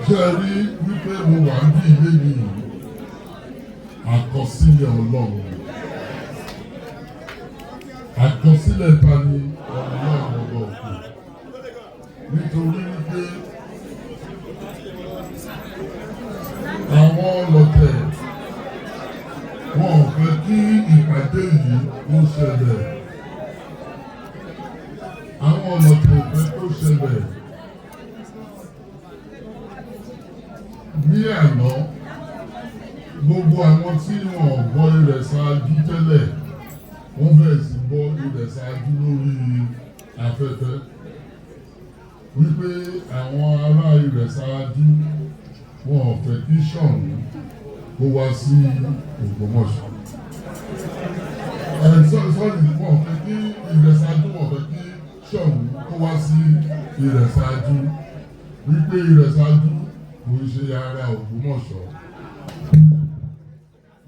Ṣé ẹ rí wípé mo wà ní ilé yìí, àkọsílẹ̀ Ọlọ́run. Àkọsílẹ̀ ta ni? Ọlọ́run ọba òkè. Nítorí wípé àwọn ọlọ́tẹ̀ wọn ò fẹ́ kí ìpàdé yìí kó ṣẹlẹ̀. Àwọn ọlọ́tẹ̀ ò fẹ́ kó ṣẹlẹ̀. Ní àná, gbogbo àwọn tí wọn ò gbọ́ Ìrẹ̀sáájú tẹ́lẹ̀, wọ́n bẹ̀rẹ̀ sí gbọ́ Ìrẹ̀sáájú lórí afẹ́fẹ́. Wípé àwọn ará Ìrẹ̀sáájú wọn ò fẹ́ kí Ṣọ̀ún kó wá sí Ògbómọ̀ṣọ́. Sorry, wọn ò fẹ́ kí Ìrẹ̀sáájú, wọn ò fẹ́ kí Ṣọ̀ún kó wá sí Ìrẹ̀sáájú. Wípé Ìrẹ̀sáájú kò ń ṣe ara Ògbómọ̀ṣọ́.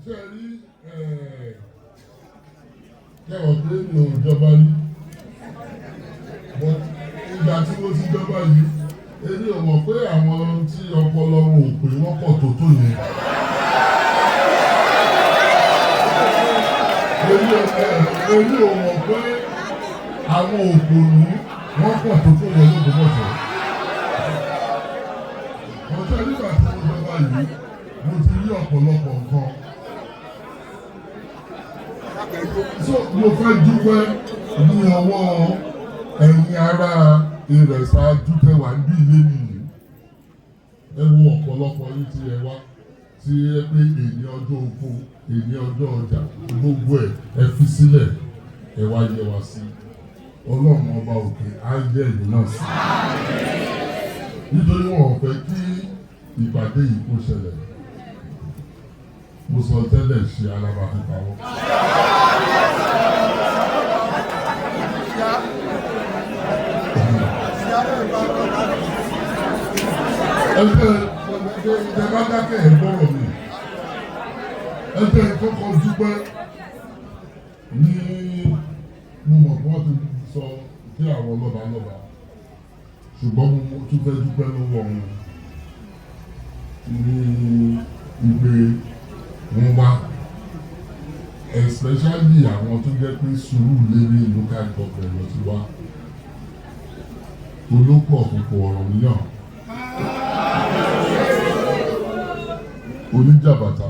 Ṣé ẹ rí kẹwàá pé mi ò jọba rí? But ìgbà tí mo ti jọba yìí, èmi ò mọ̀ pé àwọn tí ọpọlọ wọn ò pé wọ́n pọ̀ tó tó yẹn. Èmi ò mọ̀ pé àwọn òpònú wọ́n pọ̀ tó tó yẹn l'Ógbómọ̀ṣọ́. Ọjọ́ nígbà tí mo jọba yìí, mo ti rí ọ̀pọ̀lọpọ̀ nǹkan. So mo fẹ́ dúpẹ́ ní ọwọ́ ẹ̀yin ará Ìrẹ̀sáájú tẹ́ wà níbí ilé nìyí. Ẹ wo ọ̀pọ̀lọpọ̀ yín tí ẹ wá, tí ẹ pé èní ọjọ́ oko, èní ọjọ́ ọjà, gbogbo ẹ̀ ẹ fi sílẹ̀, ẹ wá yẹ wá sí. Ọlọ́run ọba òkè á yẹ ẹ̀yin náà sí. Nítorí wọn ò fẹ́ kí ìpàdé yìí kó ṣẹlẹ̀. Mo sọ tẹ́lẹ̀ ṣe alábàápín pawọ́. Ẹgbẹ́ ẹ bá dákẹ́ ẹ̀ gbọ́rọ̀ mi. Ẹgbẹ́ kọ́kọ́ dúpẹ́ ní mo mọ̀ pé wọ́n ti sọ kí àwọn lọ́ba lọ́ba. Ṣùgbọ́n mo tún fẹ́ dúpẹ́ lọ́wọ́ wọn ní ìgbé wọn wá, especially àwọn tó jẹ́ pé Sùúrùlérè local government ló ti wá. Olóko ọ̀kọ̀ọ̀kọ̀ ọ̀rọ̀ mìíràn. Oníjàbàtà.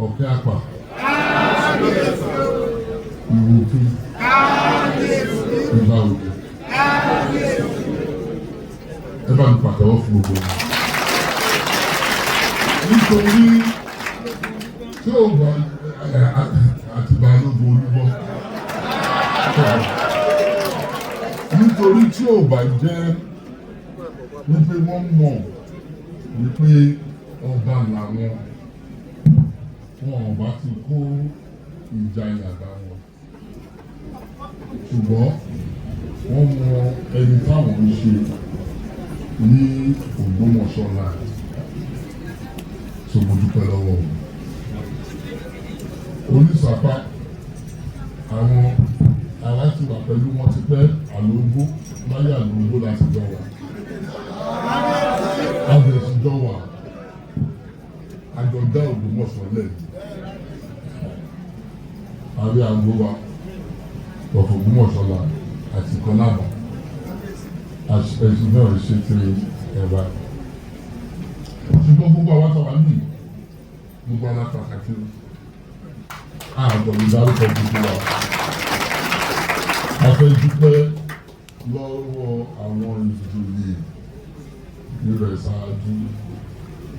Ọ̀kẹ́ àpà. Ìwòfin. Ìgbà òde. Ẹ bá mi pàtẹ́wọ́ fún gbogbo wọn. Nítorí tí ó bá àti Balógun Olúbọ́. Nítorí tí ò bá jẹ́ wípé wọ́n mọ̀ wípé ọba làwọn, wọn ò bá ti kó ìjayà bá wọn. Ṣùgbọ́n wọ́n mọ ẹni táwọn ń ṣe ní Ògbómọ̀ṣọ́ land. So mo dúpẹ́ lọ́wọ́ wọn. Onísàpá, àwọn àwa ti wà pẹ̀lú wọn ti pẹ́ àlóńgó, láyé àlóńgó láti jọ wà. Àbẹ̀sí jọ wà. Àjọ dá Ògbómọ̀ṣọ́ lẹ̀. Àrí àgbo wa, of Ògbómọ̀ṣọ́ land àti Kọ́lábà. Ẹ̀sìn náà ṣe ti ẹ̀wà. Ṣùgbọ́n gbogbo àwa tó wà níbí, gbogbo ara pàtàkì o. A gbọ́dọ̀ dárúkọ gbogbo wa. A fẹ́ dúpẹ́ lọ́wọ́ àwọn ìjòyè Ìrẹ̀sáájú.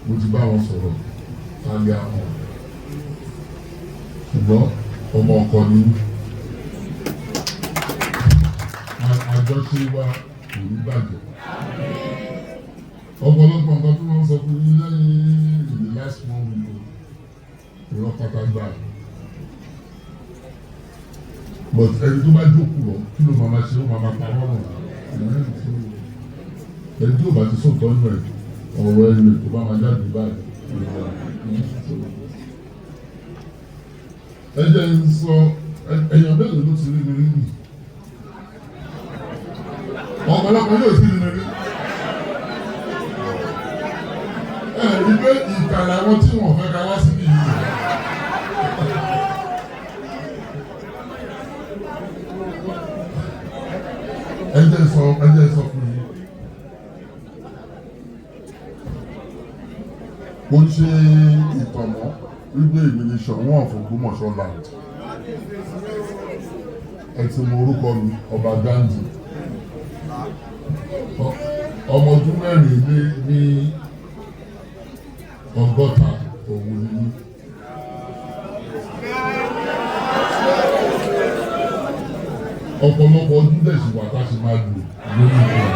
Mo ti bá wọn sọ̀rọ̀ lálẹ́ àná. Ṣùgbọ́n ọmọ ọkọ ni àjọṣe wa kò ní bàjẹ́. Ọ̀pọ̀lọpọ̀ nǹkan tí wọ́n sọ fún yín lẹ́yìn in the last one week o, irọ́ pátá gbà. But ẹni tó bá jókòó lọ, kí ló máa ma ṣe? Ó máa ma pa wọ́n nù. Ẹni tí ò bá ti sọ̀tọ̀ nù ẹ̀, ọ̀rọ̀ ẹnu ẹ̀ tó bá máa jáde báyìí. Ẹ jẹ́ n sọ, èèyàn mélòó ló ti rí mi rí nì? Ọ̀pọ̀lọpọ̀ yóò ti rí mi rí. Ìkà làwọn tí wọ́n fẹ́ ká wá síbí yìí. Ẹ jẹ́ sọ fún yín. Mo ṣe ìtàn mọ́ wípé èmi ni Ṣọ̀ún of Ògbómọ̀ṣọ́ land. Ẹ ti mọ orúkọ mi, Ọba Ghandi. Ọmọ ọdún 64 òun ni mí. Ọ̀pọ̀lọpọ̀ ọdún dẹ̀ sì wà tá a ṣe máa lò lórí ìlú.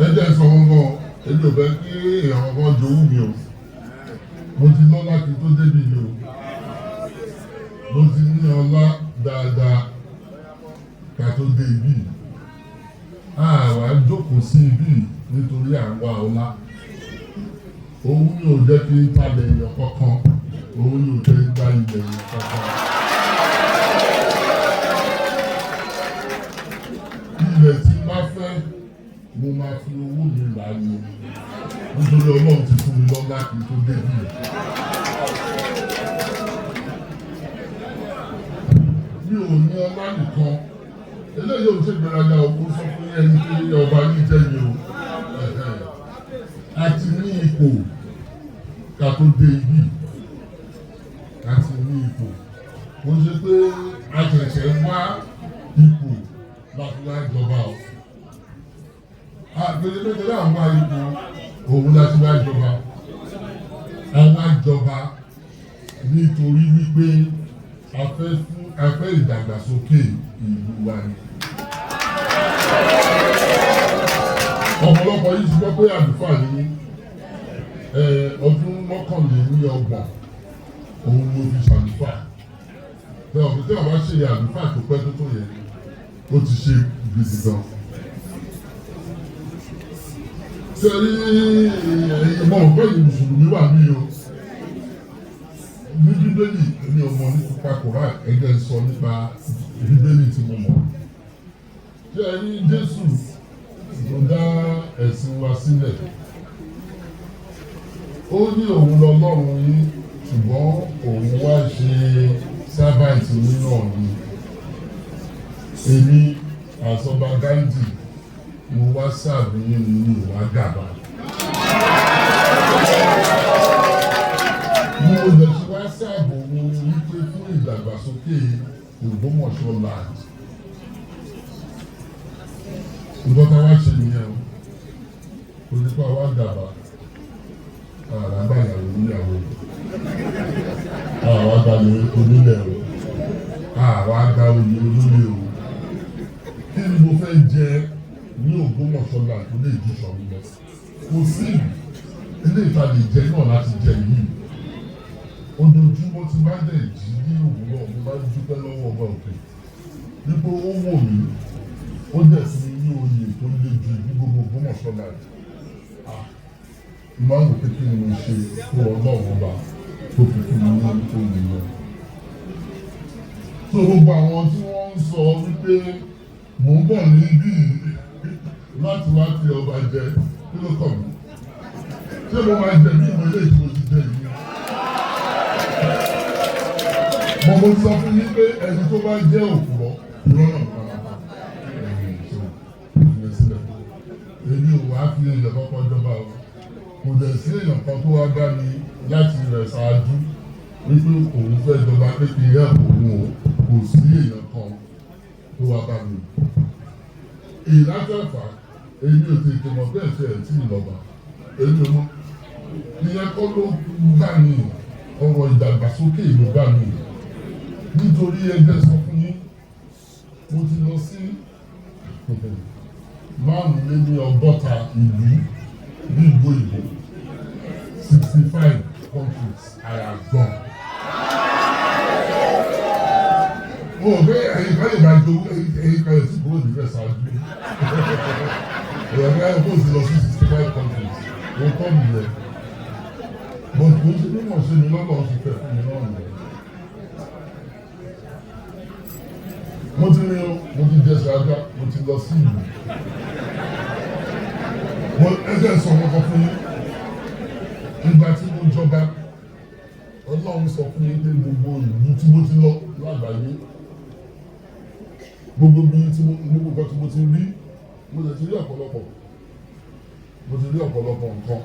Ẹ jẹ́ sọ wọn gan, èmi ò fẹ́ kí èèyàn kan jowú mi o. Mo ti lọ́lá kí n tó débi yìí o. Mo ti ní ọlá dáadáa ká tó dé ibí yìí. Àwa jókòó sí ibí yìí nítorí à ń wá ọlá. Òun ni ò jẹ́ kí n talẹ̀ èèyàn kankan. Òun ni ò jẹ́ gba ilẹ̀ èèyàn kankan. Ilẹ̀ tí n bá fẹ́, mo máa fi owó mi rà ni. Nítorí Ọlọ́run ti fún mi lọ́lá kí n tó dé ibí yìí. Mi ò ní ọlá nìkan. Eléyìí ò ṣe ìgbéraga o, mo sọ fún ẹni pé ọba yìí jẹ́ mi o. A ti ní ipò ká tó dé ibí. A ti ní ipò. Kò ṣe pé a ṣẹ̀ṣẹ̀ wá ipò láti wá jọba o. Àgbèrè méjèèjì à ń wá ipò òun láti wá jọba. A wá jọba nítorí wípé a fẹ́ ìdàgbàsókè ìlú wa ni. Ọ̀pọ̀lọpọ̀ yìí ti gbọ́ pé àlùfáà ni mí. Ọdún 31 òun ló fi ṣàlùfáà. Bẹ́ẹ̀ ọ̀pọ̀ tí wọ́n bá ṣe àlùfáà tó pẹ́ tó tó yẹ, ó ti ṣe gidi gan. Ṣé rí ìmọ̀ ọ̀gbẹ́ yìí Mùsùlùmí wà ní o? Ní Bíbélì, èmi ò mọ̀ nípa Kòrán, ẹgbẹ́ sọ nípa Bíbélì tí mo mọ̀. Ṣé rí Jésù tó dá ẹ̀sìn wa sílẹ̀? Ó ní òun lọ́lọ́run yín, ṣùgbọ́n òun wá ṣe servant yín náà ni. Èmi àsọba Ghandi, mo wá serve yín ní ìwà gàba. Mo lè ṣe wá serve òun wípé fún ìdàgbàsókè Ògbómọ̀ṣọ́ land. Nǹkan tá a wá ṣe nìyẹn o. Kò ní pa wá gàba. Àrà bá ìyàwó níyàwó. Àwa gba ilẹ̀ onílẹ̀ o. Àwa gba oyè olóyè o. Kí ni mo fẹ́ jẹ ní Ògbómọ̀ṣọ́ land tó lè ju Ṣọ̀ún lọ? Kò sí ilé ìta lè jẹ náà láti jẹ yìí. Ojoojúmọ́ tí bá dẹ̀ jí ní òwúrọ̀, mo bá dúpẹ́ lọ́wọ́ ọba òkè. Wípé ó wò mí, ó dẹ̀ fún mi ní oyè tó le jù ní gbogbo Ògbómọ̀ṣọ́ land. Mo máa ń wò pé kí ni mo ṣe fún Ọlọ́run ọba tó fi fún mi ní oyè yẹn. So gbogbo àwọn tí wọ́n ń sọ wípé mò ń bọ̀ níbí láti wá fi ọba jẹ, kí ló kàn mí? Ṣé mo máa jẹ bí ìwé ilé ìtura ti jẹ yìí? Mo sọ fún yín pé ẹni tó bá jẹ́ òpùrọ́, irọ́ náà máa pa. Ìyẹn sílẹ̀. Èmi ò wá fi èèyàn kọ́kọ́ jọba o. Kò dẹ̀ sí èèyàn kan tó wá bá mi láti rẹ̀ ṣáájú wípé òun fẹ́ jọba pé kí n help òun o. Kò sí èèyàn kan tó wá bá mi. Ìlàjọ̀fà, èmi ò tètè mọ̀ bẹ́ẹ̀ ṣe ẹ̀ tí ì lọ́ba. Èmi ò mọ̀. Ìyẹn kọ́ ló bá mi, ọ̀rọ̀ ìdàgbàsókè ló bá mi. Nítorí ẹgbẹ́ sọ fún yín, mo ti lọ sí 65 ìlú ní ìlú òyìnbó, 65 countries I have gone. Mo rò pé ẹ̀yin kan lè máa jowú, ẹ̀yin kan lè ti kúrò níbẹ̀ ṣáájú. Ẹ̀yin kan kò sí lọ sí 65 countries, mo kọ́ nìyẹn. But kò ṣe bí mo ṣe mi lọ́nà oṣù fẹ́ fún mi náà nìyẹn. Mo ti rin o, mo ti jẹsẹ̀ ajá, mo ti lọ sí ìlú. Ẹ jẹ́ sọ wọn kan fún yín. Ìgbà tí mo jọba, Ọlọ́run sọ fún mi pé gbogbo ìlú tí mo ti lọ lágbàáyé, gbogbo bí tí mo gbogbo nǹkan tí mo ti rí, mo lè ti rí ọ̀pọ̀lọpọ̀, mo ti rí ọ̀pọ̀lọpọ̀ nǹkan.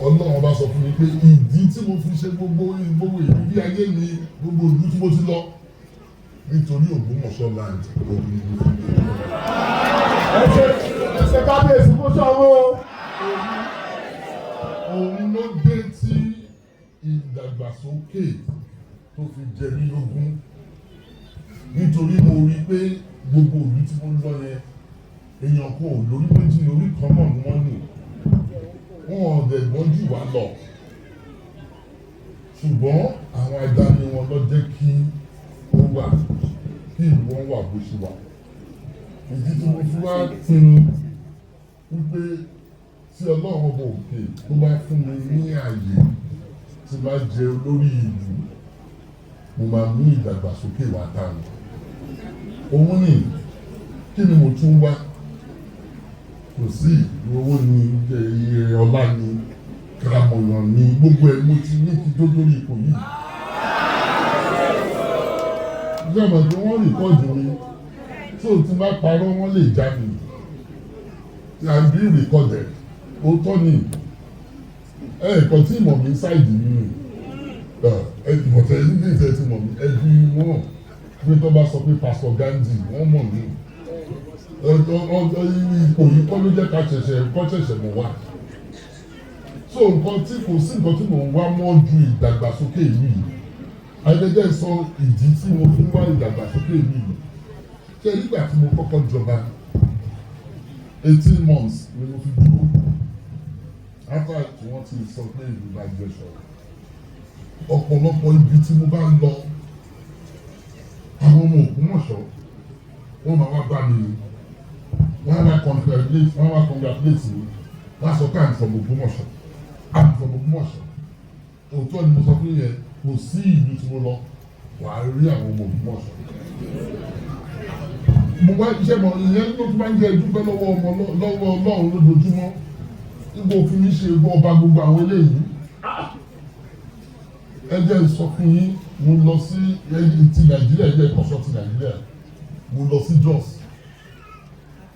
Ọlọ́run bá sọ fún mi pé ìdí tí mo fi ṣe gbogbo gbogbo ìrírí ayé mi, gbogbo ìlú tí mo ti lọ, nítorí Ògbómọ̀ṣọ́ land òun ni mo fi lè lọ. Ẹ ṣe, ẹ ṣe, kábíyèsí fún sọ́wọ́. Òun ló dé tí ìdàgbàsókè tó fi jẹ mí lógún, nítorí mo rí i pé gbogbo ìlú tí mo ń lọ yẹn, èèyàn kò lórí méjì, lórí kan náà ni wọ́n ní. Wọn ò dẹ̀ gbọ́n jù wá lọ, ṣùgbọ́n àwọn adarí wọn ló jẹ́ kí ó wà, kí ìlú wọn wà bó ṣe wà. Ìdí tí mo fi wá pinnu wípé tí Ọlọ́run ọba òkè tó bá fún mi ní ààyè tí bá jẹ olórí ìlú, mo máa mú ìdàgbàsókè wá táwọn. Òun ni kí ni mo tún wá? Kò sí owó ni, iye ọlá ni, kàmọ̀yàn ni, gbogbo ẹ̀ mo ti ní kí tó dórí ipò yìí. Ìjọba tí wọ́n record mi, tó tí bá parọ́, wọ́n lè já mi. I'm being recorded. Òótọ́ ni ẹ̀ẹ̀kan tí ìmọ̀ mi ṣáìdì mi ni ẹ ìmọ̀tẹ́ níbi ìtẹ́ tí mọ̀ mí. Ẹbí wọn pé tó bá sọ pé Pastor Gandhi, wọ́n mọ̀ mí. Ipò yìí kọ́ ló jẹ́ ká ṣẹ̀ṣẹ̀ kọ́ ṣẹ̀ṣẹ̀ mọ̀ wá. So nǹkan tí kò sí, nǹkan tí mò ń wá mọ́ ju ìdàgbàsókè ìlú yìí. Ayẹyẹ sọ ìdí tí mo fi ń wá ìdàgbàsókè ìlú yìí. Ṣé nígbà tí mo kọ́kọ́ jọba, 18 months ni mo fi dúró after tí wọ́n ti sọ pé ìlú bá jẹ́ sọ̀rọ̀. Ọ̀pọ̀lọpọ̀ ibi tí mo bá ń lọ, àwọn ọmọ Ògbómọ̀ṣọ́, wọ́n máa wá bá mi ni, wọ́n á wá congratulate, wọ́n á wá congratulate mi. Wọ́n á sọ pé, "I'm from Ògbómọ̀ṣọ́, I'm from Ògbómọ̀ṣọ́." Òótọ́ ni mo sọ fún yẹn. Kò sí ìlú tí mo lọ, wàá rí àwọn ọmọ Ògbómọ̀ṣọ́. Mo wá iṣẹ́ mọ̀, ìyẹn ló tún máa ń jẹ́ dúpẹ́ lọ́wọ́ ọmọ, lọ́wọ́ Ọlọ́run lójoojúmọ́ nígbà òfin mi ṣe ọba gbogbo àwọn eléyìí. Ẹ jẹ́ n sọ fún yín, mo lọ sí ti Nàìjíríà, ẹ jẹ́ ìkọ́sọ́ ti Nàìjíríà. Mo lọ sí Jos,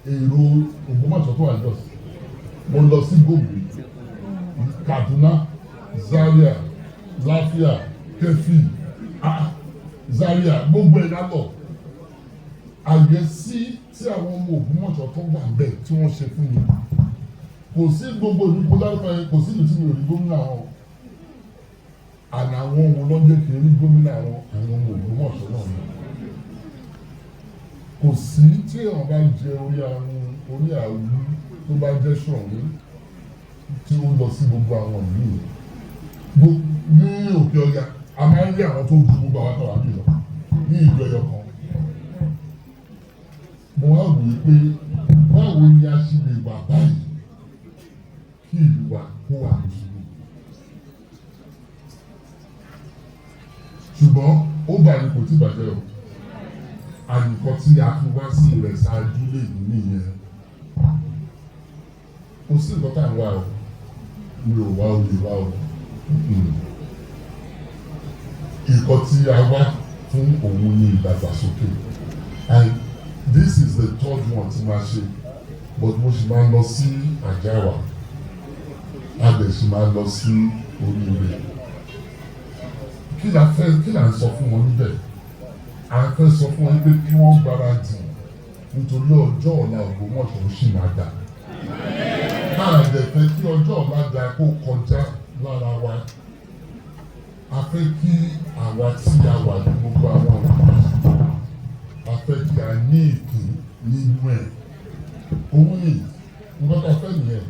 èrò Ògbómọ̀ṣọ́ tó wà Jos. Mo lọ sí Gombe, Kaduna, Zaria, Lafia, Keffi, ah, Zaria, gbogbo ẹ̀ lálọ́. Àyẹ́sí tí àwọn ọmọ Ògbómọ̀ṣọ́ tó wà bẹ́ẹ̀ tí wọ́n ṣe fún mi, kò sí gbogbo ìlú kó dárúkọ yẹn, kò sí ìlú tí mi ò rí gómìnà wọn. Àná àwọn ohun lọ́jọ́ kì í rí gómìnà wọn, àwọn ọmọ Ògbómọ̀ṣọ́ náà ni. Kò sí tí èèyàn bá jẹ orí àrùn orí àwú tó bá jẹ́ Ṣọ̀ún tí ó lọ sí gbogbo àwọn ìlú yẹn ní òkè ọya, a máa ń rí àwọn tó ju gbogbo àwọn àtàwọn àbí lọ ní ìlú ẹyọ kan. Mo wá wòye pé báwo ni a ṣe lè wà báyìí kí ìlú wa kó wà lóṣù? Ṣùgbọ́n ó bà ní kò tí bàjẹ́ o. Àyùkọ́ tí a fi wá sí rẹ̀ ṣáájú lè ní nìyẹn. Kò sí nǹkan tá à ń wá o. Mi ò wá oyè wá o. Nǹkan tí a wá fún òun ní ìdàgbàsókè, and this is the third one tí máa ṣe, but mo sì máa lọ sí Àjáwà, a dẹ̀ sì máa lọ sí Oríire. Kí la fẹ́, kí la ń sọ fún wọn níbẹ̀? À ń fẹ́ sọ fún wọn pé kí wọ́n gbáradì, nítorí ọjọ́ ọ̀la Ògbómọ̀ṣọ́ sì máa dà. A dẹ̀ fẹ́ kí ọjọ́ ọ̀la dà kó kọjá lára wa. A fẹ́ kí àwa tí a wà ní gbogbo àwọn ìlú, a fẹ́ kí a ní ìpín nínú ẹ̀. Òun ni nǹkan tá a fẹ́ nìyẹn.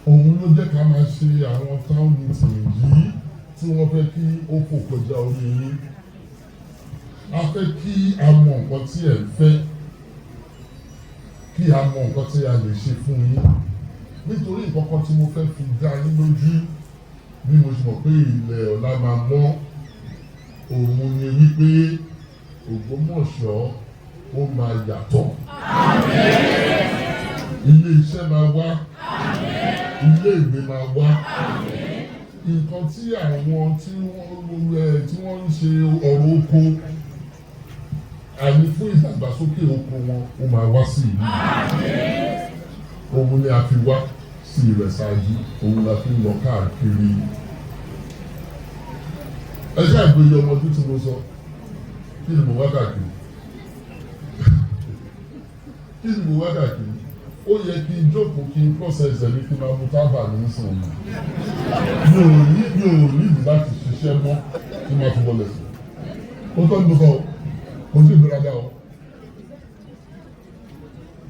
Òun ló jẹ́ ká máa ṣe àwọn town meeting yìí tí wọ́n fẹ́ kí ó fò kọjá orí yín. A fẹ́ kí a mọ nǹkan tí ẹ̀ ń fẹ́, kí a mọ nǹkan tí a lè ṣe fún yín, nítorí nǹkan kan tí mo fẹ́ fi dá yín lójú, bí mo ṣe mọ̀ pé ilẹ̀ ọ̀la máa mọ́, òun ni wípé Ògbómọ̀ṣọ́ ó máa yàtọ̀. Ilé iṣẹ́ máa wá. Ilé ìwé máa wá. Nǹkan tí àwọn tí wọ́n ń ṣe ọ̀rọ̀ oko àní fún ìdàgbàsókè oko wọn, ó máa wá sí ìlú. Òun ni a fi wá sí Ìrẹsàájú, òun la fi ń lọ káàkiri. Ẹ ṣe àgbèrè ọmọdún tí mo sọ. Kí ni mo wá káàkiri? Kí ni mo wá káàkiri? Ó yẹ kí n jókòó, kí n process ẹ̀mí, kí n máa mu tábà ní sùn. Mi ò ní ìdí láti ṣiṣẹ́ mọ́ tí máa fi wọlé sí. Ó tọ́ ni mo sọ, kò sí ìgbéraga o.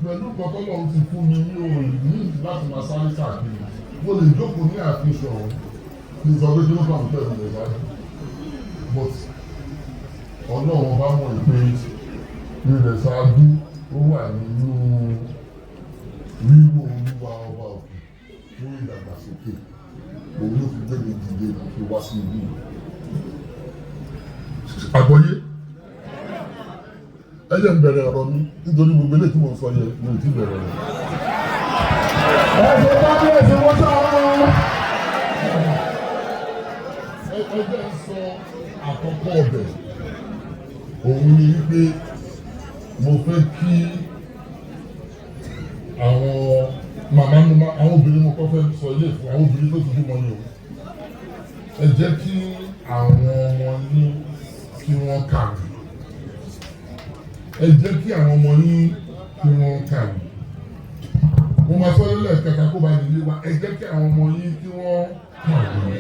Pẹ̀lú nǹkan tọ́lọ́run ti fún mi, mi ò ní ìdí láti máa sáré káàkiri. Mo lè jókòó ní ààfin Ṣọ̀ún kí n sọ pé kí ló kàn pẹ̀lú Ìrẹsàájú, but Ọlọ́run bá mọ̀ pé Ìrẹsàájú ó wà nínú wíwò Olúwa ọba òkè fún ìdàgbàsókè. Òun ló fi gbé mi dìde fi wá sí ibi. Àgbọ́yé, ẹ jẹ́ n bẹ̀rẹ̀ ọ̀rọ̀ mi, nítorí gbogbo eléyìí tí mo ń sọ yẹ, mi ò tí bẹ̀rẹ̀ rẹ̀. Ẹ ṣe kábíyèsí wọ́n sọ̀rọ̀. Ẹ jẹ́ n sọ àkọ́kọ́ ọbẹ̀. Òun ni wípé mo fẹ́ kí àwọn màmá mi, àwọn obìnrin, mo kọ́ fẹ́ sọ ilé fún àwọn obìnrin tó ti bímọ ni o. Ẹ jẹ́ kí àwọn ọmọ yín kí wọ́n kàwé. Ẹ jẹ́ kí àwọn ọmọ yín kí wọ́n kàwé. Mo máa sọ lẹ́ẹ̀kẹta kó ba lè yé wa. Ẹ jẹ́ kí àwọn ọmọ yín kí wọ́n kàwé.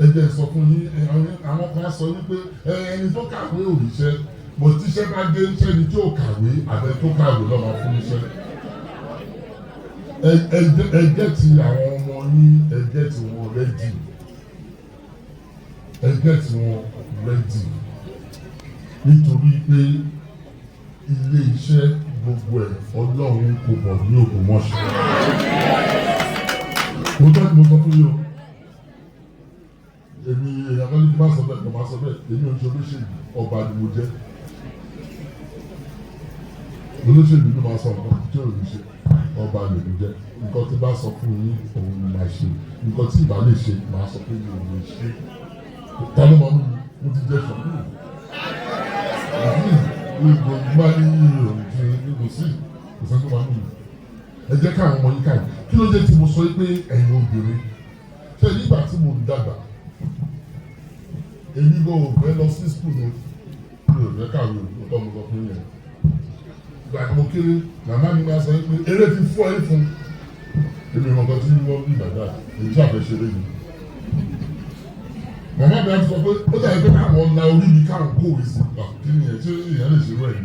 Ẹ jẹ́ sọ fún yín, àwọn kan sọ wípé ẹni tó kàwé ò ríṣẹ́ bó tíṣẹ́ bá dé, sẹ́ni tí ò kàwé àbẹ tó kàwé ló máa fún iṣẹ́. Ẹ get àwọn ọmọ yín, ẹ get wọn ready, ẹ get wọn ready, nítorí pé ilé iṣẹ́ gbogbo ẹ̀, Ọlọ́run kò bọ̀ ní Ògbómọ̀ṣọ́. Mo tọ́ ni mo sọ fún yín o. Èmi èèyàn kan ní kí n bá sọ bẹ́ẹ̀, kò bá sọ bẹ́ẹ̀. Èmi ò ń ṣe olóṣèlú, ọba ni mo jẹ́. Olóṣèlú ló máa sọ nǹkan tí ò ní ṣe. Ọba lèmi jẹ́. Nǹkan tí bá sọ fún yín, òun ni màá ṣe. Nǹkan tí ìbá lè ṣe, màá sọ pé mi ò lè ṣe. Ta ló máa mú mi? Mo ti jẹ́ sọ̀rọ̀ gbogbo bá ní òun kò sí, kò sẹ́ni tó máa mú mi. Ẹ jẹ́ káwọn ọmọ yín káwọn. Kí ló dé tí mo sọ pé ẹ̀yin obìnrin ṣe? Nígbà tí mo ń dàgbà, èmi kò fẹ́ lọ sí school o. Mi ò fẹ́ kàwé o. Tọ́ mo sọ fún yẹn. Ìgbà tí mo kéré, màmá mi máa sọ pé eré ti fọ́ ẹ fún èmi. Ìmọ̀ kan tí wọ́n bí bàbá èyí tí àfẹ́ ṣeré ni. Màmá mi á ti sọ pé ó dàbí pé káwọn la orí mi, káwọn kówé sí i. Kí ni ẹ̀ ṣé èèyàn lè ṣe rẹ̀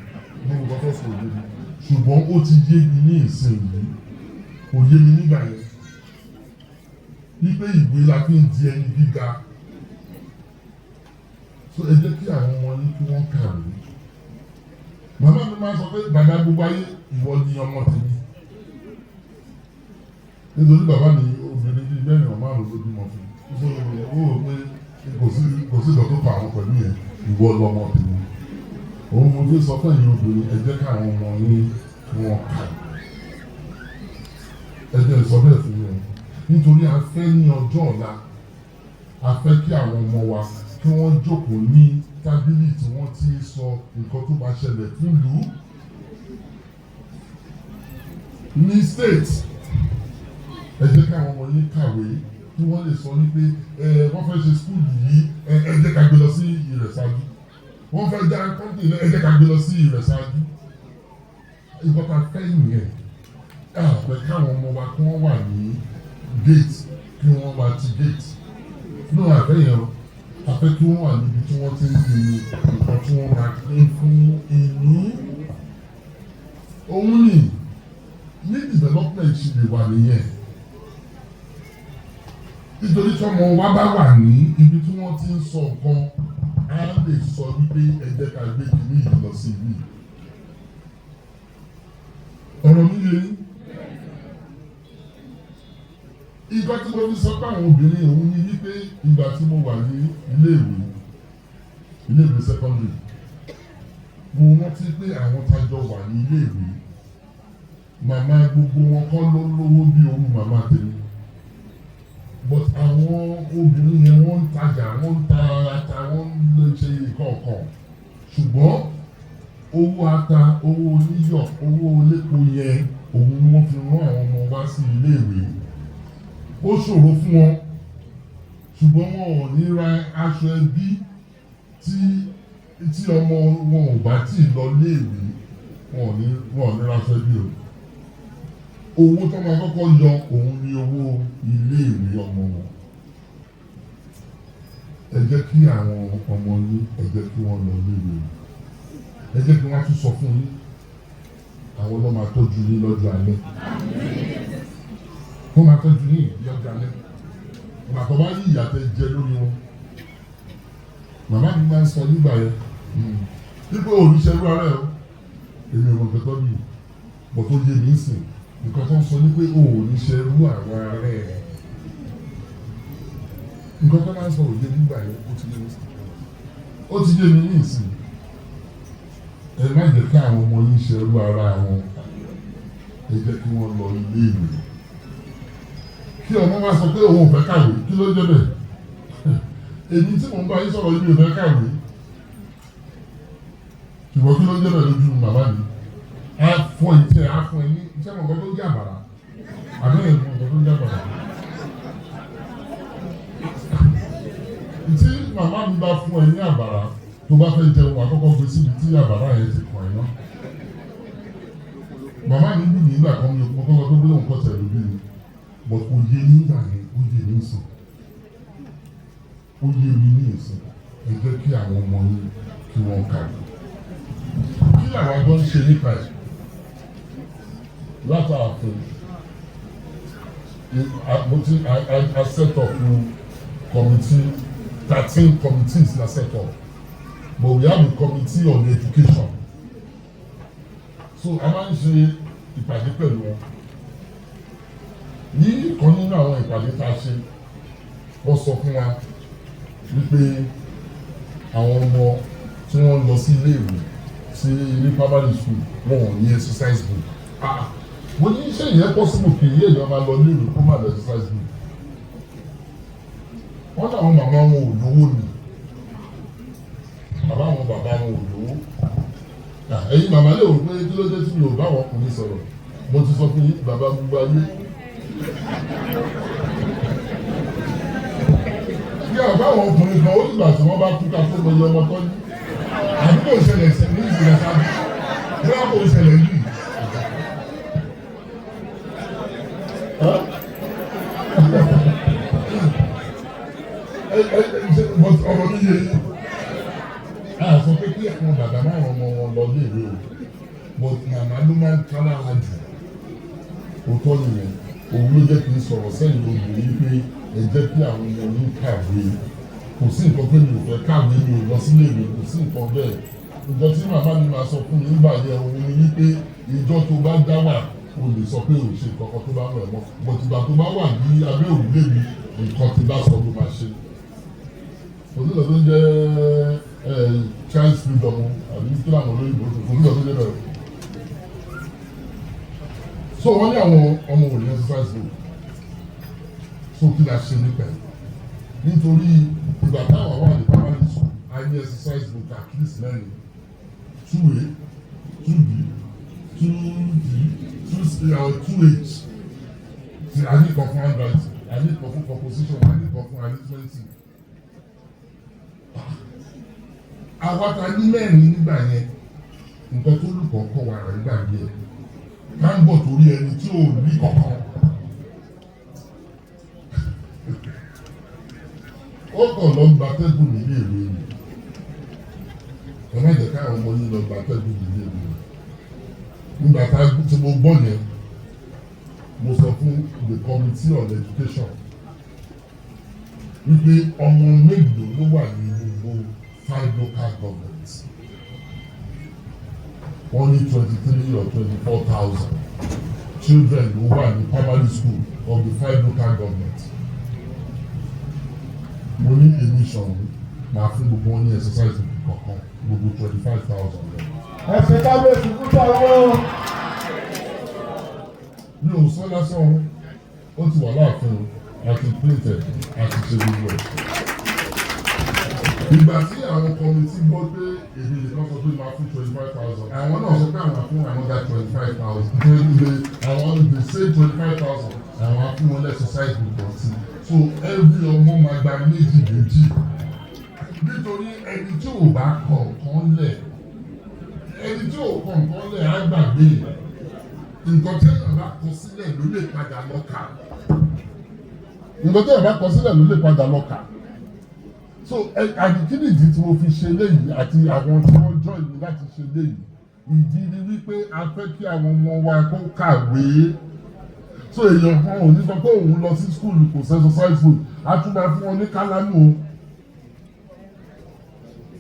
ní mo kọ́ fún òye mi? Ṣùgbọ́n ó ti yé mi ní ìsinyìí, kò yé mi nígbà yẹn, wípé ìwé la fi ń di ẹni gíga. So ẹ jẹ́ kí àwọn ọmọ yín kí wọ́n kàwé. Màmá mi máa sọ pé bàbá gbogbo ayé, ìwọ ni ọmọ tèmi, nítorí bàbá mi, obìnrin bíi mẹ́rin ọ̀ márùn ló bímọ fún un. So ó rò pé kò sí ìgbà tó pa àwọn pẹ̀lú yẹn. Ìwọ lọmọ tèmi. Òun mo fi sọ fún ẹ̀yin obìnrin, ẹ jẹ́ káwọn ọmọ yín kí wọ́n kàwé. Ẹ jẹ́ sọ bẹ́ẹ̀ fún yín, nítorí a fẹ́ ní ọjọ́ ọ̀la, a fẹ́ kí àwọn ọmọ wa kí wọ́n jókòó ní tábìlì tí wọ́n ti sọ nǹkan tó bá ṣẹlẹ̀ fún ìlú ní state. Ẹ jẹ́ káwọn ọmọ yín kàwé kí wọ́n lè sọ wípé ẹ wọ́n fẹ́ ṣe school yìí, ẹ jẹ́ ká gbé lọ sí Ìrẹ̀sájú. Wọ́n fẹ́ dá company, ẹ jẹ́ ká gbé lọ sí Ìrẹ̀sájú. Nǹkan tá a fẹ́ nìyẹn. A fẹ́ káwọn ọmọ wa kí wọ́n wà ní gate, kí wọ́n máa ti gate ní àfẹ́ yẹn o. A fẹ́ kí wọ́n wà níbi tí wọ́n ti ń pinnu nǹkan tí wọ́n máa pín fún ìlú. Òun ni ní development ṣe lè wà nìyẹn, nítorí tí ọmọ wa bá wà ní ibi tí wọ́n ti ń sọ nǹkan, á lè sọ wípé ẹ jẹ́ ká gbé kìíní yìí lọ sí ibi. Ọ̀rọ̀ mi yé yín? Ìgbà tí mo fi sọ pé àwọn obìnrin, òun ni wípé ìgbà tí mo wà ní iléèwé secondary, Mo rántí pé àwọn tájọ wà ní iléèwé, màmá gbogbo wọn kọ́ ló lówó bí owó màmá tèmi, but àwọn obìnrin yẹn, wọ́n ń tajà, wọ́n ń ta ata, wọ́n ń lè ṣe nǹkan kan, ṣùgbọ́n owó ata, owó oníyọ̀, owó olépo yẹn, òun ni wọ́n fi rán àwọn ọmọ wá sí iléèwé. Ó ṣòro fún wọn, ṣùgbọ́n wọn ò ní ra aṣọ ẹbí tí ọmọ wọn ò bá tí ì lọ léèwé. Wọn ò ní ra aṣọ ẹbí o. Owó tó máa kọ́kọ́ yọ, òun ni owó iléèwé ọmọ wọn. Ẹ jẹ́ kí àwọn ọmọ yín, ẹ jẹ́ kí wọ́n lọ léèwé. Ẹ jẹ́ kí wọ́n tún sọ fún yín, àwọn ló máa tọ́jú yín lọ́jọ́ alẹ́. Wọ́n máa tọ́jú yín lọ́jọ́ alẹ́ ìgbà tó bá yí ìyà tẹ́ jẹ lórí wọn. Màmá mi máa ń sọ nígbà yẹn wípé òrìṣẹ́ irú ara ẹ̀ o. Èmi ò mọ̀ nǹkan tó bí, bọ̀ tó yé mi sìn, nǹkan tó ń sọ ní pé òrìṣẹ́ irú àwọn ara ẹ̀. Nǹkan tó máa ń sọ òye nígbà yẹn, ó ti yé mi sìn, ó ti yé mi ní ìsìn. Ẹ má jẹ́ kí àwọn ọmọ yín ṣe irú ara wọn. Ẹ jẹ́ kí wọ́n lọ ilé ìwé. Kí ọmọ wa sọ pé òun ò fẹ́ kàwé, kí ló jẹ́ bẹ́ẹ̀? Èmi tí mò ń bá yín sọ̀rọ̀ yìí, mi ò fẹ́ kàwé, ṣùgbọ́n kí ló jẹ́ bẹ́ẹ̀ lójú màmá mi? Á fọ ìtẹ́, á fọ ẹni iṣẹ́ mọ̀ nǹkan tó ń jẹ́ àbàrà àbẹ́rẹ́ mọ̀ nǹkan tó ń jẹ́ àbàrà. Tí màmá mi bá fún ẹ ní àbàrà, tó bá fẹ́ jẹun, àkọ́kọ́ gbé síbi tí àbàrà yẹn ti kàn ẹ́ náà. Màmá mi lù mí nígbà kan, mi ò kọ́kọ́ tó gbé òun kọ́ tẹ̀ lójú mi, but kò yé nígbà yẹn, ó yé mi sùn, ó yé mi ní ìsìn. Ẹ jẹ́ kí àwọn ọmọ yín kí wọ́n kàwé. Kí làwọn agbọ́n ṣe nípa ẹ̀ látàfin? Mo ti I set up committee, 13 committees na set up, but we have a committee on education, so a máa ń ṣe ìpàdé pẹ̀lú wọn. Ní ìkan nínú àwọn ìpàdé tá a ṣe, wọ́n sọ fún wa wípé àwọn ọmọ tí wọ́n lọ sí iléèwé, sí ilé primary school, wọn ò ní exercise book. Ah, mo ní ṣé ìyẹn possible kì í èèyàn máa lọ iléèwé kó má lọ exercise book? Wọ́n láwọn màmá wọn ò lówó ni, bàbá wọn, bàbá wọn ò lówó. Ẹ̀yin màmá lè wò pé kí ló dé tí mi ò bá àwọn ọkùnrin sọ̀rọ̀. Mo ti sọ fún yín, bàbá gbogbo ayé. Bí àbá àwọn ọkùnrin kan, ó dìgbà tí wọ́n bá kú ká tó mọ iye ọmọ tó ní. Àbí kò ṣẹlẹ̀ sí ní ìsìlẹ̀ sábà bí wọ́n kò ṣẹlẹ̀ yìí? Ọ̀rọ̀ mi yé yín. A sọ pé kí àwọn bàbá máa ràn ọmọ wọn lọ léèwé o, but màmá ló máa ń ká lára jù. Òótọ́ nìyẹn. Òun ló jẹ́ kí n sọ̀rọ̀ sẹ́yìn obìnrin pé ẹ jẹ́ kí àwọn ọmọ yín kàwé. Kò sí nǹkan pé mi ò fẹ́ kàwé, mi ò lọ sílé ìwé, kò sí nǹkan bẹ́ẹ̀. Nǹkan tí màmá mi máa sọ fún mi nígbà yẹn, òun ni wípé ìjọ tó bá dá wà, o lè sọ pé ò ṣe nǹkan kan tó bá wọ̀ ẹ́ mọ́, but ìgbà tó bá wà ní abẹ́ òrùlé mi, nǹkan tí bá sọ ló máa ṣe. Kò sí nǹkan tó ń jẹ́ child freedom àbí kí làwọn olóyìnbó, kò sí nǹkan tó ń jẹ́ bẹ́ẹ̀. So wọ́n ní àwọn ọmọ òní exercise book. So kí la ṣe nípa ẹ̀? Nítorí ìgbà táwọn wà ní primary school, a ní exercise book at least mẹ́rin: 2A, 2B, 2D, 2C or 2H. Ti a ní kan fún handwriting, a ní kan fún composition, a ní kan fún arithmetic. Àwa ta ní mẹ́rin nígbà yẹn, nǹkan tó lùkọ́ kọ́ wa rẹ̀ gbàgbé ẹ̀ ká ń bọ̀ torí ẹni tí ò ní kankan. Ó kàn lọ gbatẹ́gùn nílé ìwé ni. Ẹ má jẹ́ káwọn ọmọ yín lọ gbatẹ́gùn nílé ìwé. Nígbà tá tí mo gbọ́ yẹn, mo sọ fún the committee on education wípé ọmọ mélòó ló wà ní gbogbo five local governments? Wọ́n ní 23 or 24 thousand children ló wà ní primary school of the five local governments. Mo ní èmi sọ̀rọ̀, máa fún gbogbo wọn ní exercise book kọ̀ọ̀kan, gbogbo 25,000 lọ. Ẹ ṣe kábíyèsí fún Ṣàngó. Mi ò sọ lásán o, ó ti wà láàfin o, àti print ẹ̀, àti ṣe gbogbo ẹ̀. Ìgbà tí àwọn committee gbọ́ pé èmi nìkan sọ pé máa fún 25,000, àwọn náà sọ pé àwọn fún another 25,000. Nítorí àwọn the same 25,000, àwọn á fún wọn exercise book sí. So every ọmọ máa gba méjì méjì. Nítorí ẹni tí ò bá kọ nǹkan lẹ̀, ẹni tí ò kọ nǹkan lẹ̀ á gbàgbé. Nǹkan tí èèyàn bá kọ sílẹ̀ ló lè padà lọ kà. Nǹkan tí èèyàn bá kọ sílẹ̀ ló lè padà lọ kà. So àdìkí nìdí tí mo fi ṣe léyìí àti àwọn tí wọ́n join mi láti ṣe léyìí? Ìdí ni wípé a fẹ́ kí àwọn ọmọ wa kó kàwé. So èèyàn kan ò ní sọ pé òun lọ sí school, kò sí exercise book. A tún máa fún wọn ní kálámù o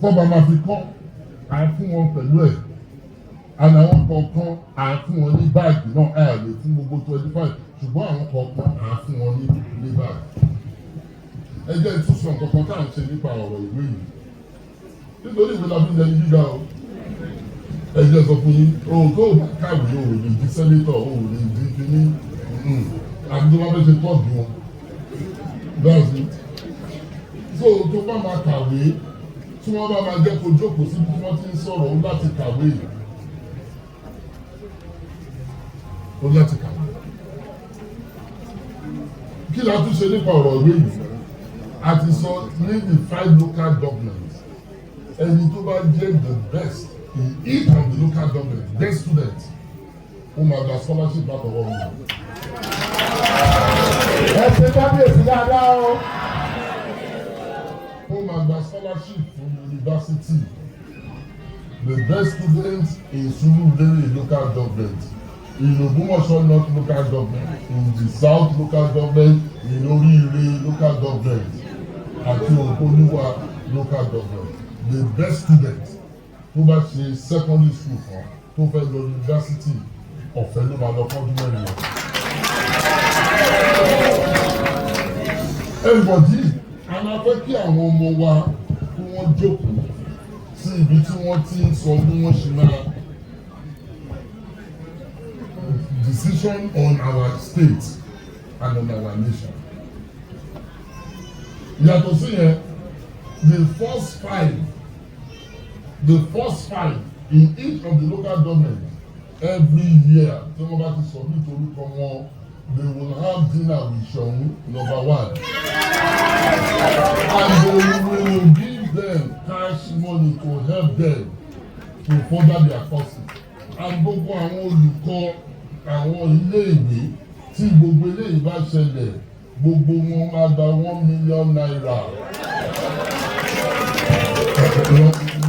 tọ́ba máa fi kọ́, à ń fún wọn pẹ̀lú ẹ̀, and àwọn kọ̀ọ̀kan, à ń fún wọn ní báàgì náà. À lè fún gbogbo 25, ṣùgbọ́n àwọn kọ̀ọ̀kan, à ń fún wọn ní báàgì. Ẹ jẹ́ n tún sọ nǹkan kan tá à ń ṣe nípa ọ̀rọ̀ ìwé yìí, nítorí ìwé la fi ń lẹni gíga o. Ẹ jẹ́ sọ fún yín o, tó o bá kàwé, o ò lè di senator, o ò lè di kíní, àti tó bá fẹ́ ṣe tọ́ọ̀dù wọn. That's it. So tó bá máa kàwé, tí wọ́n bá máa jẹ́ kó jókòó síbi tí wọ́n ti ń sọ̀rọ̀, ó láti kàwé, ó láti kàwé. Kí la tún ṣe nípa ọ̀rọ̀ ìwé yìí? A ti sọ ní the five local governments, ẹni tó bá jẹ́ the best in each of the local government, best student, ó máa gba scholarship látọwọ́ mi. Ẹ ṣe kábíyèsí dáadáa o. Ó máa gba scholarship fún university. The best student in Surulere local government, in Ogbomoso North local government, in the South local government, in Oriire local government àti Ògbóníwà local government, the best student tó bá ṣe secondary school kan tó fẹ́ lọ university, ọ̀fẹ́ ló máa lọ fọ́dún 4 lọ. Everybody, a máa fẹ́ kí àwọn ọmọ wa kí wọ́n jókòó sí ibi tí wọ́n ti ń sọ bí wọ́n ṣe máa decision on our state and on our nation. Yàtọ̀ sí yẹn, the first five in each of the local government, every year tí wọ́n bá ti submit orúkọ wọn, they will have dinner with Ṣọ̀ún number one and they will give them cash money to help them to further their courses. And gbogbo àwọn olùkọ́ àwọn iléèwé tí gbogbo eléyìí bá ṣẹlẹ̀, gbogbo wọn máa gba ₦1 million.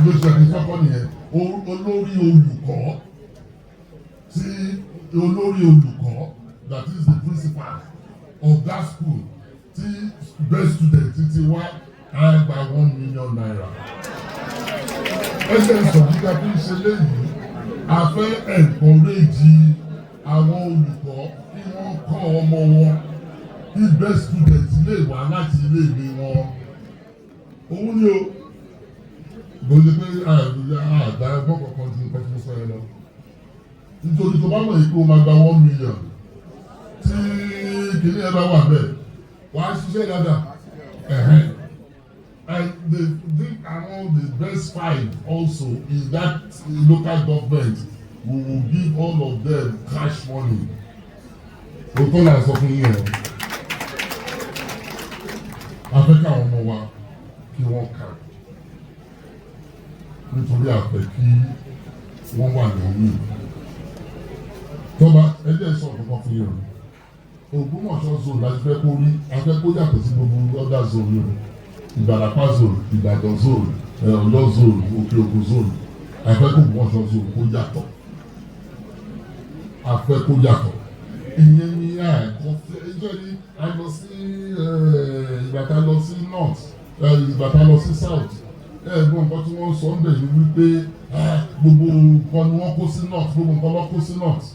Lóṣù ẹni sọ́kọ́ nìyẹn. Olórí olùkọ́ tí olórí olùkọ́, that is the principal of that school tí best student ti wá, á gba ₦1 million. Ẹgbẹ́ ìsọ̀jíjà fi ń ṣe léyìí, a fẹ́ encourage àwọn olùkọ́ kí wọ́n kọ́ ọmọ wọn, kí best student lè wá láti iléèwé wọn. Òun ni o gbọ́dọ̀ pé àdá ẹgbọ́n kankan ju nǹkan tí mo sọ yẹn lọ, nítorí tó bá mọ̀ yìí pé o máa gba 1 million tí kìnìún ẹ bá wà bẹ́ẹ̀, wàá ṣiṣẹ́ dáadáa. And the among the best five also in that local government, we will give all of them cash money. Òótọ́ là ń sọ fún yín o. A fẹ́ káwọn ọmọ wa kí wọ́n kà, nítorí a fẹ́ kí wọ́n wà lóyún tọ́ba. Ẹjẹ́ sọ kankan fún yín o. Ògbómọ̀ṣọ́ zone láti fẹ́ kó rí, a fẹ́ kó yàtọ̀ sí gbogbo other zone yìí o: Ìbàràpá zone, Ìbàdàn zone, Ọ̀yọ́ zone, Òkè Ògùn zone. A fẹ́ kó Ògbómọ̀ṣọ́ zone kó yàtọ̀, a fẹ́ kó yàtọ̀. Ìyẹn ni àìkọ́ fẹ́ ẹjọ́ ni a lọ sí ìgbà tá a lọ sí north, ìgbà tá a lọ sí south. Ẹ̀gbọ́n, nǹkan tí wọ́n sọ ń bẹ̀ ni wípé gbogbo nǹkan ni wọ́n kó sí north, gbogbo nǹkan ló kó sí north.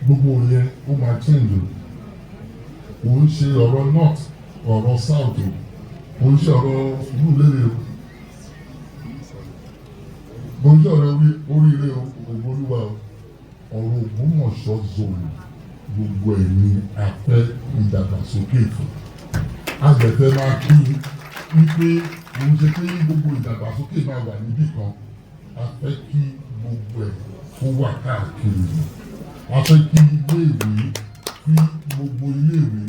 Gbogbo yẹn ó máa change o. Kò ń ṣe ọ̀rọ̀ north, ọ̀rọ̀ south o, kò ń ṣe ọ̀rọ̀ Sùúrùlérè o. Mo ń sọ̀rọ̀ oríire Ògbólúwa o, ọ̀rọ̀ Ògbómọ̀ṣọ́ zone, gbogbo ẹ̀ ní a fẹ́ ìdàgbàsókè fún. Agbẹ̀fẹ́ máa kí wípé mo ń ṣe pé gbogbo ìdàgbàsókè máa wà níbì kan. A fẹ́ kí gbogbo ẹ̀ kó wà káàkiri. A fẹ́ kí iléèwé, kí gbogbo iléèwé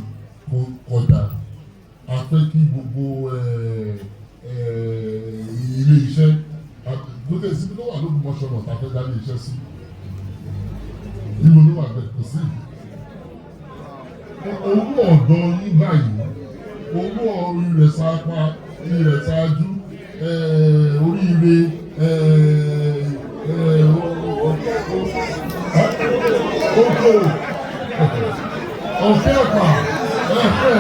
kó kọjá. A fẹ́ kí gbogbo ilé iṣẹ́ gbogbo síbi tó wà lÓgbómọ̀ṣọ́ náà ta fẹ́ dá ilé iṣẹ́ sí. Níbo ló wà bẹ́ẹ̀? Kò sí. Owó ọ̀dọ́ yín báyìí, owó Ìrẹsàpá, Ìrẹsàájú, oríire, oko ọ̀fẹ́ ọ̀pá ẹ̀fẹ́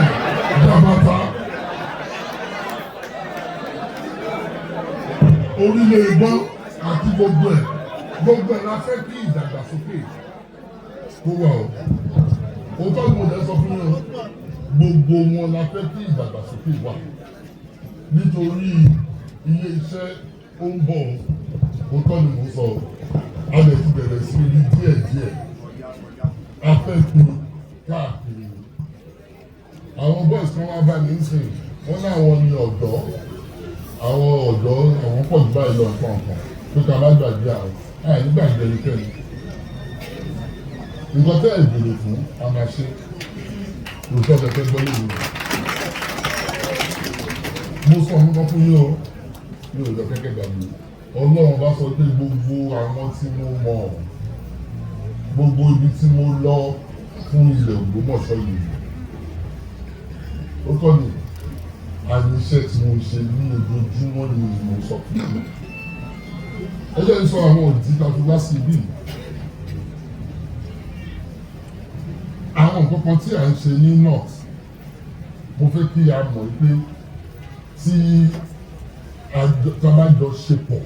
jàbàtà, orílẹ̀ ìgbọ́n àti gbogbo ẹ̀, gbogbo ẹ̀ la fẹ́ kí ìdàgbàsókè kó wà o. Òótọ́ ni mo lè sọ fún yín o, gbogbo wọn la fẹ́ kí ìdàgbàsókè wà, nítorí ilé iṣẹ́ ó ń bọ̀. Òótọ́ ni mo sọ. A lè ti bẹ̀rẹ̀ sí ní díẹ̀díẹ̀, a fẹ́ pin káàkiri. Àwọn boys kan wá bá mi ń sìn, wọ́n láwọn ní ọ̀dọ́, àwọn ọ̀dọ́ àwọn pọ̀ jù báyìí lọ, nǹkan kan tó ká bá gbàgbé àwọn àìní gbàgbé ẹnikẹ́ni. Nǹkan tẹ́ ẹ̀ bèrè fún, a máa ṣe. Òótọ́ tẹ fẹ́ gbọ́ lóru, mo sọ nǹkan fún yín o, mi ò lọ kẹ́kẹ́ gbàgbé. Ọlọ́run bá sọ pé gbogbo àwọn tí mo mọ̀, gbogbo ibi tí mo lọ fún ilẹ̀ Ògbómọ̀ṣọ́ yìí, ó kọ́ ni àní iṣẹ́ tí mo ṣe ní ojoojúmọ́ ni mo sọ fún mi. Ẹ jẹ́ n sọ àwọn òdì tá a fi wá sí ibí yìí. Àwọn nǹkan kan tí à ń ṣe ní north, mo fẹ́ kí a mọ̀ pé tí a bá jọ ṣe pọ̀,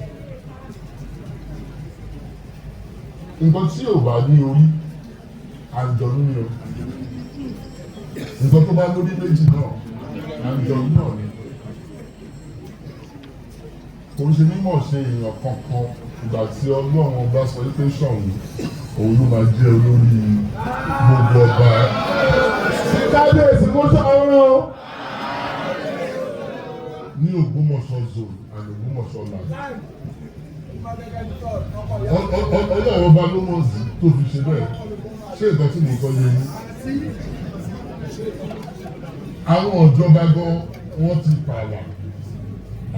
nǹkan tí ò bá ní orí, àǹjọ̀nú ni o. Nǹkan tó bá lórí méjì náà, àǹjọ̀nú náà ni. Kò ń ṣe mímọ̀ ṣe èèyàn kankan. Ìgbà tí Ọlọ́run ọba sọ wípé Ṣọ̀ún òun ló máa jẹ́ olórí gbogbo ọba Kábíyèsí kó sọ̀rọ̀ o. ní Ògbómọ̀ṣọ́ zone and Ògbómọ̀ṣọ́ land, Ọlọ́run ọba ló mọ̀ sí tó fi ṣe bẹ́ẹ̀. Ṣé nǹkan tí mo sọ yé yín? Àwọn ìjọba gan, wọ́n ti pààlà.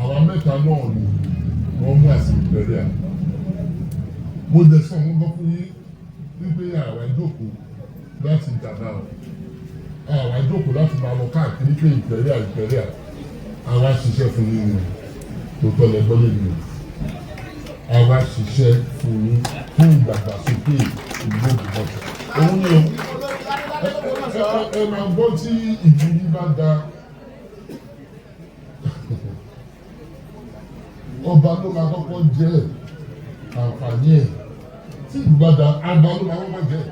Àwa mẹ́ta náà ni wọ́n mú àsìkò bẹ̀rẹ̀ à. Mo dẹ̀ sọ wọn gbọ́ fún yín wípé àwa jókòó láti dàda o, àwa jókòó láti máa lọ káàkiri pé ìpẹ̀rẹ̀ ìpẹ̀rẹ̀. Àwa ṣiṣẹ́ fún yín ni tó tọ́lẹ̀ gbọ́lé ni o. Àwa ṣiṣẹ́ fún yín fún ìdàgbàsókè ìlú Ògbómọ̀ṣọ́. Òun ni o. Ẹ máa gbọ́, tí ìlú yín bá da, ọba ló máa kọ́kọ́ jẹ́ àǹfààní ẹ̀. Tí ìlú bá da, ọba ló máa kọ́kọ́ jẹ́.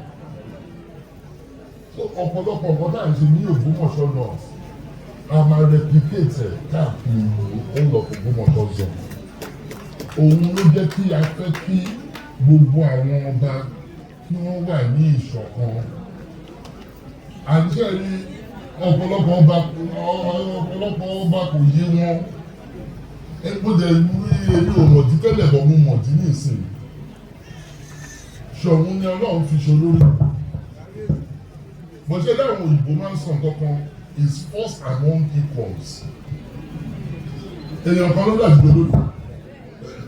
So ọ̀pọ̀lọpọ̀ nǹkan tá à ń ṣe ní Ògbómọ̀ṣọ́ north, a máa replicate ẹ̀ káàkiri all of Ògbómọ̀ṣọ́ zone. Òun ló jẹ́ kí a fẹ́ kí gbogbo àwọn ọba kí wọ́n wà ní ìṣọ̀kan. Àníṣe rí ọ̀pọ̀lọpọ̀ ọba kò yé wọn. Mo dẹ̀ rí, èmi ò mọ̀dí tẹ́lẹ̀ bọ̀, mo mọ̀dí ní ìsìn. Ṣọ̀ún ni Ọlọ́run fi ṣe olórí. Bọ̀ṣẹ́ láwọn òyìnbó máa ń sọ nǹkan kan, is first among equals. Èèyàn kan ló dàbí olórí,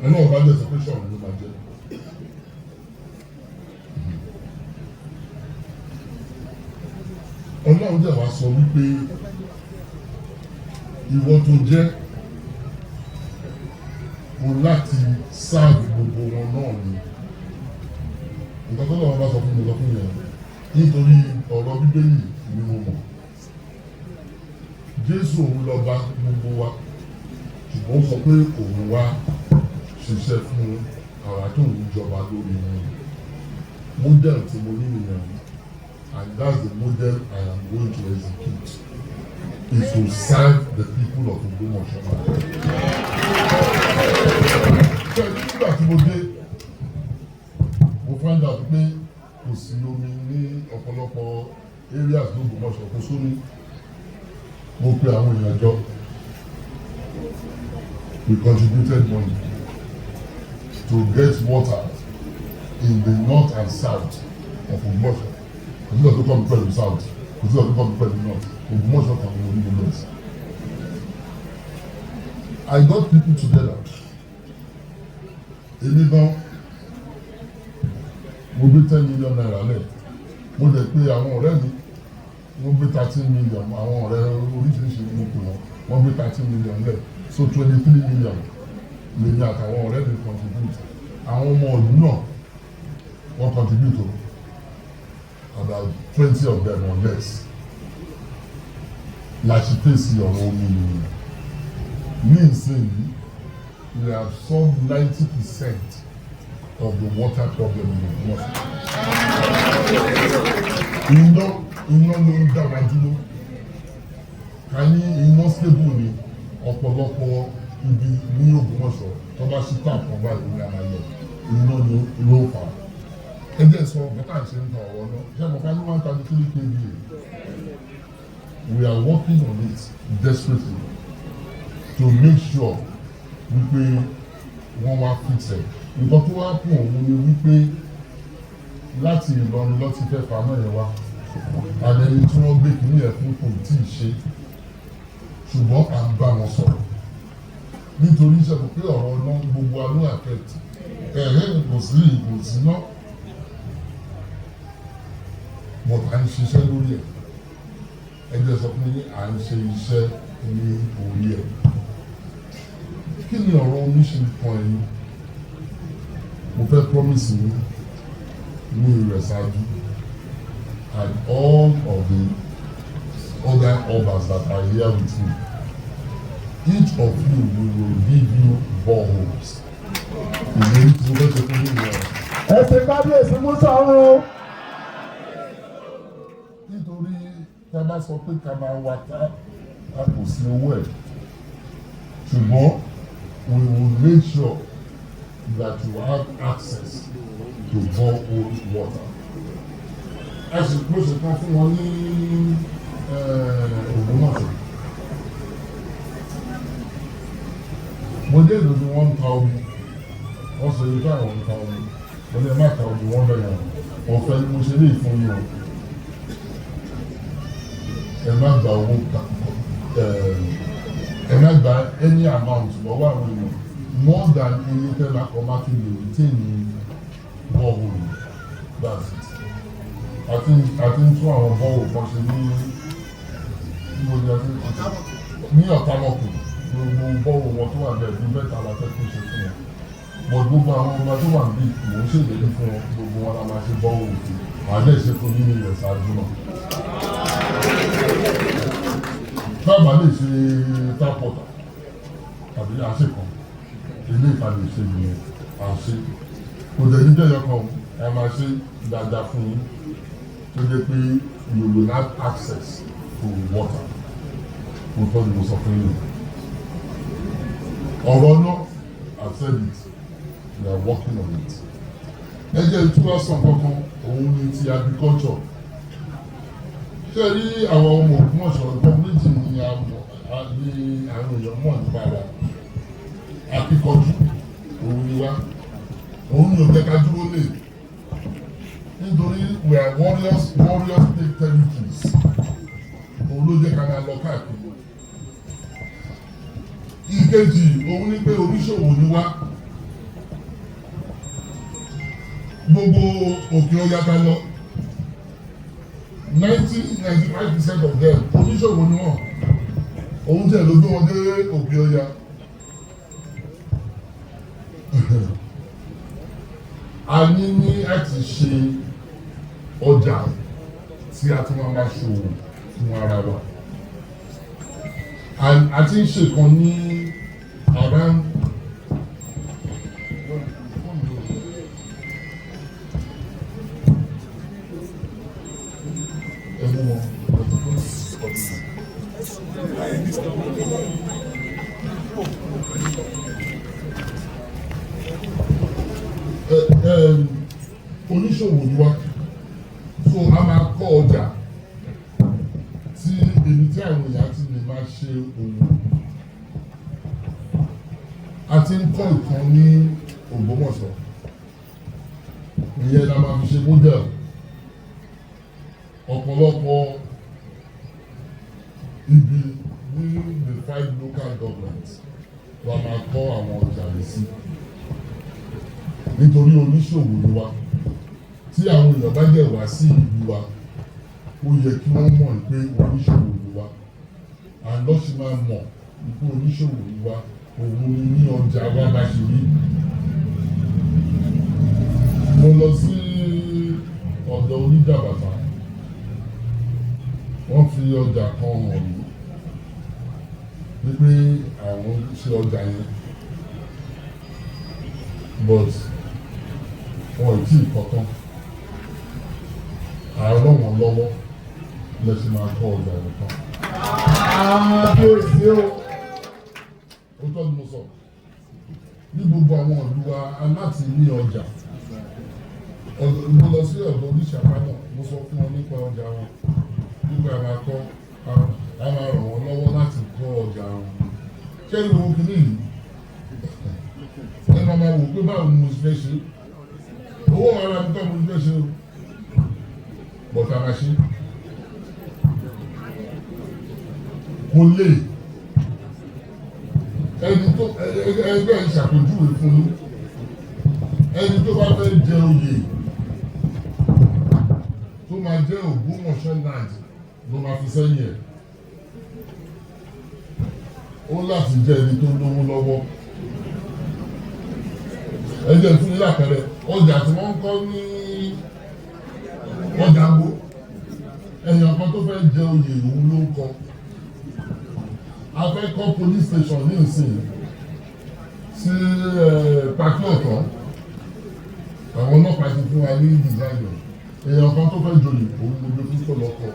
Ọlọ́run bá jẹ́ sọ pé Ṣọ̀ún ló máa jẹ́. Ọlọ́run dẹ̀ wá sọ wípé ìwọ tó jẹ́ o láti serve gbogbo wọn náà ni. Nǹkan tó lọ́wọ́ bá sọ fún mi lọ fún yẹn, nítorí ọ̀rọ̀ Bíbélì ni mo mọ̀. Jésù òun lọ́ba gbogbo wa, ṣùgbọ́n ó sọ pé òun wá ṣiṣẹ́ fún àwa tó ń jọba lórí wọn. Model tí mo ní nìyẹn, and that's the model I am going to execute, is to serve the people of Ogbomoso. Ṣé nígbà tí mo dé, mo find out pé kò sí omi ní ọ̀pọ̀lọpọ̀ areas l'Ógbómọ̀ṣọ́, kò sómi. Mo pe àwọn èèyàn jọ. We contributed money to get water in the north and south of Ògbómọ̀ṣọ́. Kò sí ọ̀tún kọ́ mi pẹ̀lú south, kò sí ọ̀tún kọ́ mi pẹ̀lú north. Ògbómọ̀ṣọ́ kan ní orí gbogbo ẹ̀sìn. I got people together. Èmi gan, mo gbé ₦10 million lẹ̀. Mo dẹ̀ pé àwọn ọ̀rẹ́ mi, wọ́n gbé 13 million. Àwọn ọ̀rẹ́ oríṣiríṣi mo pè wọ́n, wọ́n gbé 13 million lẹ̀. So 23 million lèmi àtàwọn ọ̀rẹ́ mi contribute. Àwọn ọmọ ìlú náà, wọ́n contribute o, about 20 of them or less. La ṣe fèsì ọ̀rọ̀ omi nìyẹn. Ní ìsinyìí, we have solved 90% of the water problem in Ògbómọ̀ṣọ́. Iná, iná ló ń dá wa dúró. Ká ní iná stable ni, ọ̀pọ̀lọpọ̀ ibi ní Ògbómọ̀ṣọ́, tó bá ṣí tap kan báyìí, omi á máa lọ. Iná ni ló fà á. Ẹ jẹ́ sọ bàtà ṣe ń ta ọ̀rọ̀ náà. Ṣé mo ká ní 133 kVA? We are working on it desperately to make sure wípé wọ́n wá fix ẹ̀. Nǹkan tó wá kún òun ni wípé láti Ìlọrin lọ ti fẹ́ faná yẹn wá. Àlẹ́ ẹni tí wọ́n gbé kìíní ẹ̀ fún kò tí ì ṣe, ṣùgbọ́n à ń bá wọn sọ̀rọ̀ nítorí iṣẹ́ kò pé ọ̀rọ̀ náà gbogbo wa ló affect ẹ̀hẹ́. Kò sí náà, but à ń ṣiṣẹ́ lórí ẹ̀. Ẹ jẹ́ sọ fún yín, à ń ṣe iṣẹ́ ní orí ẹ̀. Kí ni ọ̀rọ̀ omi ṣe kan ẹ̀yin? Mo fẹ́ promise yín ní Ìrẹ̀sájú and all of the other obas that are here with me, each of you, we will give you boreholes. Ìlérí tí mo fẹ́ ṣe fún yín nìyẹn. Ẹ ṣe kábíyèsí musa o. Nítorí tá a bá sọ pé ká máa wá ká a, kò sí owó ẹ̀, ṣùgbọ́n we will make sure that you have access to borehole water. A sì mo sì kan fún wọn ní Ògbómọ̀ṣọ́. Mo dé ìlú ni wọ́n ń ta omi. Wọ́n sọ iye táwọn ń ta omi. Mo ní ẹ má ta omi wọ́n bẹ̀rẹ̀. Ọ̀fẹ́ ni mo ṣe lè fún yín o. Ẹ má gba owó, ẹ má gba any amount lọ́wọ́ àwọn èèyàn more than iye tẹ́ máa kọ́ máa fi lè retain borehole. That's it. Àti ń tún àwọn borehole kan ṣe ní níbo ni a ti ní Ọ̀tàmọ̀kù. Gbogbo borehole wọn tó wà bẹ́ẹ̀ bí mẹ́ta la fẹ́ tún ṣe fún wọn, but gbogbo àwọn ọba tó wà níbí, mò ń ṣèlérí fún wọn, gbogbo wọn la máa ṣe borehole fún. Màá dẹ̀ ṣe fún yín ní ilẹ̀ ṣáájú náà. Bàbá lè ṣe tap water tàbí àṣekàn ilé ìta lè ṣe ìyẹn àṣe. Kò dẹ̀ ní jẹ́yọ kan, ẹ máa ṣe dáadáa fún yín tó jẹ́ pé you will have access to water. Mo tọ́ ni mo sọ fún yín. Ọ̀rọ̀ náà, I said it, we are working on it. Ẹ jẹ́ ìtura sàn kankan, òun ni ti agriculture. Ṣé rí àwọn ọmọ Ògbómọ̀ṣọ́, nǹkan méjì ni a mọ̀ ní àwọn èèyàn mọ̀ nípa wa. Akíkanjú òun ni wá, òun ni ò jẹ́ ká dúró lè, nítorí we are warriors. Warriors take territories. Òun ló jẹ́ ká máa lọ káàkiri. Ìkejì òun ni pé oníṣòwò ni wá. Gbogbo òkè ọya ká lọ, 90-95% of them, oníṣòwò ni wọ́n. Òun tẹ̀ ló gbé wọn dé òkè ọya. A ní láti ṣe ọjà tí a tún máa máa ṣòwò fún ara wa. A ti ń ṣe kan ní around. Ẹ̀mú wọn. Oníṣòwò ni wá, so a máa kọ́ ọjà tí ibi tí àwọn èèyàn ti lè máa ṣe òwò. A ti ń kọ́ ìkan ní Ògbómọ̀ṣọ́, ìyẹn la máa fi ṣe model. Ọ̀pọ̀lọpọ̀ ibi ní the five local governments la máa kọ́ àwọn ọjà yìí sí, nítorí oníṣòwò ni wá. Tí àwọn èèyàn bá dẹ̀ wá sí ìlú wa, ó yẹ kí wọ́n mọ̀ pé oníṣòwò ni wá. Àlọ́ sì máa mọ̀ pé oníṣòwò ni wá, òun ni ní ọjà wa bá ṣe rí. Mo lọ sí ọ̀dọ̀ oníjàbàtà, wọ́n fi ọjà kan hàn mí wípé àwọn ṣe ọjà yẹn, but wọn ò tí ì kọ́ tán. À ràn wọ́n lọ́wọ́ lẹ́sìn máa kọ́ ọjà yẹn tán. Kábíyèsí o. Ó tọ́ ni mo sọ. Ní gbogbo àwọn ìlú wa, a láti ní ọjà. Mo lọ sí ọ̀dọ̀ oníṣàpá náà, mo sọ fún wọn nípa ọjà wọn, nípa àwọn akọ́ a máa ràn wọ́n lọ́wọ́ láti kọ́ ọjà wọn. Ṣé ìwọ kìíní yìí, ẹ máa wò pé báwo ni mo ṣe fẹ́ ṣe? Owó ara mi kọ́ mo ṣe fẹ́ ṣe o, but a máa ṣe. Kò lè ẹni tó ẹgbẹ́ ìṣàpèjúwe fún yín, ẹni tó bá fẹ́ jẹ oyè tó máa jẹ́ Ògbómọ̀ṣọ́ land ló máa fi sẹ́yìn ẹ̀, ó láti jẹ́ ẹni tó lówó lọ́wọ́. Ẹ jẹ́ fún yín lápẹẹrẹ ọjà tí wọ́n ń kọ́ ní ọjà gbó. Èèyàn kan tó fẹ́ jẹ oyè, òun ló ń kọ́. A fẹ́ kọ́ police station ní ìsìn sí pàkí ọ̀tọ̀, àwọn ọlọ́pàá ti fún wa ní design rẹ̀. Èèyàn kan tó fẹ́ joyè, òun ló gbé fún kọlọ́kọ̀.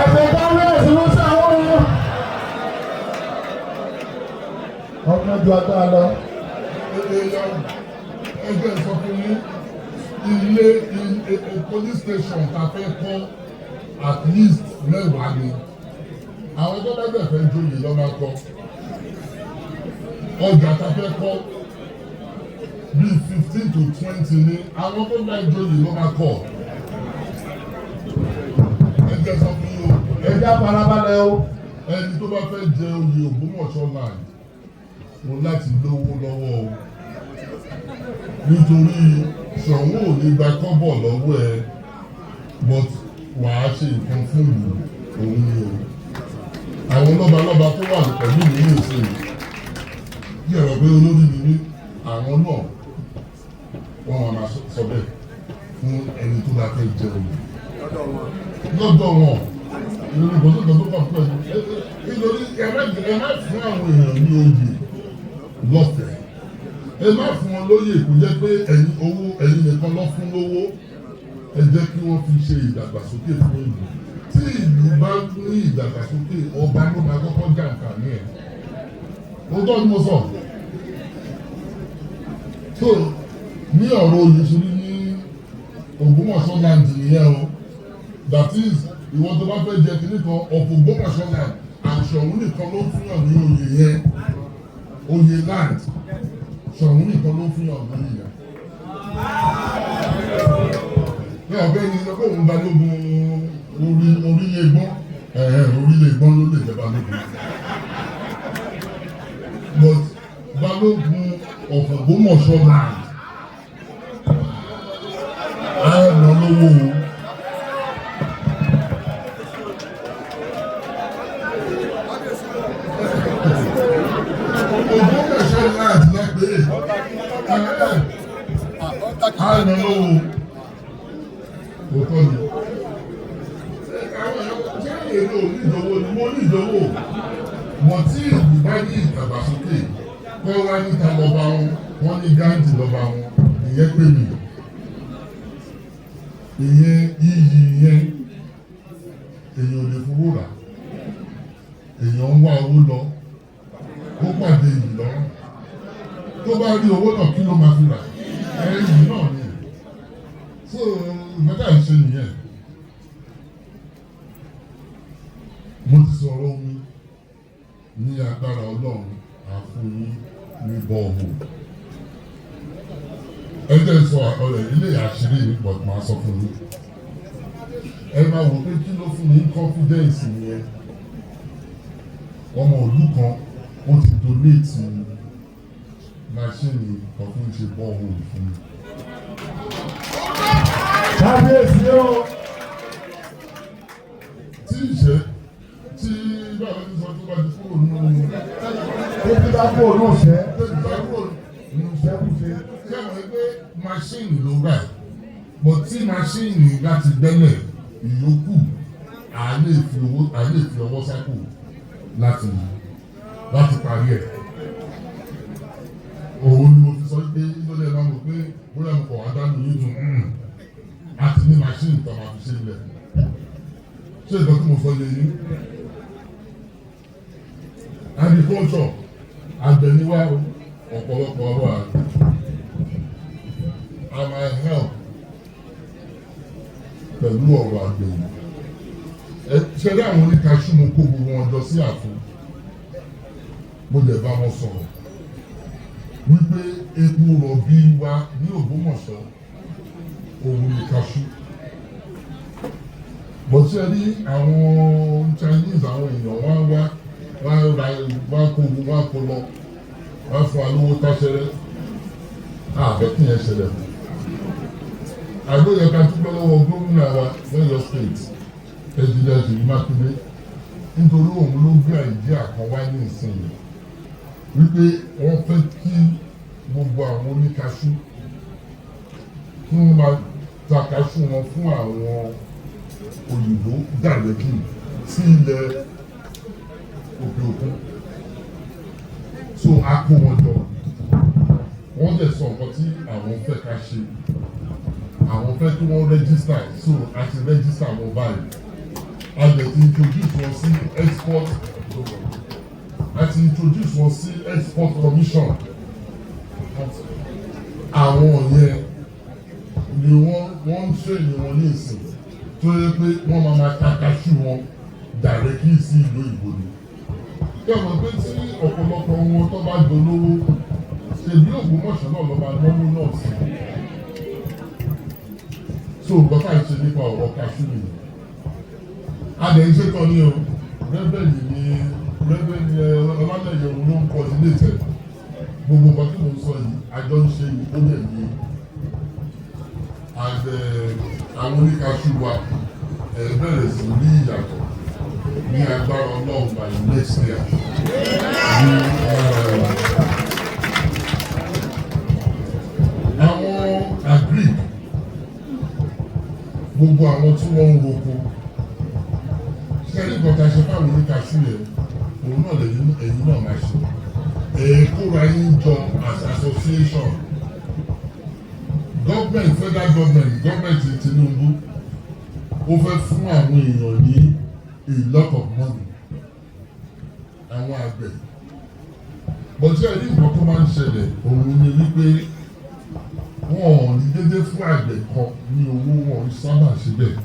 Ẹ̀sìn kábíyèsí ló ṣàwọn o. Ọkàn ju agbára lọ. Èèyàn ẹgbẹ́ sọ fún yín, ilé police station ta fẹ́ kọ́, at least 10 ni. Àwọn tó bá bẹ̀ fẹ́ joyè lọ́ máa kọ́. Ọjà ta fẹ́ kọ́, bíi 15 to 20 ni. Àwọn tó bá joyè lọ́ máa kọ́. Ẹgbẹ́ sọ fún yín o. Ẹ jẹ́ farabalẹ̀ o. Ẹni tó bá fẹ́ jẹ oyè Ògbómọ̀ṣọ́ land, o láti lówó lọ́wọ́ o, nítorí Ṣọ̀ún ò ní gba kọ́bọ̀ lọ́wọ́ ẹ, but wàá ṣe nǹkan fún ìlú òun ni o. Àwọn lọ́balọ́ba tó wà pẹ̀lú mi ní ìsìn kí ẹ̀rọ pé olórí mi ní àwọn náà, wọ́n máa sọ bẹ́ẹ̀ fún ẹni tó bá fẹ́ jẹ oyè lọ́dọ̀ wọn. Ìròyìn kò tó tó kàn pẹ̀lú, nítorí ẹ má fún àwọn èèyàn ní oyè lọ́fẹ̀ẹ́. Ẹ má fún wọn lóyè kó jẹ́ pé ẹ̀yin owó ẹ̀yin nìkan lọ́ fún lówó. Ẹ jẹ́ kí wọ́n fi ṣe ìdàgbàsókè fún ìlú. Tí ìlú bá ní ìdàgbàsókè, ọba ló máa kọ́kọ́ jàǹfààní ẹ̀. Ó tọ́ ni mo sọ. So ní ọ̀rọ̀ oyè ṣe ní ní Ògbómọ̀ṣọ́ land nìyẹn o. That is, ìwọ tó bá fẹ́ jẹ kínní kan of Ògbómọ̀ṣọ́ land, Ṣọ̀ún nìkan ló ń fúnyàn ní oyè yẹn. Oyè land, Ṣọ̀ún nìkan ló ń fúnyàn lóyè yẹn. Ní ọ̀bẹ ni sọ pé òun balógun orí orílẹ̀ gbọ́n, orílẹ̀ gbọ́n ló lè jẹ́ balógun, but balógun of Ògbómọ̀ṣọ́ land, á lọ lówó o. Ògbómọ̀ṣọ́ land lẹ́pẹ́, á lọ lówó òótọ́ ni. Àwọn èèyàn ṣé èrè ò ní ìdánwò ni? Mo ní ìdánwò wọ́n. Tí ìlú bá ní ìdàgbàsókè, kọ́ wá níta lọ́ba wọn, wọ́n ní Gáǹdì lọ́ba wọn, ìyẹn pè mí. Ìyẹn iyì yẹn, èèyàn ò lè fowó rà. Èèyàn ń wá owó lọ, ó pàdé ìlú lọ́rùn tó Tó bá rí owó náà, kí ló máa fi rà? Ẹ̀yìn náà ni. So nǹkan tá à ń ṣe nìyẹn. Mo ti sọ̀rọ̀ omi. Ní agbára Ọlọ́run, àfún yín ní borehole. Ẹ jẹ́ sọ ọ̀rẹ́ ilé àṣírí mi pọ̀, máa sọ fún yín. Ẹ máa wò pé kí ló fún mi confidence yẹn. Ọmọ ìlú kan, ó ti donate machine kan fún ṣe borehole fún mi. Kábíyèsí o. Tí ìṣe tí báwo ni sọ, tó bá ti kúrò nínú Tó ti bá kúrò ní òṣẹ́. Tó ti bá kúrò nínú Ìṣẹ́kùṣe. Ṣé àwọn pé machine ló rà, but tí machine bá ti gbẹ́lẹ̀ ìyókù, à lè fi ọwọ́ sápò láti parí ẹ̀. Òun ni mo fi sọ pé nítorí ẹ máa mọ̀ pé bóyá mo kọ̀ wá dánú yín dùn àti ní machine tó máa fi ṣe ilẹ̀. Ṣé ìgbà tí mo sọ yẹ yín? Agriculture, àgbẹ̀ ni wá o, ọ̀pọ̀lọpọ̀ ọwọ́ àgbẹ̀. A máa help pẹ̀lú ọ̀rọ̀ àgbẹ̀ yìí. Ẹ ṣe rí àwọn oníkaṣú, mo kó gbogbo wọn jọ sí ààfin, mo dẹ̀ bá wọn sọ̀rọ̀ wípé epo rọ̀bì wa ní Ògbómọ̀ṣọ́, òun ni kaṣú. Bó ṣe rí àwọn Chinese, àwọn èèyàn wá wá wá ra, wá kó wá kó lọ, wá fún wa lówó táṣẹ́rẹ́. Àbẹ̀ kí yẹn ṣẹlẹ̀, àgbóyè ká dúpẹ́ lọ́wọ́ gómìnà wa lọ́yọ̀ State, Engineer Ṣèyí Mákindé, nítorí òun ló gbé idea kan wá ní ìsinyìí wípé wọ́n fẹ́ kí gbogbo àwọn oníkaṣú kí wọ́n máa ta kaṣú wọn fún àwọn òyìnbó directly sí ilẹ̀ òkè òkun. So a kó wọn jọ, wọ́n dẹ̀ sọ nǹkan tí àwọn fẹ́ ká ṣe. Àwọn fẹ́ kí wọ́n register, so a ti register wọn báyìí. A dẹ̀ ti introduce wọn sí export, a ti introduce wọn sí export commission. Àwọn yẹn ni wọ́n ń train wọn ní ìsìn tó yẹ pé wọ́n máa ma ta kaṣú wọn directly sí ìlú òyìnbó ni. Kí ọmọ pé tí ọ̀pọ̀lọpọ̀ wọn tó bá dolówó, ṣèbí Ògbómọ̀ṣọ́ náà ló máa náwó náà sí. So nǹkan tá à ń ṣe nípa ọ̀rọ̀ kaṣú nìyẹn. A dẹ̀ ń ṣètò ní o. Reverend ni, Reverend Ọlálẹyé, òun ló ń coordinate ẹ̀. Gbogbo nǹkan tí mò ń sọ yìí, àjọ ń ṣe yìí, ó dẹ̀ yé. And àwọn oníkaṣú wa ẹ̀ bẹ̀rẹ̀ sí ní ìyàtọ̀ ní agbára Ọlọ́run by next year. Ní àwọn agric, gbogbo àwọn tí wọ́n ń roko, sẹ́rí nǹkan tá a ṣe fáwọn oníkaṣú yẹn, òun náà lẹ́yìn ẹ̀yìn náà máa ṣe. Ẹ̀ kóra yín jọ as association. Government, federal government, government Tinubu, ó fẹ́ fún àwọn èèyàn ní a lot of money, àwọn àgbẹ̀. But ṣe rí nǹkan tó máa ń ṣẹlẹ̀, òun ni wípé wọn ò ní dédé fún àgbẹ̀ kan ní owó, wọn ò sábà ṣe bẹ́ẹ̀.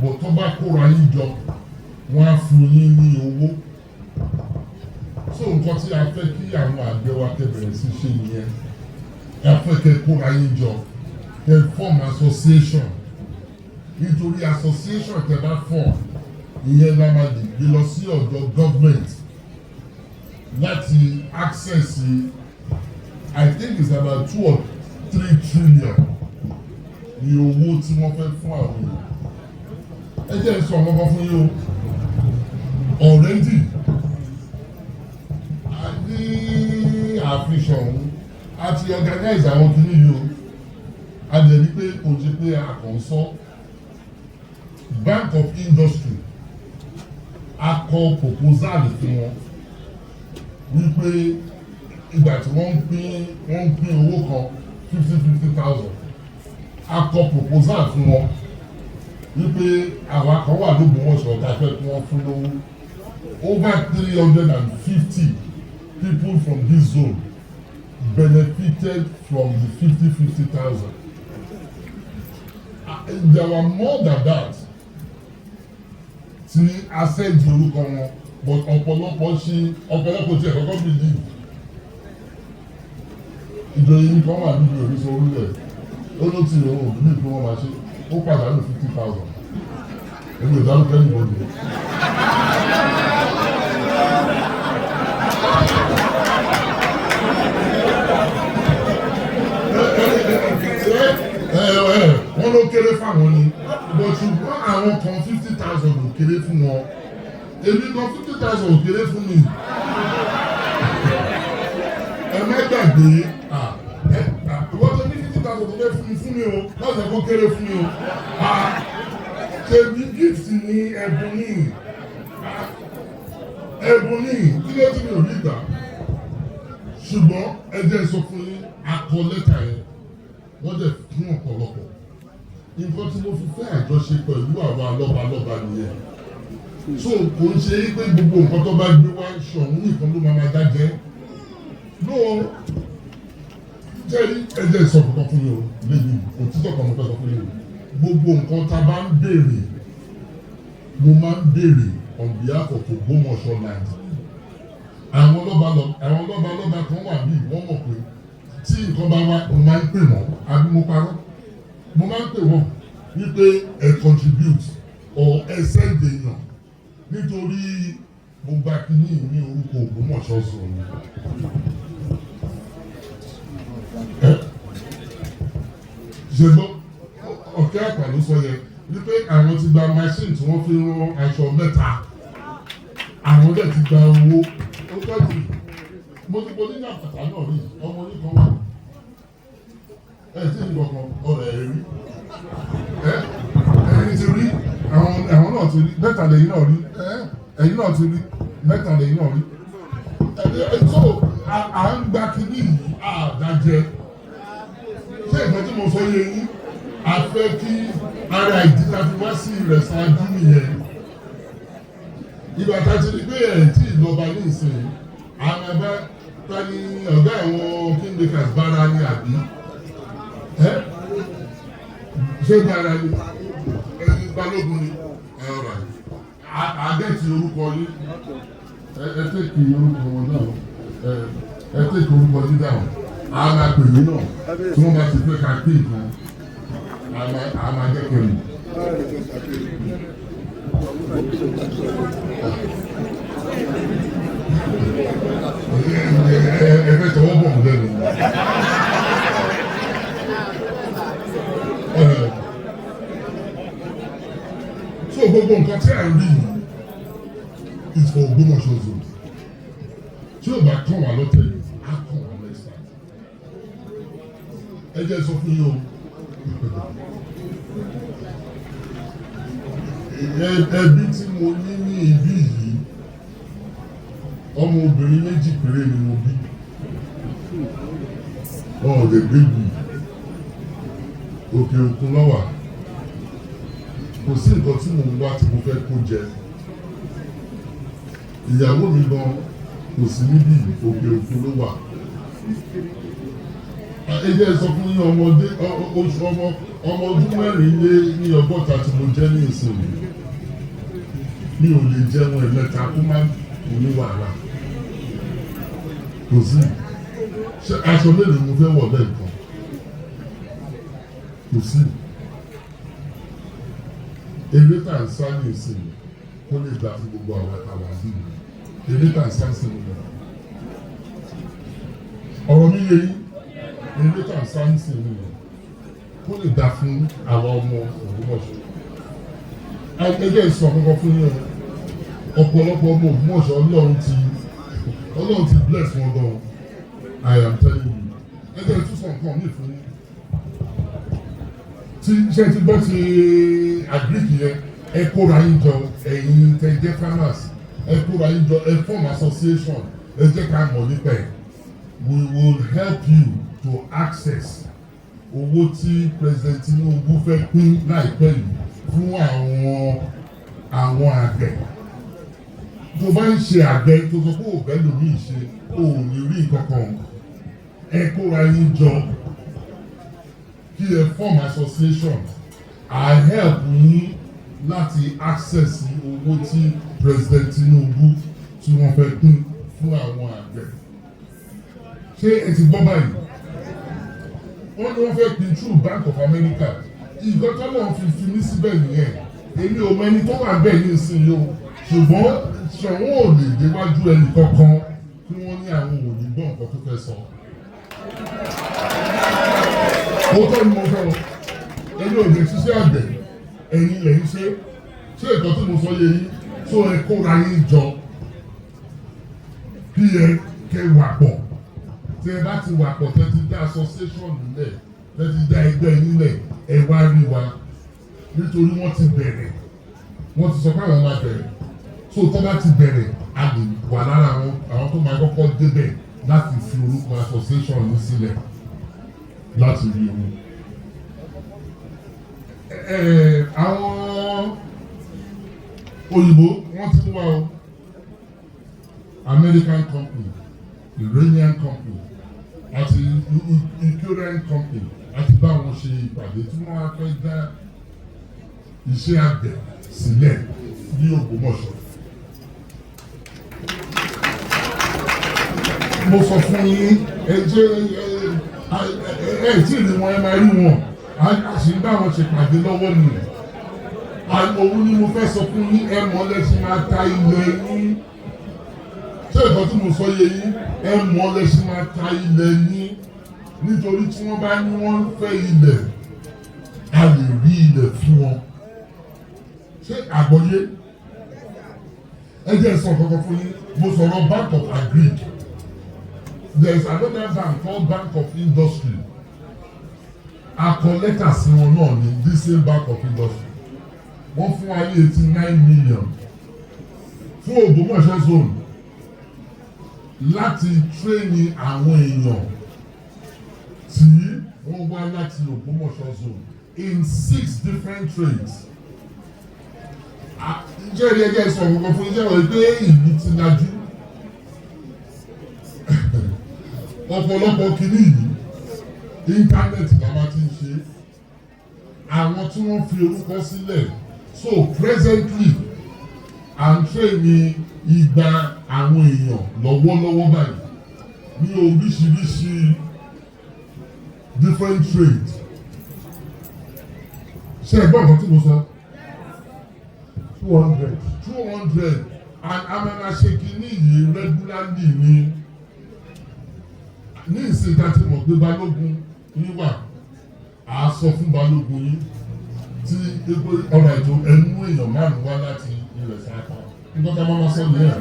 But tó bá kóra yín jọ, wọ́n á fún yín ní owó. So nǹkan tí a fẹ́ kí àwọn àgbẹ̀ wa kẹ́ bẹ̀rẹ̀ sí ṣe nìyẹn. A fẹ́ kẹ́ kóra yín jọ, kẹ́ form association, nítorí association tẹ́ bá form, ìyẹn la máa lè gbé lọ sí ọ̀dọ̀ government láti access, I think it's about 2 or 3 trillion ní owó tí wọ́n fẹ́ fún àwọn èèyàn. Ẹ jẹ́ n sọ nǹkan fún yín o. Already a ní ààfin Ṣọ̀ún, a ti organize àwọn kìíní yìí o. A dẹ̀ rí pé kò ṣe pé a kàn ń sọ. Bank of Industry, a kọ proposal fún wọn wípé ìgbà tí wọ́n ń pín owó kan, 50-50 thousand, a kọ proposal fún wọn wípé àwa kan wà lÓgbómọ̀ṣọ́ tá a fẹ́ kí wọ́n fún lówó. Over 350 people from this zone benefited from the 50-50 thousand. There were more than that tí a send orúkọ wọn, but ọ̀pọ̀lọpọ̀ ṣe, ọ̀pọ̀lọpọ̀ tí ẹ̀ kọ́kọ́ believe. Ìjọyè nǹkan wà níbi òní sọ orílẹ̀ ó ló ti òun ò believe pé wọ́n máa ṣe, ó pàdánù 50,000. Èmi ò dárúkọ anybody. Ẹ wọ́n ló kéré fáwọn ni, but ṣùgbọ́n àwọn kan, 50,000 ò kéré fún wọn. Èmi gan, 50,000 ò kéré fún mi. Ẹ má gbàgbé, ẹ ìwọ́n tó ní 50,000 tó fẹ́ fún mi, fún mi o, láti ẹ̀kọ́ kéré fún mi o. Ṣèbí gift ni, ẹ̀bùn ni, ẹ̀bùn ni. Kí ló tí mi ò rí gbà? Ṣùgbọ́n ẹ jẹ́ sọ fún yín, akọ lẹ́tà yẹn, wọ́n dẹ̀ fún ọ̀pọ̀lọpọ̀. Nǹkan tí mo fi fẹ́ àjọṣe pẹ̀lú àwa lọ́balọ́ba nìyẹn. So kò ń ṣe pé gbogbo nǹkan tó bá gbé wá, Ṣọ̀ún nìkan ló máa dájẹ́ no. Jẹ́rí, ẹ jẹ́ sọ kankan fún yín o lẹ́yìn òtítọ́ kan mo fẹ́ sọ fún yín o. Gbogbo nǹkan tá a bá ń béèrè, mo máa ń béèrè on behalf of Ògbómọ̀ṣọ́ land. Àwọn lọ́balọ́ba kan wà bíi wọ́n mọ̀ pé tí nǹkan bá wá, mo máa ń pè wọ́n. Àbí mo parọ́? Mo máa ń pè wọ́n wípé ẹ contribute or ẹ send èèyàn, nítorí mo gba kínní ní orúkọ Ògbómọ̀ṣọ́ zone. Ẹ ṣe gbọ́, ọ̀kẹ́ àpà ló sọ yẹn wípé àwọn ti gba machine tí wọ́n fi ń rán aṣọ mẹ́ta, àwọn dẹ̀ ti gba owó. Ó tọ́jú mo ti bo nígbà bàtà náà rí. Ọmọ oníkan wà, ẹ tí ní kankan ọ̀rẹ́ ẹ rí, ẹ ẹ̀yin ti rí, àwọn náà ti rí mẹ́ta, lẹ́yìn náà rí, ẹ ẹ̀yin náà ti rí mẹ́ta, lẹ́yìn náà rí. Ẹ so à ń gba kínní yìí àdájẹ. Ṣé ìgbà tí mo sọ yẹ yín? A fẹ́ kí ara ìdí ta fi wá sí Ìrẹ̀sàájú nìyẹn. Ìgbà tá a ti rí pé ẹ̀ tí ìlọba ní ìsìn, àwọn ẹgbẹ́ ta ni ọ̀gá àwọn kingmakers bára ní, àbí ẹ ṣé bára ni, ẹni balógun ni ẹ. Ọ̀rọ̀ àgẹ́tì orúkọ yín, ẹ take orúkọ wọn náà, ẹ take orúkọ yín dáhùn. A máa pè yín náà tí wọ́n bá ti fẹ́ ká pín nǹkan, a máa jẹ́ kẹ́ mọ̀. Ẹ fẹ́ tọwọ́ bọ̀ mí lẹ́nu. So gbogbo nǹkan tí à ń rí yìí is for Ògbómọ̀ṣọ́ zone. Tí ò bá kàn wá lọ́tẹ̀ yìí, á kàn wá next time. Ẹ jẹ́ sọ fún yín o. Ẹbí tí mo ní ní ibí yìí, ọmọ obìnrin méjì péré ni mo bí. Wọn ò lè gbé gbù, òkè òkun lọ́wà. Kò sí nǹkan tí mò ń wá tí mo fẹ́ kó jẹ. Ìyàwó mi gan kò sí níbí, òkè òkun ló wà. Ẹ jẹ́ sọ fún yín, ọmọdé oṣù ọmọ ọdún 64 tí mo jẹ́ ní ìsinyìí, mi ò lè jẹun ẹ̀mẹ́ta kó má kó ní wàhálà. Kò sí. Ṣé aṣọ mélòó mo fẹ́ wọ̀ lẹ́ẹ̀kan? Kò sí. Eré tá à ń sá ní ìsinyìí, kó lè dá fún gbogbo àwọn àtàwọn àbí mi, eré tá à ń sá sí mi. Ọ̀rọ̀ mi yé yín? Eré tá à ń sá ní ìsinyìí, kó lè dá fún àwọn ọmọ Ògbómọ̀ṣọ́. Ẹ jẹ́ sọ kankan fún yín o. Ọ̀pọ̀lọpọ̀ ọmọ Ògbómọ̀ṣọ́, Ọlọ́run ti bless wọn gan. I am telling you. Ẹ jẹ́ tún sọ nǹkan mi fún yín. Tí ṣé ti gbọ́ ti agric yẹn, ẹ kóra yín jọ. Ẹ̀yin tẹ́ jẹ́ farmers, ẹ kóra yín jọ, ẹ form association, ẹ jẹ́ ká mọ̀ nípa ẹ̀. We will help you to access owó tí President Tinubu fẹ́ pín láìpẹ́ yìí fún àwọn àgbẹ̀. Tó bá ń ṣe àgbẹ̀, tó sọ pé òbẹ́ lòmíì ṣe, ò ní rí nǹkan kan. Ẹ kóra yín jọ kí ẹ form association. I help yín láti access owó tí President Tinubu tí wọ́n fẹ́ pín fún àwọn àgbẹ̀. Ṣé ẹ ti gbọ́ báyìí? Wọ́n ní wọ́n fẹ́ pín through Bank of America. Ìgbọ́n tọ́lọ̀ fi mí síbẹ̀ nìyẹn. Èmi ò mọ ẹni tó wà bẹ́ẹ̀ ní ìsinyìí o, ṣùgbọ́n Ṣọ̀ún ò lè déwájú ẹnì kankan kí wọ́n ní àwọn ò ní gbọ́ nǹkan tó fẹ́ sọ. Òótọ́ ni mo fẹ́ o. Èmi ò lè ṣiṣẹ́ àgbẹ̀, ẹ̀yin lẹ̀ ń ṣe. Ṣé nǹkan tí mo sọ yé yín? Tó ẹ kóra yín jọ kí ẹ kẹ wà pọ̀. Tí ẹ bá ti wà pọ̀, tẹ́ ti dá association nílẹ̀, tẹ́ ti dá ẹgbẹ́ yín lẹ̀, ẹ wá rí wa, nítorí wọ́n ti bẹ̀rẹ̀. Wọ́n ti sọ pé àwọn máa bẹ̀rẹ̀. So tó bá ti bẹ̀rẹ̀, a lè wà lára àwọn tó máa kọ́kọ́ débẹ̀ láti fi orúkọ association yìí sílẹ̀ láti rí owó. Àwọn òyìnbó, wọ́n ti wá o. American company, Iranian company àti Ukrainian company àti bá wọn ṣe ìpàdé tí wọ́n á fẹ́ dá iṣẹ́ àgbẹ̀ sílẹ̀ ní Ògbómọ̀ṣọ́. Mo sọ fún yín, ẹ jẹ́ ẹ tí ì rí wọn, ẹ máa rí wọn. A sì ń bá wọn ṣèpàdé lọ́wọ́ nìyẹn. Òun ni mo fẹ́ sọ fún yín. Ẹ mọ̀ lẹ́sìn máa ta ilẹ̀ yín. Ṣé ìkan tí mo sọ yé yín? Ẹ mọ̀ lẹ́sìn máa ta ilẹ̀ yín, nítorí tí wọ́n bá ní wọ́n ń fẹ́ ilẹ̀, a lè rí ilẹ̀ fún wọn. Ṣé àgbọ́yé? Ẹ jẹ́ sọ kankan fún yín. Mo sọ̀rọ̀ Bank of Agric. There is another bank called Bank of Industry. A kọ lẹ́tà sí wọn náà ní this same Bank of Industry. Wọ́n fún wa ní 89 million fún Ògbómọ̀ṣọ́ zone láti train àwọn èèyàn tí wọ́n wá láti Ògbómọ̀ṣọ́ zone in six different trades. Ǹjẹ́ ilé ẹjẹ́ sọ kankan fún iṣẹ́ rẹ̀ pé ìlú ti lajú? Ọ̀pọ̀lọpọ̀ kìíní yìí, internet la máa ti ń ṣe. Àwọn tí wọ́n fi orúkọ sílẹ̀, so presently à ń train 200 àwọn èèyàn lọ́wọ́lọ́wọ́ báyìí ní oríṣiríṣi different trades. Ṣé ẹ gbọ́ nǹkan tí mo sọ? 200. 200, and amana ṣe kínní yìí regularly ni. Ní ìsìn tá a ti mọ̀ pé balógun yín wà, á sọ fún balógun yín tí epo ọ̀rọ̀ ètò ẹnu èèyàn márùn wá láti ilẹ̀ sápá. Nǹkan tá a máa ma sọ nìyẹn,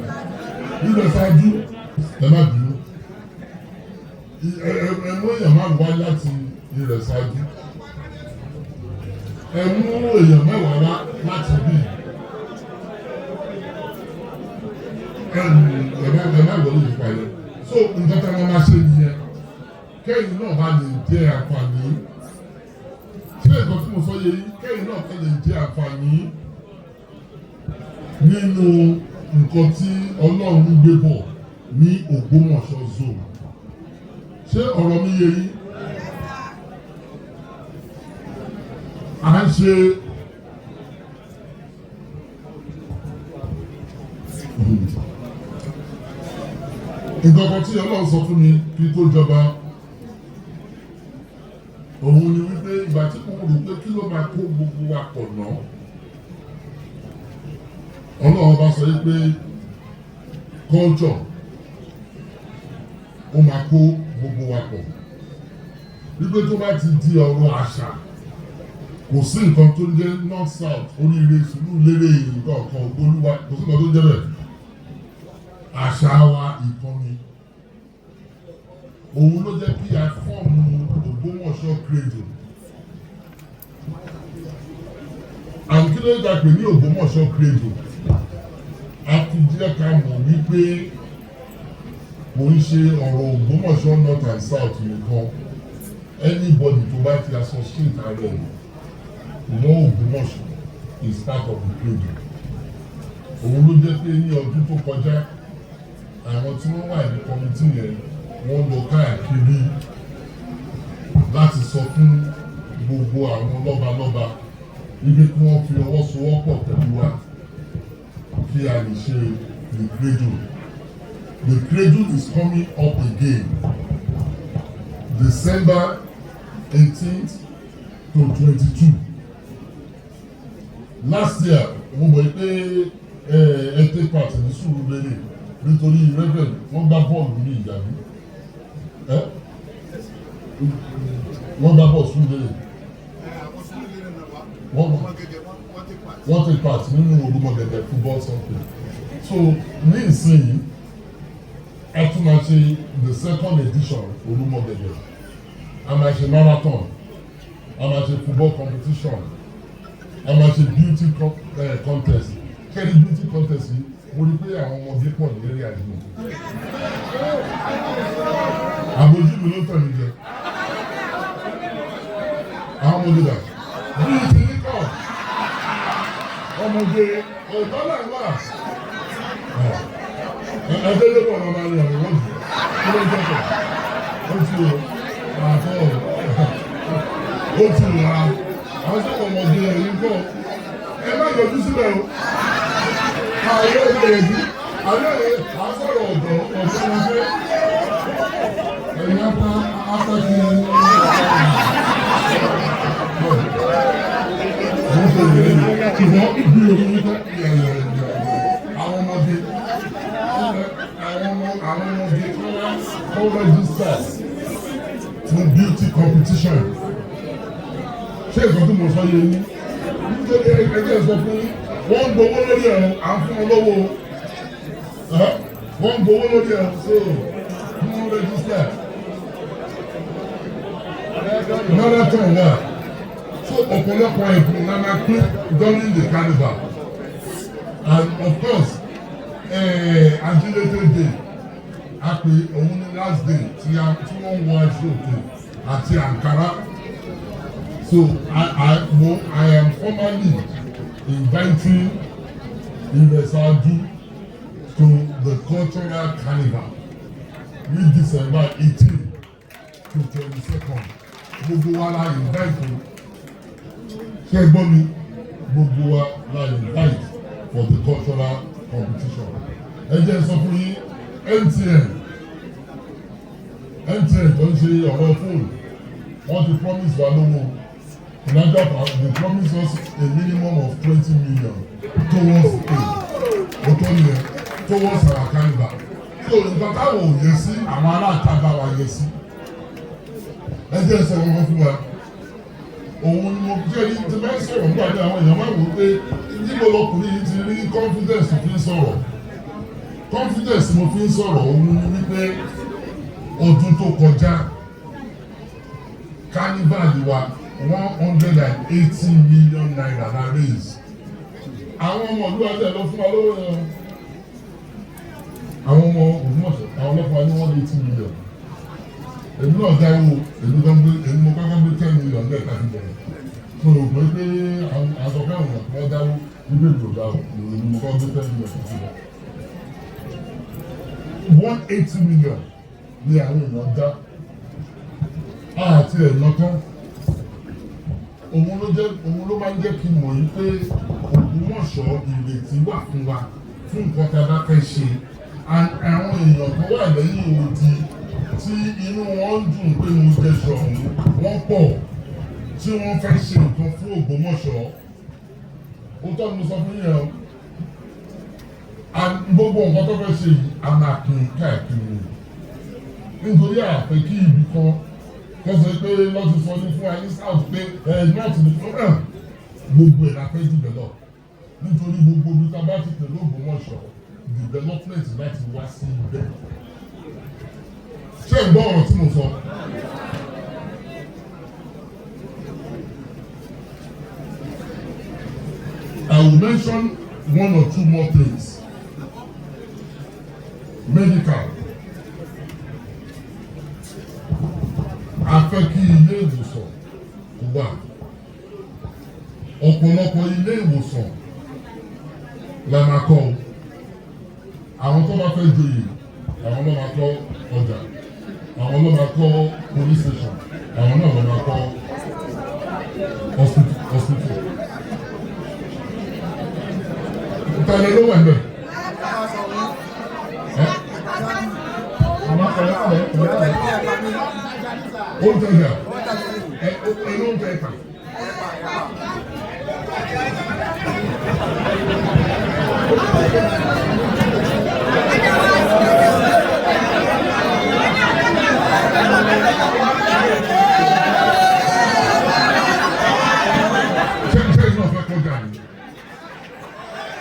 ilẹ̀ ṣáájú, ẹ má bínú. Ẹnu èèyàn márùn wá láti ilẹ̀ ṣáájú, ẹnu èèyàn 10 wá láti bí ẹ má wọlé nípa yẹn. So nǹkan tá a máa ma ṣe nìyẹn, kẹ́yìn náà bá lè jẹ́ àǹfààní. Ṣé nǹkan tí mo sọ yé yín? Kẹ́yìn náà kẹ́ lè jẹ́ àǹfààní nínú nǹkan tí Ọlọ́run ń gbé bọ̀ ní Ògbómọ̀ṣọ́ zone. Ṣé ọ̀rọ̀ mi yé yín? À ń ṣe nǹkan kan tí Ọlọ́run sọ fún mi kí tó jọba. Òun ni wípé ìgbà tí mo rò pé kí ló máa kó gbogbo wa pọ̀ náà, Ọlọ́run bá sọ wípé culture ó máa kó gbogbo wa pọ̀, wípé tó bá ti di ọ̀rọ̀ àṣà, kò sí nǹkan tó ń jẹ́ north, south, oríire, sùúrù lérè, nǹkan kan, Ògbólúwa, kò sí nǹkan tó ń jẹ́ bẹ́ẹ̀. Àṣà wa ìkànnì, òun ló jẹ́ kí a form Ògbómọ̀ṣọ́ cradle. Àwọn kí ló dé ta pè ní Ògbómọ̀ṣọ́ cradle? A fi jẹ́ ká mọ̀ wípé kò ń ṣe ọ̀rọ̀ Ògbómọ̀ṣọ́ north and south nìkan. Anybody tó bá ti associate ara ẹ̀ mọ́ Ògbómọ̀ṣọ́ is part of the cradle. Òun ló jẹ́ pé ní ọdún tó kọjá, àwọn tí wọ́n wà ní committee yẹn, Wọ́n lọ káàkiri láti sọ fún gbogbo àwọn lọ́balọ́ba wípé kí wọ́n fi ọwọ́ sowọ́pọ̀ pẹ̀lú wa kí a lè ṣe the cradle. The cradle is coming up again December 18th to 22. Last year, mo mọ̀ pé ẹ take part ní Sùúrùlérè nítorí Reverend wọ́n gbá bọ́ọ̀lù ní ìyàbí ẹ wọ́n gbá bọ́ọ̀lù Sùúrùlérè, wọ́n take part nínú Olúmọ̀gẹ̀dẹ̀ football something. So ní ìsinyìí, a tún máa ṣe the second edition Olúmọ̀gẹ̀dẹ̀. A máa ṣe marathon, a máa ṣe football competition, a máa ṣe beauty contest. Kẹ́ni beauty contest yìí, mo rí pé àwọn ọmọdé pọ̀ ní eré àdúgbò. Àbójú mi ló tẹ̀ mí jẹ? Àwọn ọmọdé dà bíi ti ní kọ́ ọmọdé ọ̀tọ́ náà wà. Ẹgbẹ́ lébọ̀ ọ̀nà máa ń rìn àwọn ìwọ́dù kí ló ń jẹ́ pọ̀ ó ti o àtọ́ ó ti wà. Àwọn sọ̀rọ̀ ọmọdé ẹ̀yìn kọ́, ẹ má yọjú síbẹ̀ o. Àwọn ọmọ yẹn àwọn ẹ̀ à ń sọ̀rọ̀ ọ̀dọ́ ọ̀dọ́ wọn fẹ́ ẹ̀yìn apá apá kí mo ń sọ ìrìn ṣùgbọ́n bí orí wípé àwọn ọmọdé àwọn ọmọdé kọ́ register fún beauty competition. Ṣé nǹkan tí mo sọ yé yín? Nítorí ẹgbẹ́ sọ fún yín, wọ́n ń gbowó lórí ẹ̀rọ, à ń fún wọn lówó, wọ́n ń gbowó lórí ẹ̀rọ, so fún register. Marathon wà, so ọ̀pọ̀lọpọ̀ ẹ̀bùn la máa pín during the carnival. And of course, Ajílété Day a pè òun ní last day tí wọ́n ń wọ aṣọ òkè àti àǹkárá. So I am formally inviting Ìrẹsàájú to the cultural carnival ní December 18 to 22. Gbogbo wa la invite o. Ṣé ẹ gbọ́ mi? Gbogbo wa la invite for the cultural competition. Ẹ jẹ́ sọ fún yín, MTN, MTN tó ń ṣe ọ̀rọ̀ fóònù, wọ́n ti promise wa lówó. Niger, they promise us a minimum of 20 million towards a ó tó yẹ towards our carnival. So nǹkan táwọn ò yẹ sí, àwọn aláàtà bá wa yẹ sí. Ẹ jẹ́ sọ wọn fún wa. Òun ni mo jẹ́ ní ti máa ń sọ̀rọ̀ nígbà tí àwọn èèyàn máa wò ó pé níbo lọkùnrin yìí ti rí confidence fi ń sọ̀rọ̀. Confidence mo fi ń sọ̀rọ̀, òun ni wípé ọdún tó kọjá, carnival wa, ₦180 million la raise. Àwọn ọmọ ìlú àti ẹ̀ lọ fún wa lówó yẹn. Àwọn ọmọ Ògbómọ̀ṣọ́, àwọn ọlọ́pàá ní 180 million. Èmi náà dáwó, èmi gan gbé, èmi mo kọ́kọ́ gbé 10 million lẹ́ẹ̀ka fi bẹ̀rẹ̀. So pé àsọ̀kẹ́ àwọn èèyàn wọ́n dáwó wípé mi ò dáwó, èmi mo kọ́kọ́ gbé 10 million fi bẹ̀rẹ̀. 180 million ni àwọn èèyàn dá àti ẹ̀ lọ́tọ́. Òun ló máa ń jẹ́ kí n mọ̀ yín pé Ògbómọ̀ṣọ́, ìrètí wà fún wa fún nǹkan tá a bá fẹ́ ṣe. And àwọn èèyàn tó wà lẹ́yìn odi tí inú wọn ń dùn pé mo jẹ Ṣọ̀ún, wọ́n pọ̀ tí wọ́n fẹ́ ṣe nǹkan fún Ògbómọ̀ṣọ́. Ó tọ́ ni mo sọ fún yín o. And gbogbo nǹkan tó fẹ́ ṣe yìí, a máa pín káàkiri nítorí àfẹ́ kí ibì kan kó sọ pé lọ́ti sọ ní fún wa ní south pé ẹ north ní fún ẹ. Gbogbo ẹ̀ la fẹ́ develop nítorí gbogbo ibi tá a bá ti pẹ̀lú Ògbómọ̀ṣọ́, development láti wá sí ibẹ̀. Ṣé ẹ gbọ́ ọ̀rọ̀ tí mo sọ? I will mention one or two more things. Medical. A fẹ́ kí ilé ìwòsàn kó wà. Ọ̀pọ̀lọpọ̀ ilé ìwòsàn la máa kọ́ o. Àwọn tó bá fẹ́ joyè, àwọn ló máa kọ́ ọjà. Àwọn ló máa kọ́ police station, àwọn náà ló máa kọ́ hospital. Ìtàlẹ̀ ló wà ní ẹ̀. Àwọn pẹ̀lẹ́pẹ̀lẹ́. Ó ń tẹ̀jà ẹ, ẹ ló ń tẹ̀ ẹ̀ka. Ṣé iná fẹ́ kọjá ni?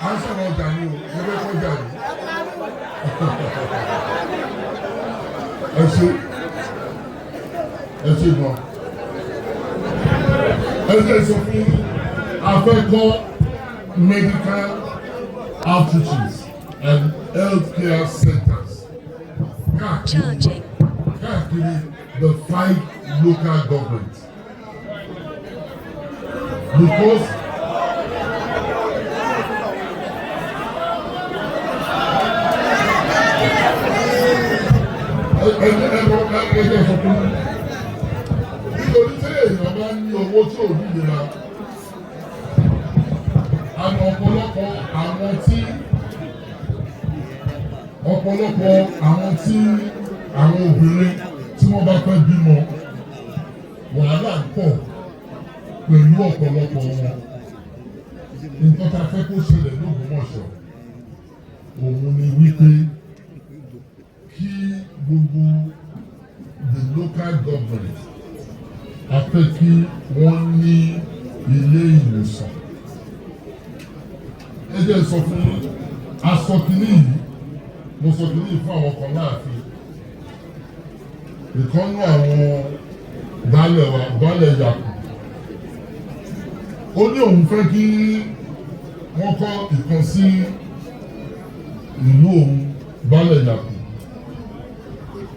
À ń sọ̀rọ̀ ọjà ni o, ẹ fẹ́ kọjá ni. Ẹ ṣe, ẹ ṣe gan. Ẹ ṣe sọ fún afẹ́kọ́ medical outreaches and healthcare centers káàkiri Charging. káàkiri the five local governments, because ẹ ẹ ẹ ẹ ẹ sọ fún mi, nítorí tí èèyàn bá ní owó tí ò ní ìlera, àwọn ọ̀pọ̀lọpọ̀ àwọn tí àwọn obìnrin tí wọ́n bá fẹ́ bímọ, wàhálà ń pọ̀ pẹ̀lú ọ̀pọ̀lọpọ̀ wọn. Nǹkan tá a fẹ́ kó ṣẹlẹ̀ lÓgbómọ̀ṣọ́ òun ni wípé kí gbogbo the local government, a fẹ́ kí wọ́n ní ilé ìwòsàn. Ẹ jẹ́ sọ fún yín, aṣọ kìíní yìí, mo sọ kìíní yìí fún àwọn kan láàfin ìkànnú àwọn baálẹ̀ wa, baálẹ̀ Yàkù. Ó ní òun fẹ́ kí wọ́n kọ́ ìkan sí ìlú òun, baálẹ̀ Yàkù.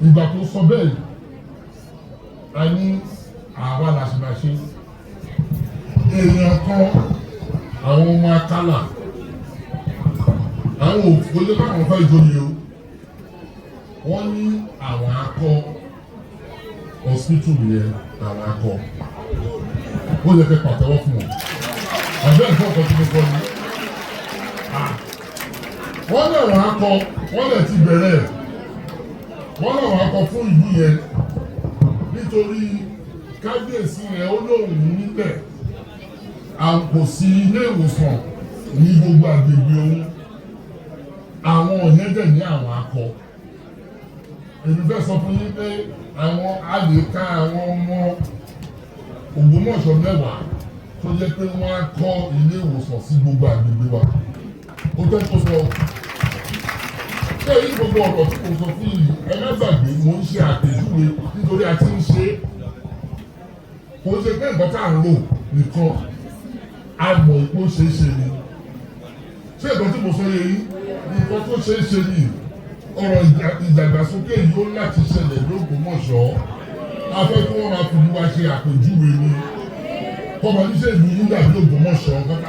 Ìgbà tó sọ bẹ́ẹ̀, a ní àwa la ṣe máa ṣe. Èèyàn kan, àwọn ọmọ Akálà, àwọn òfòlé báwọn fẹ́ joyè o, wọ́n ní àwọn akọ hospital yẹn, àwọn akọ. Ó yẹ kẹ́ pàtẹ́wọ́ fún wọn. Àbẹ́ ẹ̀fọ́ ọ̀kan tí mo kọ́ ni wọ́n ní àwọn akọ, wọ́n lè ti bẹ̀rẹ̀. Wọ́n ní àwọn akọ fún ìlú yẹn nítorí kábíyèsí yẹn ó lóun níbẹ̀ kò sí ilé ìwòsàn ní gbogbo àgbègbè òun. Àwọn yẹn dẹ̀ ní àwọn akọ. Èmi fẹ́ sọ fún yín pé àwọn a lè ka àwọn ọmọ Ògbómọ̀ṣọ́ 10 tó jẹ́ pé wọ́n á kọ́ ilé ìwòsàn sí gbogbo àgbègbè wa. Ó tẹ́ kó sọ ṣé èyí gbogbo ọ̀rọ̀ tí mo sọ fún yìí, ẹ má gbàgbé, mo ń ṣe àpèjúwe nítorí a ti ń ṣe é. Kò ṣe pé nǹkan tá à ń rò nìkan, a mọ̀ pé ó ṣeé ṣe ni. Ṣé nǹkan tí mo sọ yẹ yín? Nǹkan tó ṣeé ṣe ni. Ọ̀rọ̀ ìdàgbàsókè yìí ó láti ṣẹlẹ̀ lÓgbómọ̀ṣọ́. A fẹ́ kí wọ́n máa fi ìlú wa ṣe àpèjúwe ni, kọ́mọ níṣẹ́ ìlú yín dàbí Ògbómọ̀ṣọ́. Nǹkan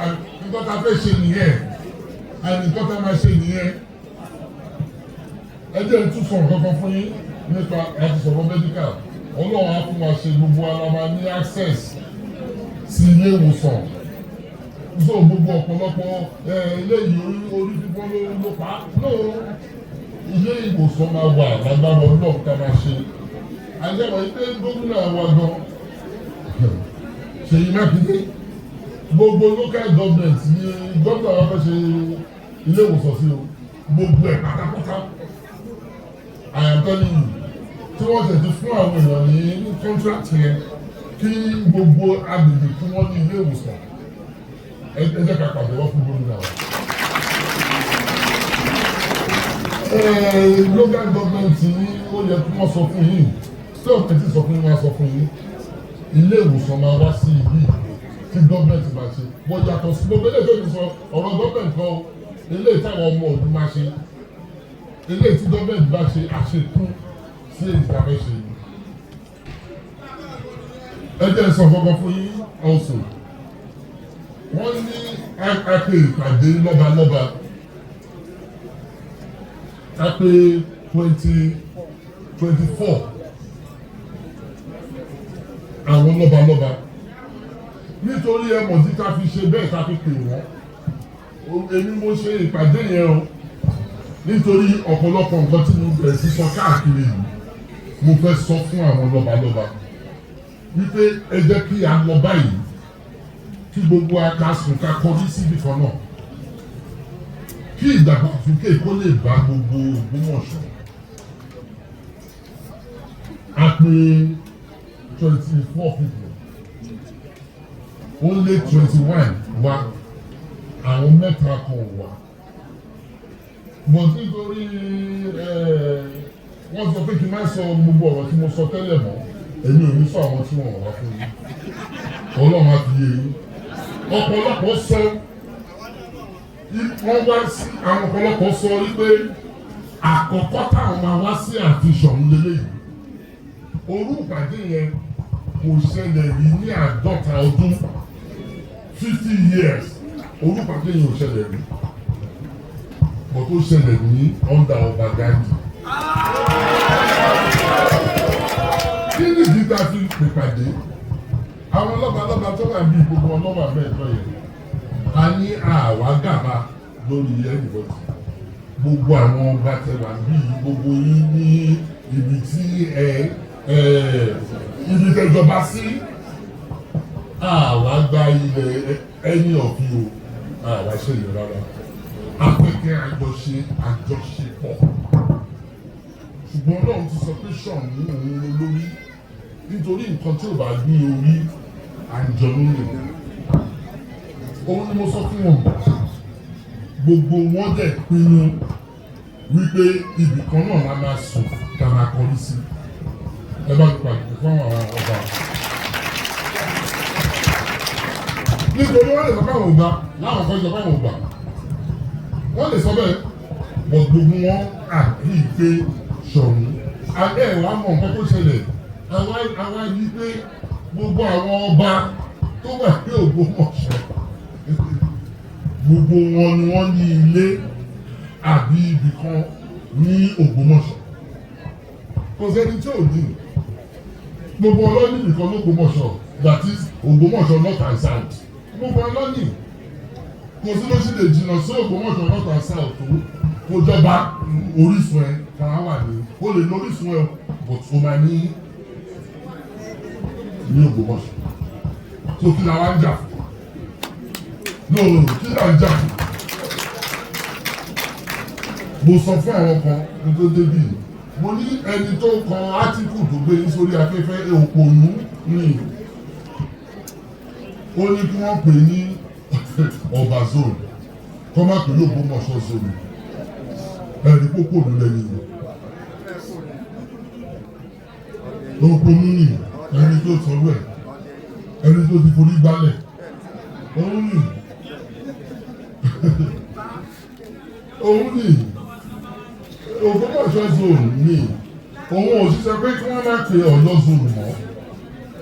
tá a fẹ́ ṣe nìyẹn àní nǹkan tá a máa ṣe nìyẹn. Ẹ jẹ́ n tún sọ nǹkan kan fún yín nípa àti sọ̀rọ̀ medical. Ọlọ́run á fún wa ṣe, gbogbo ara máa ní access sí ilé ìwòsàn. So gbogbo ọ̀pọ̀lọpọ̀ eléyìí, orí fífọ́ ló pa á no, ilé ìwòsàn máa wà lágbára Ọlọ́run ká máa ṣe. Àjẹmọ̀ yìí pé gómìnà wa gan, Ṣèyí Mákindé, gbogbo local government ní gómìnà wa fẹ́ ṣe ilé ìwòsàn sí o, gbogbo ẹ̀ pátápátá. I am telling you, tí wọ́n tẹ̀ ti fún àwọn èèyàn ní contract yẹn kí gbogbo agbègbè kí wọ́n ní ilé ìwòsàn. Ẹ jẹ́ ká pàtẹ́wọ́ fún gómìnà wa. Local government ní ó yẹ kí wọ́n sọ fún yín, tí ọ̀pẹ tí sọ fún yín, wọ́n á sọ fún yín. Ilé ìwòsàn máa wá sí ibi tí gọ́ọ̀mẹ̀ntì máa ṣe bó yàtọ̀ sí gbogbo eléyìí tó ti sọ ọ̀rọ̀ gọ́ọ̀mẹ̀ntì kan, eléyìí táwọn ọmọ òbí máa ṣe, eléyìí tí gọ́ọ̀mẹ̀ntì bá ṣe àṣekún sí èyí tí a fẹ́ ṣe yìí. Ẹ jẹ́ sọ kankan fún yín also. Wọ́n ní a pè ìpàdé lọ́balọ́ba, a pè 2024. Àwọn lọ́balọ́ba, nítorí ẹ mọ̀ tí ká fi ṣe bẹ́ẹ̀, ká fi pè wọ́n. Èmi mo ṣe ìpàdé yẹn o, nítorí ọ̀pọ̀lọpọ̀ nǹkan tí mo bẹ̀rẹ̀ sí sọ káàkiri yìí, mo fẹ́ sọ fún àwọn lọ́balọ́ba wípé ẹ jẹ́ kí a lọ báyìí, kí gbogbo aka sùn, ká kọrí síbi kan náà, kí ìdàgbàsókè kó lè bá gbogbo Ògbómọ̀ṣọ́. A pè 24 people, only 21 wá, àwọn mẹ́ta kan ò wá, but nítorí wọ́n sọ pé kí n má sọ gbogbo ọ̀rọ̀ tí mo sọ tẹ́lẹ̀ mọ́, èmi ò ní sọ àwọn tí wọ́n wá fún yín. Ọlọ́run á fi yé yín. Ọ̀pọ̀lọpọ̀ sọ wọ́n wá sí, àwọn ọ̀pọ̀lọpọ̀ sọ wípé àkọ́kọ́ táwọn máa wá sí àfihàn lélẹ́yìí. Orú ìpàdé yẹn kò ṣẹlẹ̀ rí ní 50 ọdún, 50 years. Orú ìpàdé yẹn ò ṣẹlẹ̀ rí, but ó ṣẹlẹ̀ ní under Ọba Ghandi. Kí nìdí tá a fi pèpàdé àwọn lọ́balọ́ba tó wà bí gbogbo ọlọ́wà bẹ́ẹ̀ lọ yẹn? A ní àwa gàba lórí anybody. Gbogbo àwọn ọba tẹwà bí gbogbo yín ní ibi tí ẹ ẹ ibi tẹjọba sí, àwa gba ilẹ̀ ẹni ọ̀fi o, àwa ṣe yẹn rárá. Afẹ́kẹ́ àjọṣe àjọṣepọ̀, ṣùgbọ́n Ọlọ́run ti sọ pé Ṣọ̀ún òun lolórí, nítorí nǹkan tí ò bá ní orí, àǹjọ̀nú lè. Òun ni mo sọ fún wọn. Gbogbo wọn dẹ̀ pinnu wípé ibì kan náà la máa sùn, ká máa kọrí sí. Ẹ bá mi pàdé fún àwọn ọba, nítorí wọ́n lè sọ fáwọn ọba láwọn kan sọ fáwọn ọba, wọ́n lè sọ bẹ́ẹ̀ bọ̀, gbogbo wọn àbí pé Ṣọ̀ún abẹ́ ẹ̀ wá mọ̀ nǹkan tó ṣẹlẹ̀. Àwa yí pé gbogbo àwọn ọba tó wà ní Ògbómọ̀ṣọ́, gbogbo wọn ni wọ́n ní ilé àbí ibì kan ní Ògbómọ̀ṣọ́. Kò sẹ́ni tí ò ní. Gbogbo ọlọ́ní nìkan l'Ógbómọ̀ṣọ́, that is Ògbómọ̀ṣọ́ North and South. Gbogbo ọlọ́ní, kò sí ló sì lè jìnnà sí Ògbómọ̀ṣọ́ North and South tó kó jọba. Orísun ẹ kan á wà ní, o lè lórísun ẹ, but o máa ní Ògbómọ̀ṣọ́. So kí la wá ń jà fún? No, kí la ń jà fún? Mo sọ fún àwọn kan kó tó débì, mo ní ẹni tó kọ átíkù tó gbé yín sórí afẹ́fẹ́, òpònú ni. Ó ní kí wọ́n pè ní Ọba Zone, kọ́ má pè ní Ògbómọ̀ṣọ́ Zone. Ẹ̀rí pópó ló lẹ́yìn yìí, òpònú ni ẹni tó sọ wẹ̀, ẹni tó ti forí gbálẹ̀. Òun ni Ògbómọ̀ṣọ́ Zone ni. Òun ò ṣiṣẹ́ pé kí wọ́n má pe Ọ̀yọ́ Zone mọ́.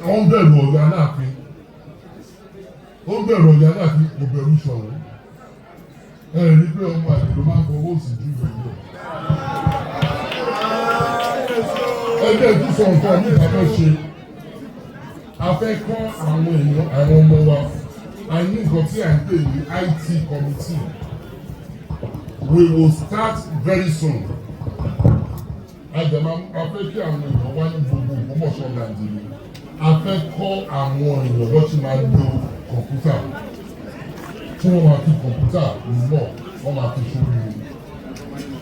Wọ́n bẹ̀rù Ọ̀yọ́ Aláàfin, ó bẹ̀rù Ọ̀yọ́ Aláàfin, kò bẹ̀rù Ṣọ̀ún. Ẹ rí pé ọmọ àlè ló máa ń fọwọ́ sí jù lọ. Ẹgbẹ́ ìtúsọ̀ nǹkan mi ìta fẹ́ ṣe, a fẹ́ kọ́ àwọn èèyàn, àwọn ọmọ wa. A ní nǹkan tí à ń pè ní IT committee. We will start very soon. Àjàmá, a fẹ́ kí àwọn èèyàn wá ní gbogbo Ògbómọ̀ṣọ́ Nàìjíríà. A fẹ́ kọ́ àwọn èèyàn bó ṣe máa lo kọ̀ǹpútà, tí wọ́n máa fi kọ̀ǹpútà mọ̀, wọ́n máa fi ṣorí.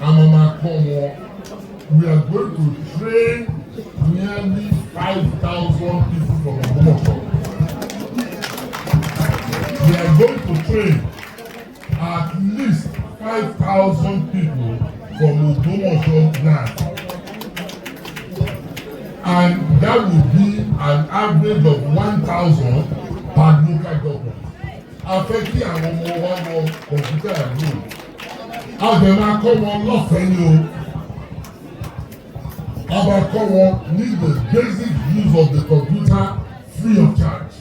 A máa kọ́ wọn. We are going to train nearly 5,000 people from Ògbómọ̀ṣọ́. We are going to train at least 5,000 people from Ògbómọ̀ṣọ́ land, and that will be an average of 1,000 per local government. A fẹ́ kí àwọn ọmọ wa mọ kọ̀ǹpútà lò. A dẹ̀ máa kọ́ wọn lọ́fẹ̀ẹ́ ni o. A máa kọ́ wọn ní the basic use of the computer free of charge,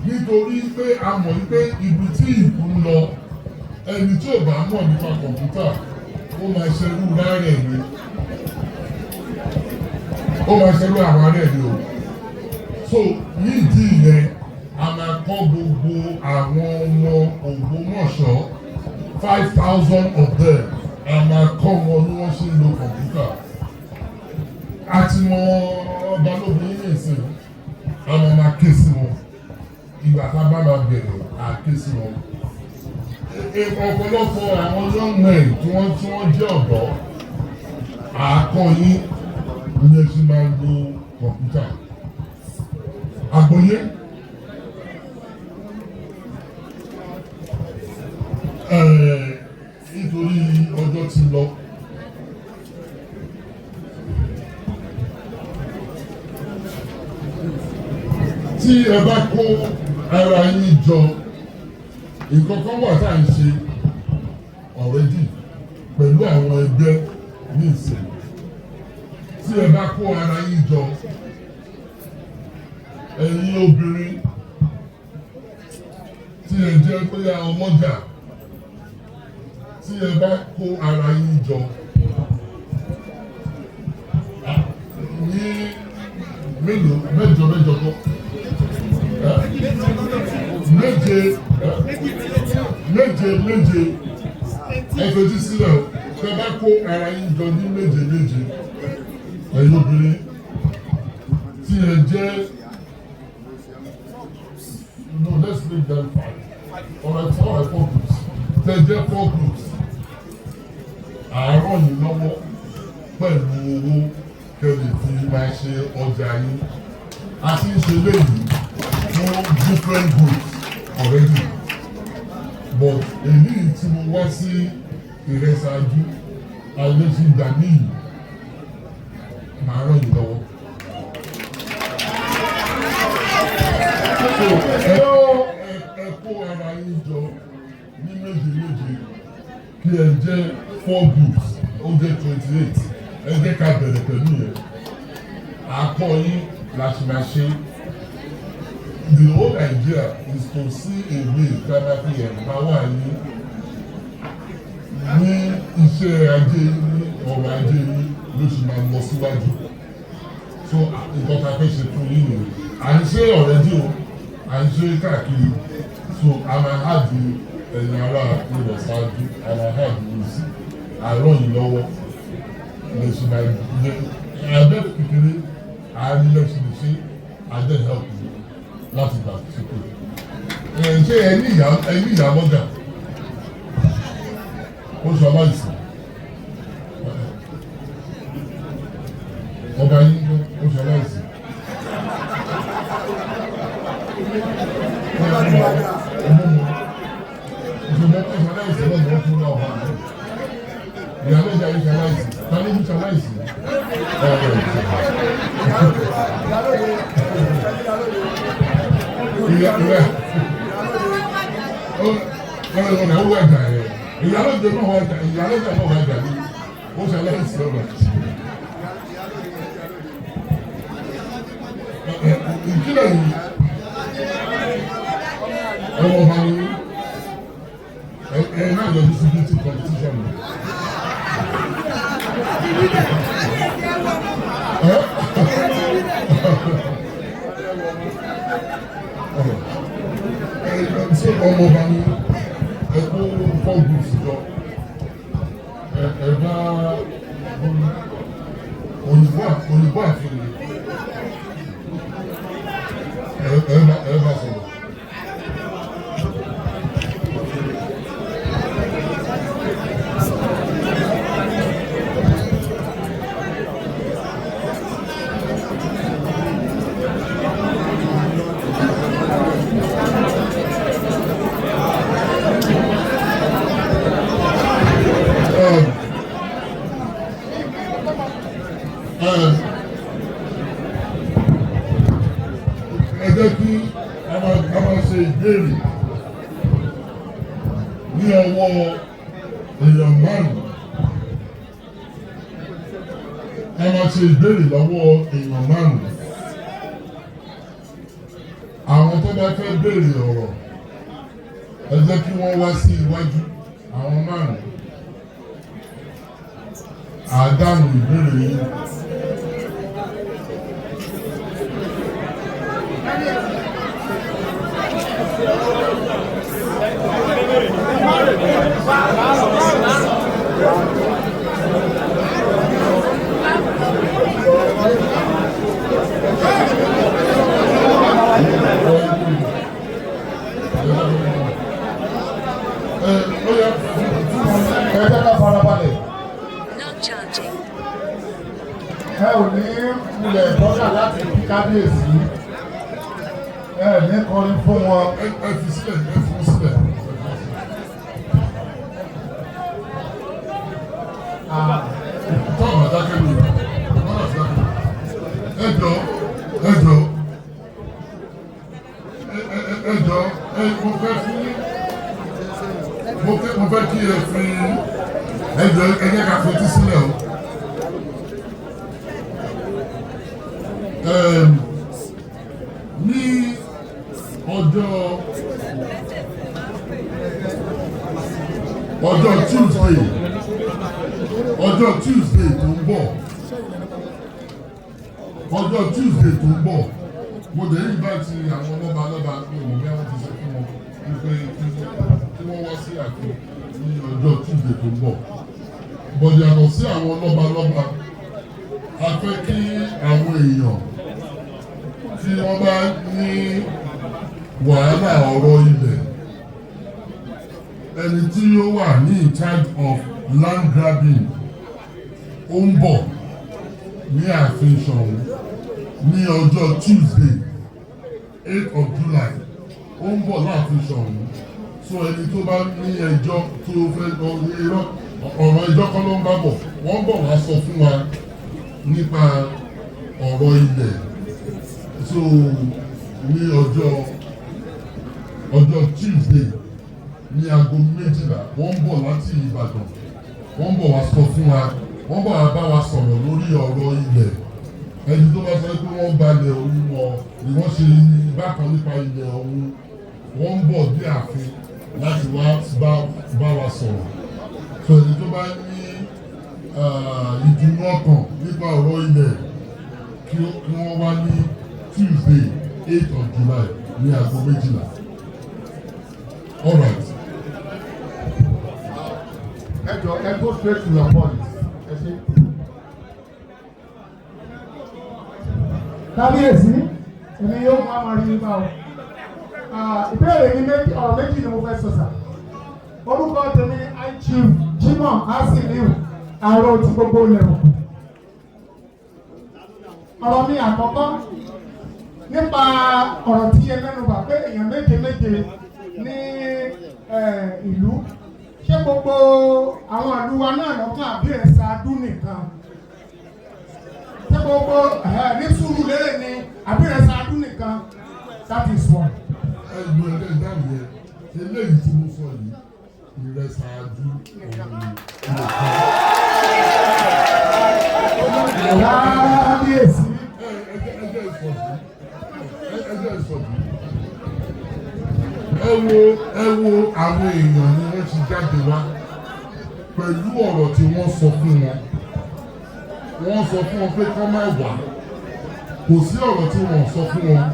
nítorí pé a mọ̀ wípé ibi tí ìlú ń lọ, ẹni tí ò bá mọ̀ nípa kọ̀ǹpútà, ó máa ṣerú rárẹ̀ ni, ó máa ṣerú àwọn ará ẹ̀ ni o. So nídìí yẹn, a máa kọ́ gbogbo àwọn ọmọ Ògbómọ̀ṣọ́, 5,000 of them, a máa kọ́ wọn bí wọ́n ṣe ń lo kọ̀ǹpútà. A ti mọ Balógun yín nìsín, a máa ké sí wọn. Ìgbà tá a bá máa bẹ̀rẹ̀, à ké sí wọn. Ọ̀pọ̀lọpọ̀ àwọn young men tí wọ́n jẹ́ ọ̀dọ́, àákọ́ yín ní ẹ ṣe máa ń lo kọ̀ǹpútà. Àgbọ́yé. Nítorí ọjọ́ ti lọ. Tí ẹ bá kó ara yín jọ, nǹkan kan wà tá à ń ṣe already pẹ̀lú àwọn ẹgbẹ́ ní ìsìn. Tí ẹ bá kó ara yín jọ, ẹ̀yin obìnrin tí ẹ jẹ́ bóyá ọlọ́jà, tí ẹ bá kó ara yín jọ ní mélòó, mẹ́jọ mẹ́jọ kọ́, méje méje méje, ẹ fetí sílẹ̀ o. Tẹ bá kó ara yín jọ ní méje méje, ẹ̀yin obìnrin tí ẹ jẹ́, no, let's make them five, alright, four, right, four groups, tẹ jẹ́ four groups, àárọ̀ yìí lọ́wọ́ pẹ̀lú owó kẹ́lẹ̀ fi máa ṣe ọjà yín. A ti ń ṣe léyìí fún different groups already, but èyí tí mo wá sí Ìrẹsàájú alẹ́sìgbà níyì, màá ràn yín lọ́wọ́. So ẹ kó ara yín jọ ní méje méje, kí ẹ jẹ́ four groups, ó jẹ́ 28. Ẹ jẹ́ ká bẹ̀rẹ̀ pẹ̀lú yẹn. Àkọ́ yín la ṣe máa ṣe. The whole idea is to see a way ká máa fi empower yín ní iṣẹ́ ajé, ní ọrọ̀ ajé yín ló ṣe máa lọ síwájú. So nǹkan tá a fẹ́ ṣe fún yín nìyẹn. À ń ṣe already o, à ń ṣe káàkiri. So a máa add ẹ̀yin ará Ìrẹsàájú, a máa add yín sí àárọ̀ yìí lọ́wọ́ lè ṣe máa abẹ́ kékeré àárín lẹ́sìn lè ṣe adé help you láti gbà sókè. Ẹ̀ ṣé ẹ ní ìyá lọ́jà ó sọ aláìsí ọba yín kọ́ ó sọ aláìsí. Ọmọ ọmọ ìṣòwò ó sọ aláìsí lọ́dọ̀ ó fún ọba ìyá lọ́jà yìí sọ aláìsí, ta ló ń sọ aláìsí? Ọ̀rọ̀ ìyá ọ̀nà ó wàjà ẹ̀, ìyálóde náà wàjà, ìyálóde náà wàjà ní ó ṣe aláìsí ọ̀rọ̀ ìkílẹ̀ yìí. Ọmọ ọba ni ẹ náà yọjú sí beauty competition ni. Ẹ ṣé ọmọ ọba ni ẹ kó four groups jọ, ẹ bá òyìnbó àfihàn ẹ bá sọ̀rọ̀. Ẹ jẹ́ kí a máa ṣe ìbéèrè ní ọwọ́ èèyàn márùn-ún. A máa ṣe ìbéèrè lọ́wọ́ èèyàn márùn-ún. Àwọn tó bá fẹ́ béèrè ọ̀rọ̀, ẹ jẹ́ kí wọ́n wá sí iwájú. Àwọn márùn-ún, àádáhùn ìbéèrè yìí. Ẹ ó yá. Ẹ jẹ́ ká farabalẹ̀. Not charging. Ẹ ò ní wulẹ̀ bọ́dà láti kí kábíyèsí. Ẹ ní kọrin fún wọn. Ẹ fi sílẹ̀, ẹ fún sílẹ̀. Tọ́wọ̀n àdákẹ́ mi, wọ́n àti dákẹ́. Ẹ jọ, ẹ jọ, ẹ jọ, ẹ mo fẹ́ fún mo fẹ́ kí ẹ fi, ẹ jọ, ẹ jẹ́ ká fetí sílẹ̀ o. Ní ọjọ́ Tuesday, ọjọ́ Tuesday tó ń bọ̀, ọjọ́ Tuesday tó ń bọ̀, mo dẹ̀ invite àwọn lọ́ba lọ́ba ní òun bí wọ́n ti sọ fún wọn wípé kí wọ́n wá sí ààfin ní ọjọ́ Tuesday tó ń bọ̀. But yàtọ̀ sí àwọn lọ́ba lọ́ba, a fẹ́ kí àwọn èèyàn tí wọ́n bá ní wàhálà ọ̀rọ̀ ilẹ̀, ẹni tí ó wà ní in charge of land grabbing, ó ń bọ̀ ní ààfin Ṣọ̀ún ní ọjọ́ Tuesday, 8 of July. Ó ń bọ̀ láàfin Ṣọ̀ún. So ẹni tó bá ní ẹjọ́ tó fẹ́ irọ́, ọ̀rọ̀ ẹjọ́ kọ́ ló ń bá bọ̀, wọ́n bọ̀ wá sọ fún wa nípa ọ̀rọ̀ ilẹ̀. So ní ọjọ́ Tuesday ní aago 12, wọ́n ń bọ̀ láti Ìbàdàn. Wọ́n ń bọ̀ wá sọ fún wa, wọ́n bọ̀ wá bá wa sọ̀rọ̀ lórí ọ̀rọ̀ ilẹ̀. Ẹni tó bá sọ pé wọ́n gbalẹ̀ òun wọn ni wọ́n ṣe bákan nípa ilẹ̀ ọ̀hún, wọ́n ń bọ̀ dé ààfin láti wá bá wa sọ̀rọ̀. So ẹni tó bá ní ìdùnnú ọkàn nípa ọ̀rọ̀ ilẹ̀, kí wọ́n wá ní Tuesday, 8 of July ní aago 12. All right. Ẹ jọ, ẹ go straight to your point. Ẹ ṣe. Kábíyèsí, èmi yóò máa ma rí nípa o. Ìbéèrè mi méjì, ọ̀rọ̀ méjì ni mo fẹ́ sọ sà. Orúkọ tèmi ni High Chief Jimoh Asiliu Àrò ti gbogbo ilẹ̀ òkú. Ọ̀rọ̀ mi àkọ́kọ́, nípa ọ̀rọ̀ tí ẹ mẹ́nubà pé èèyàn méje méje ní ìlú, ṣé gbogbo àwọn ìlú wa náà lọ́kàn àbí Ìrẹsà Adú nìkan? Ṣé gbogbo ní Sùúrùlérè ni àbí Ìrẹsà Adú nìkan? That is one. Ẹgbẹ́ ẹgbẹ́ ìdáhùn yẹn, eléyìí tí mo sọ yìí, Ìrẹsà Adú òun nìkan. Kábíyèsí. Ẹjẹ ìsọ̀bí, ẹjẹ ìsọ̀bí. Ẹ wo, ẹ wo, àwọn èèyàn ni wọ́n ti jáde wá pẹ̀lú ọ̀rọ̀ tí wọ́n sọ fún wọn. Wọ́n sọ fún wọn pé kọ́ má wá. Kò sí ọ̀rọ̀ tí wọ́n sọ fún wọn,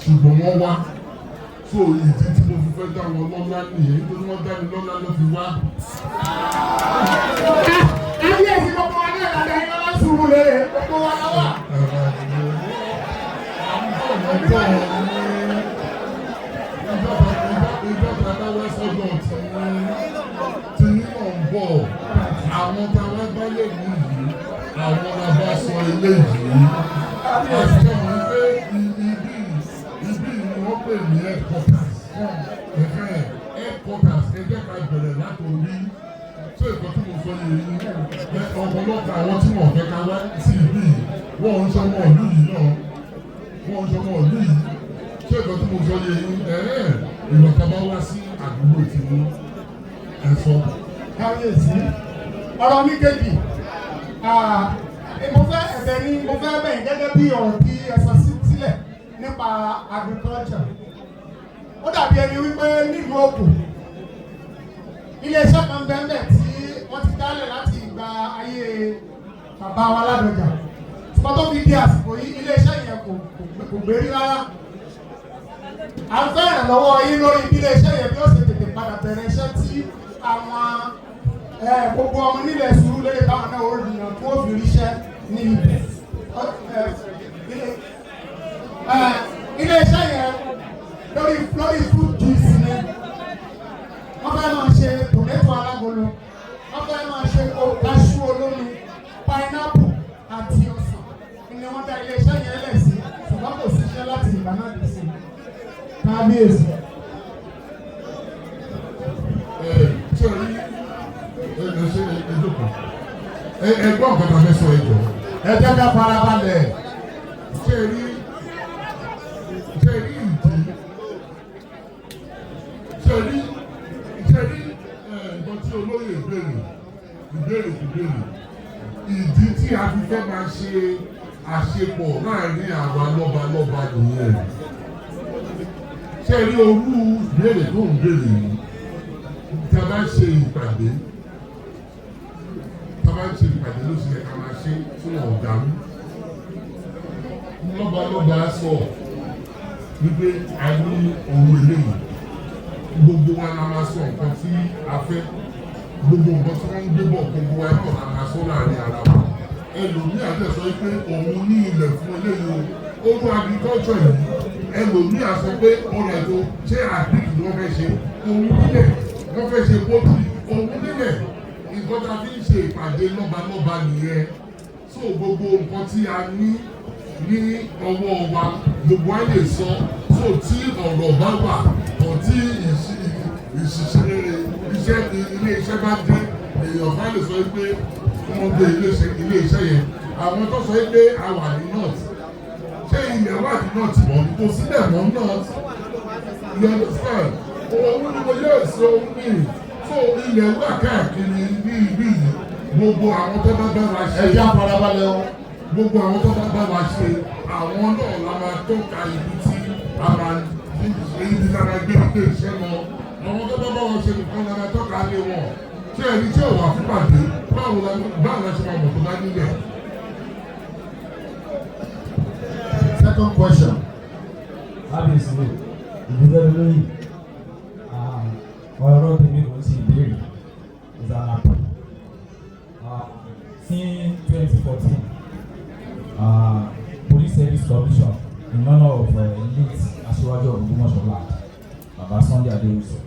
ṣùgbọ́n wọ́n wá. So ìdí tí mo fi fẹ́ dá wọn lọ́lá nìyẹn, nítorí wọ́n dá mi lọ́lá ló fi wá. Kábíyèsí, gbogbo wa náà ládàá yín lọ́lá Sùúrùlérè, gbogbo wa la wà. Ọjọ́ ìjọba bá wá sọ́dọ̀ tí náà ń bọ̀, àwọn tá a wá bá lè mú yìí, àwọn la bá sọ eléyìí. Àti ọ̀hún pé ibi ibi ni wọ́n pè ní headquarters. Headquarters, ẹ jẹ́ ká bẹ̀rẹ̀ látòrí. Ṣé ìkọ́ tí mo sọ yìí ní ọ̀pọ̀lọpọ̀ àwọn tí wọ́n fẹ́ ká wá sí ibi yìí, wọ́n ń sọmọ ìlú yìí náà, wọ́n ń sọmọ ìlú yìí. Ṣé ìkọ́ tí mo sọ yìí ìwọ̀n tá a bá wá sí àdúgbò tí wọ́n ẹ sọ. Kábíyèsí, ọ̀rọ̀ mi kejì, mo fẹ́ ẹ̀bẹ̀ ni mo fẹ́ bẹ̀yìn gẹ́gẹ́ bí ọ̀rọ̀ tí ẹ sọ sílẹ̀ nípa agriculture. Ó dàbí ẹni wípé nílùú Òkò, iléeṣẹ́ kan bẹ́ẹ̀ tí wọ́n ti dálẹ̀ láti ìgbà ayé bàbá wa Ládọjà, ṣùgbọ́n tó fi di àsìkò yìí, iléeṣẹ́ yẹn kò gbérí rárá. À ń fẹ́ ìrànlọ́wọ́ yín lórí bí iléeṣẹ́ yẹn bí ó ṣe tètè padà bẹ̀rẹ̀ iṣẹ́, tí àwọn gbogbo ọmọ nílẹ̀ Sùúrùlérè táwọn náà ó rìnyàn tó fi ríṣẹ́ ní ibẹ̀. Iléeṣẹ́ yẹn lórí fruit juice ni. Wọ́n fẹ́ máa ṣe tomato alágolo, wọ́n fẹ́ máa ṣe kaṣú olómi, pineapple àti ọsàn ni wọ́n dá iléeṣẹ́ yẹn lẹ̀ sí, ṣùgbọ́n kò síṣẹ́ láti ìgbà náà dì sí, kábíyèsí. Ẹ ṣe rí, ẹ ṣe, ẹ jókòó, ẹ gbọ́ nǹkan tá a fẹ́ sọ, ẹ jọ. Ẹ jẹ́ ká farabalẹ̀. Ṣe rí ìdí, ṣe rí nǹkan tí olóyè béèrè, ìbéèrè kò béèrè, ìdí tí a fi fẹ́ máa ṣe àṣepọ̀ láàrin àwa lọ́balọ́ba nìyẹn. Ṣe rí orú ìbéèrè tó ń béèrè yìí, tí a bá ṣe ìpàdé, tá a bá ṣe ìpàdé ló ṣe yẹ ká máa ṣe fún ọ̀gá mi. Lọ́balọ́ba sọ wípé a ní owó eléyìí, gbogbo wa la máa sọ nǹkan tí a fẹ́, gbogbo nǹkan tí wọ́n ń gbé bọ̀, gbogbo wa náà la máa sọ láàrin ara wa. Ẹlòmíì àti sọ pé òun ní ilẹ̀ fún eléyìí o, owó agriculture yìí. Ẹlòmíì á sọ pé ọ̀rọ̀ ètò ṣé agric ni wọ́n fẹ́ ṣe, òun nílẹ̀. Wọ́n fẹ́ ṣe poultry, òun nílẹ̀. Nǹkan tá a fi ń ṣe ìpàdé lọ́balọ́ba nìyẹn. So gbogbo nǹkan tí a ní ní ọwọ́ wa, gbogbo wa lè sọ. So tí ọ̀rọ̀ bá wà ọ̀ tí ìṣiṣẹ́ iṣẹ́ ilé iṣẹ́ bá dé, èèyàn bá lè sọ pé wọ́n gbé ilé iṣẹ́ yẹn. Àwọn tó sọ pé a wà ní north, ṣé ilẹ̀ wà ní north mọ́? Kò sílẹ̀ mọ́ north, you understand? Òun ni mo yẹ sọ ní. So ilẹ̀ wà káàkiri ní ibi yìí. Gbogbo àwọn tó bá bá wa ṣe, Ẹ jẹ́ àfarabalẹ̀ o. gbogbo àwọn tó bá bá wa ṣe, àwọn náà la máa tọ́ka ibi tí a máa ibi tí a máa gbé ilé iṣẹ́ lọ. Àwọn tó bá bá wa ṣe nìkan la máa tọ́ka lé wọn. Ṣé ẹni tí ò wà fún pàdé, báwo la ṣe máa mọ̀ tó bá nílẹ̀? Second question. Kábíyèsí o, ìdílé lóyè, ọ̀rọ̀ tèmi kò sí ìbéèrè, is an appeal. Since 2014, Police Service Commission, in honour of late Aṣíwájú of Ògbómọ̀ṣọ́ land, Baba Sunday Adéwùsì.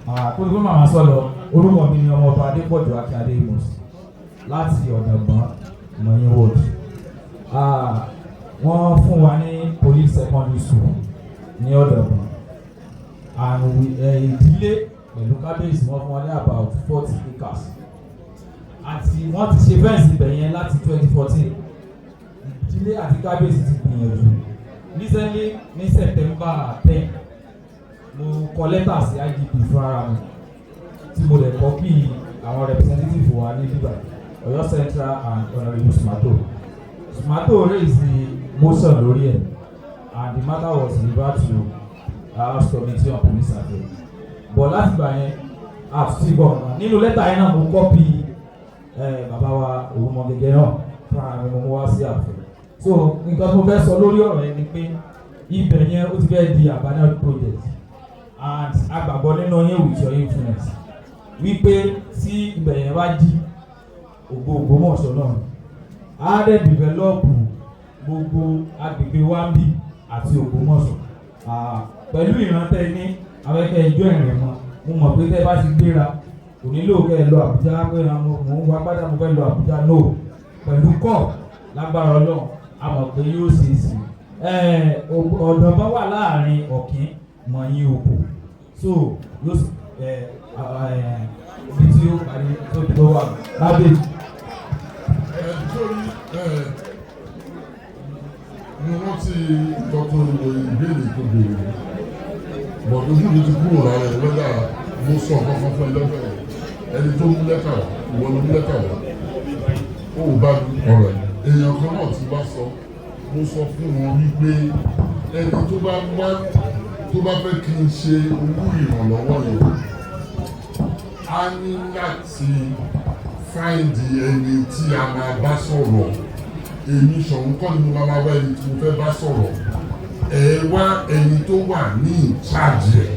Kó tó máa sọ lọ, orúkọ mi ni Ọmọọba Adépọ̀jù Akíndé Amos láti Ọ̀dàngbọ̀n, Mọ̀yìn Ward. Wọ́n fún wa ní police secondary school ní Ọ̀dàngbọ̀n and ìdílé pẹ̀lú kábíyèsí, wọ́n fún wa ní about 40 acres àti wọ́n ti ṣe fence ibẹ̀ yẹn láti 2014. Ìdílé àti kábíyèsí ti gbìyànjú. Recently, ní September 10, mo kọ lẹ́tà sí IGP fúnra mi, tí mo lè copy àwọn representative wa ní bíbá Ọ̀yọ́ Central and Honourable Smato. Smato raise the motion lórí ẹ̀ and the matter was referred to House Committee on Police Affairs, but láti gbà yẹn àtúntì gbọ̀ nínú lẹ́tà yẹn náà, mo copy bàbá wa Ògúnmọ̀gẹ́gẹ́ náà fúnra mi, mo mú wá sí ààfin. So nǹkan tó fẹ́ sọ lórí ọ̀rọ̀ yẹn ni pé ibẹ̀ yẹn, ó ti fẹ́ di abandoned project and agbàgbọ́ nínú yín, with your influence, wípé tí ibẹ̀ yẹn bá jí, ògo Ògbómọ̀ṣọ́ náà á dẹ̀ develop gbogbo agbègbè wambi àti Ògbómọ̀ṣọ́. Pẹ̀lú ìrántẹ́ ní abẹ́kẹ́ ijó ìrìn mọ́, mo mọ̀ pé tẹ́ bá ti gbéra, kò nílò kẹ́ ẹ lọ Àbújá pé mo ń wá gbádà, mo fẹ́ lọ Àbújá. No, pẹ̀lú kọ́ lágbára Ọlọ́run, a mọ̀ pé yóò ṣe é sí. Ọ̀dọ̀ bá wà láàrin Ọ̀kín Mọ̀yìn Òkò, so yóò ibi tí ó parí tó tó wà lábẹ́. Ẹ sórí ẹ, mo rántí nǹkan tó wo ìbéèrè tó béèrè, bọ̀ ojú mi ti kúrò lára ẹ̀ lọ́dà. Mo sọ nǹkan kan fún ẹ lọ́dọ̀ ẹ̀. Ẹni tó mú lẹ́tà wá, ìwọ ló mú lẹ́tà wá, ó bá mi ọ̀rọ̀ ẹ̀. Èèyàn kan náà ti wá sọ, mo sọ fún wọn wípé ẹni tó bá wá, tó bá fẹ́ kí n ṣe owó ìrànlọ́wọ́ yẹn, a ní láti find ẹni tí a máa bá sọ̀rọ̀. Èmi Ṣọ̀ún kọ́ ni mo máa bá ẹni tí mo fẹ́ bá sọ̀rọ̀. Ẹ wá ẹni tó wà ní in charge ẹ̀.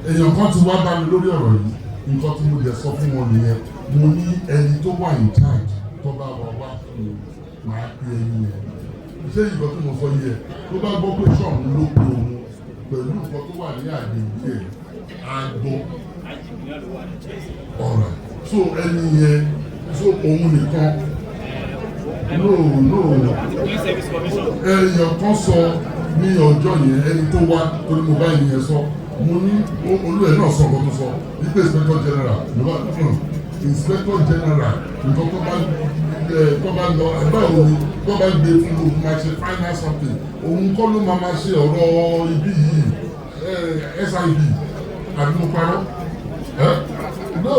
Èèyàn kan ti wá bá mi lórí ọ̀rọ̀ yìí. Nǹkan tí mo jẹ sọ fún wọn nìyẹn. Mo ní ẹni tó wà in charge, tó bá wà wá fún mi, màá pe ẹni yẹn. Ṣé nǹkan tí mo sọ yẹ? Tó bá gbọ́ pé Ṣọ̀ún ló pe òun pẹ̀lú nǹkan tó wà ní àgbègbè ẹ̀, á gbọ́ ọ̀rọ̀. So ẹni yẹn, so òun nìkan, no, èèyàn kan sọ ní ọjọ́ yẹn, ẹni tó wá, torí mo bá ẹni yẹn sọ, mo ní olú ẹ̀ náà sọ nǹkan tó sọ wípé Inspector General ló bá Inspector General nǹkan tó bá ẹ tó bá lọ ẹgbẹ́ òun ni tó bá gbé fún òun máa ṣe final something. Òun kọ́ ló máa ṣe ọ̀rọ̀ ibi yìí, SIB, àbí mo parọ́ ẹ? No,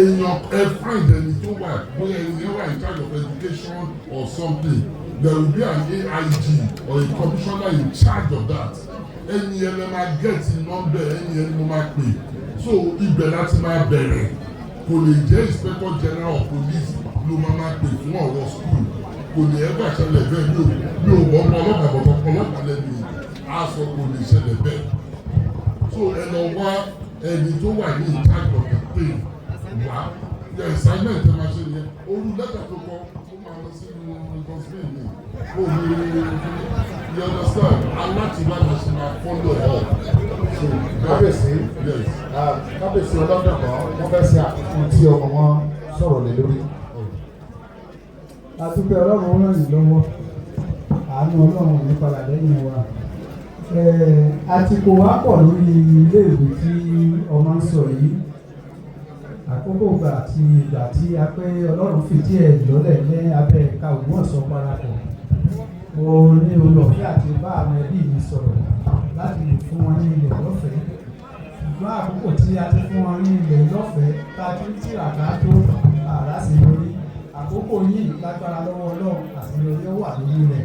èèyàn ẹ find ẹni tó wà, bóyá ẹni yẹn wà in charge of education or something. There will be an AIG or a commissioner in charge of that. Ẹni yẹn lè máa get number ẹni yẹn ni mo máa pè. So ibẹ̀ láti máa bẹ̀rẹ̀. Kò lè jẹ́ Inspector General of Police ló máa pè fún ọ̀rọ̀ school. Kò lè ever ṣẹlẹ̀ bẹ́ẹ̀. Mi ò mọ̀ ọmọ ọlọ́pàá bọ̀tọ̀ ọlọ́pàá lẹ́nu á sọ kò lè ṣẹlẹ̀ bẹ́ẹ̀. So ẹ lọ wá ẹni tó wà ní in charge of the thing wá. The assignment ẹ máa ṣe nìyẹn. Orú lẹ́tà tó kọ, ó máa lọ sínú dustbin ni. Ó ní, you understand, aláti wá lọ sí máa follow up. So Kábíyèsí. Yes. Ah, Kábíyèsí Ọlọ́dọ̀gbọ́n, wọ́n fẹ́ ṣe àfikún tí ọmọ wọn sọ̀rọ̀ lé lórí. Àdúpẹ́, Ọlọ́run ràn yín lọ́wọ́. Àánú Ọlọ́run ò ní padà lẹ́yìn wa. Àtìkò wa pọ̀ lórí iléèwé tí ọmọ ń sọ yìí. Àkókò ìgbà àti ìgbà tí a pé Ọlọ́run fìdí ẹ̀ lọ́lẹ̀ ní abẹ́ ẹ̀ka Ògbómọ̀ṣọ́ parapọ̀, mo ní olùọ̀fẹ́ àti bá àwọn ẹbí mi sọ̀rọ̀ láti lè fún wọn ní ilẹ̀ lọ́fẹ̀ẹ́. Ṣùgbọ́n àkókò tí a ti fún wọn ní ilẹ̀ lọ́fẹ̀ẹ́, tá a ti ń tìràkà tó àrà sí lórí àkókò yìí, lágbára lọ́wọ́ Ọlọ́run, àṣeyọrí ó wà lórí rẹ̀.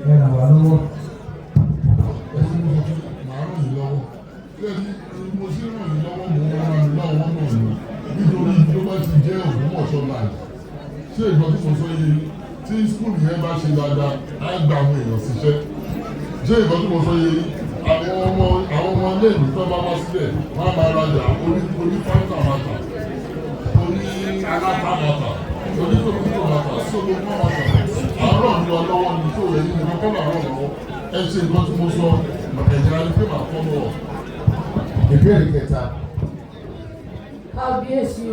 Ẹ ràn wá lọ́wọ́. Ẹ ṣe, mo sọ fún màá ràn yín lọ́wọ́. Lẹ́ni mo ṣe ràn yín lọ́wọ́, mo ràn yín lọ́wọ́ náà ni, nítorí tó bá ti jẹ́ Ògbómọ̀ṣọ́ land. Ṣé ìgbà tí mo sọ yìí, tí school yẹn bá ṣe dáadáa, á gba àwọn èèyàn síṣẹ́. Ṣé ìgbà tí mo sọ yìí, àwọn ọmọ iléèwé tó bá wá sílẹ̀, wọ́n á máa rajà, oní Fanta máa tà, oní aláta máa tà, oní tòmátò máa tà, sódò máa tà. Àárọ̀ mi lọ lọ́wọ́ ni tó rẹ̀ yín nìkan kọ́ làárọ̀ lọ́wọ́. Ẹ ṣe nǹkan tí mo sọ, ẹ̀jẹ̀ á ní pé màá fọ́ lọ́wọ́. Ìbéèrè kẹta. Kábíyèsí o.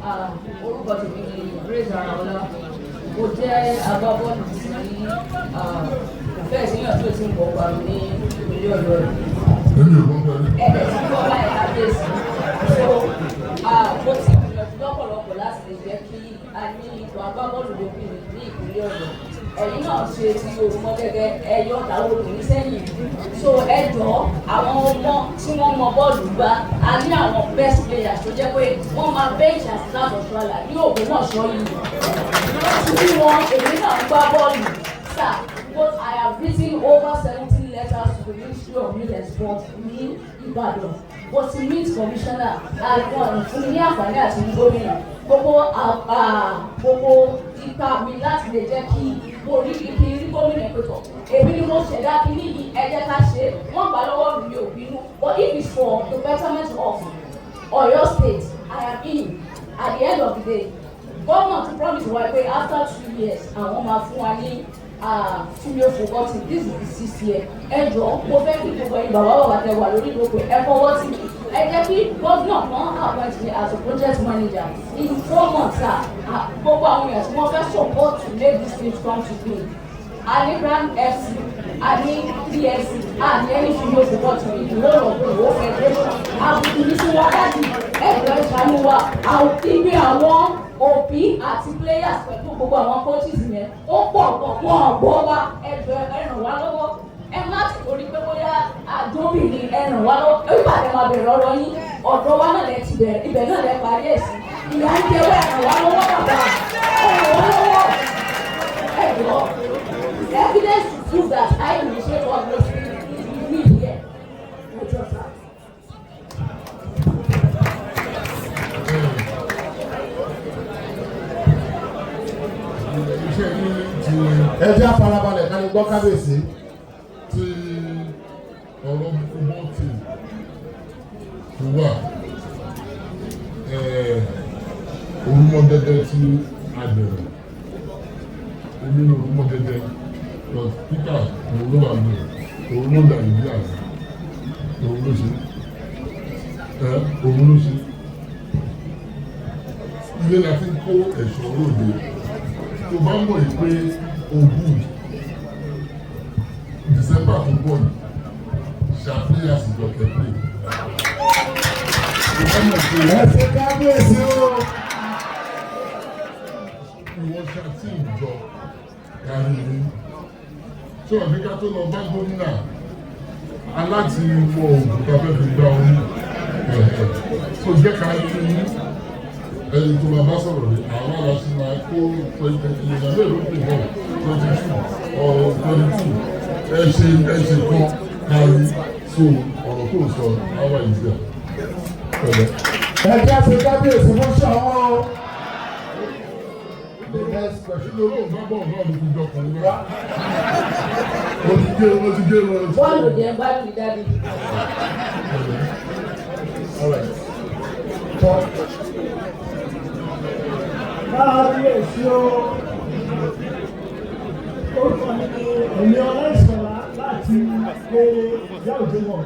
Ah, orúkọ tèmi ni Grace Araola. Mo jẹ́ agbábọ́ọ̀lù tí kò fẹ́ẹ̀ síyàn tó ti ń bọ̀ pa mi ní ìpínlẹ̀ Ọ̀yọ́ rẹ̀. Èmi ò gbọ́n pẹ̀lú. Ẹ̀ẹ́dẹ̀ tí wọ́n bá ẹ̀, kábíyèsí. So mo ti gbìyànjú lọ́pọ̀lọpọ̀ láti lè jẹ́ kí a ní ikọ̀ agbábọ́ọ̀lù lóbìnrin ní ìpínlẹ̀ Ọ̀yọ́. Ẹ̀yin náà ṣe ti Òrùmọgẹ́gẹ́, ẹ̀yọ́ tàwọn obìnrin sẹ́yìn. So ẹ jọ̀ọ́, àwọn ọmọ tí wọ́n mọ bọ́ọ̀lù gbá, a ní àwọn best players tó jẹ́ pé wọ́n máa bench àti láti Australia ní Ògbómọ̀ṣọ́ yìí tí wọn. Èmi náà ń gbá bọ́ọ̀lù, sir, but I have written over 70 letters to the Ministry of Youth and Sport ní Ìbàdàn. Mo ti meet commissioner and wọn fún mi ní àǹfààní àti ní gómìnà. Gbogbo ipa mi láti lè jẹ́ kí mo rí kí n rí gómìnà pẹ̀tọ̀, èmi ni mo ṣẹ̀dá kínní yìí, ẹ jẹ́ ká ṣe é. Wọ́n gbà lọ́wọ́ mi, mi ò bínú, but if it's for the betterment of Oyo State, I am in. At the end of the day, gómìnà ti promise wa pé after 2 years, àwọn máa fún wa ní female football team. This is the sixth year. Ẹ jọ̀ọ́, mo fẹ́ kí gbogbo ẹ̀yin bàbá bàbá tẹ wà lórí ìlú pé ẹ fọwọ́ sí mi. Ẹ jẹ́ kí gómìnà kan appoint me as a project manager in 4 months, sir. Gbogbo àwọn èèyàn tí wọ́n fẹ́ support to make this thing come to be. A ní Grand FC, a ní PSC, a ní any female football team in the whole of the whole federation. Àbùkù ní fún wa láti ẹgbẹ́ ìṣàánú wa. Àwọn igbe àwọn òbí àti players pẹ̀lú gbogbo àwọn coaches yẹn, ó pọ̀ pọ̀, wọ́n ọ̀gbọ́ wa. Ẹjọ́, ẹ ràn wá lọ́wọ́. Ẹ má ti torí pé bóyá àdóbìnrin. Ẹ ràn wá lọ́wọ́. Nígbà tẹ máa bẹ̀rẹ̀ ọ̀rọ̀ yín, ọ̀dọ̀ wa náà lẹ ti bẹ̀rẹ̀, ibẹ̀ náà lẹ parí ẹ̀ sí. Ìyá ń jẹ wá. Ẹ ràn wá lọ́wọ́, bàbá, ẹ ràn wá lọ́wọ́. Ẹ jọ̀ọ́, evidence to prove that I initiate all those things is with me here. Ẹ jọ̀ọ́, sir. Iṣẹ́ ní ti Ẹ jẹ́ àfarabalẹ̀ ká lè gbọ́ kábíyèsí. Ti wà Orúmọgẹ́gẹ́ tí a bẹ̀rẹ̀, èmi ní Orúmọgẹ́gẹ́, but Peter òun ló wà ní, òun ló dà ìdí àná, òun ló ṣe ẹ, òun ló ṣe. Ilé la fi ń kó ẹ̀ṣọ́ ròde. Tó bá mọ̀ yìí pé ogún December tó bọ̀ yìí, ṣàfihàn àsìkò kẹ́pẹ́, tó bá mọ̀ pé Ẹ ṣe kábíyèsí o. Ìwọ ṣàtì ìjọ kárí ní tí wọ́n fi ká tó lọ bá gómìnà aláti mọ òògùn tá a fẹ́ fi gba orí ẹ̀hẹ̀ tó jẹ́ ká rí ní ẹni tó máa bá sọ̀rọ̀ ní àwọn aláṣẹ máa kó ìyẹn mélòó pè bọ̀, 22 or 22. Ẹ ṣe kan kárí. So ọ̀rọ̀ tó sọ àwa ìgbà pẹ̀lẹ́. Ẹ jẹ́ ṣe kábíyèsí fún Ṣọ̀ún o. The next question. Nítorí òun bá bọ̀ náà ló fi jọ ọkùnrin náà. Mo ti gé, mo ti gé wọn. Bọ́ọ̀lù yẹn bá mi dáadé. All right. Tọ́. Kábíyèsí o, orúkọ mi ni Ẹ̀mí Ọláìsọ̀lá láti Kéré Yáòjé wọ̀.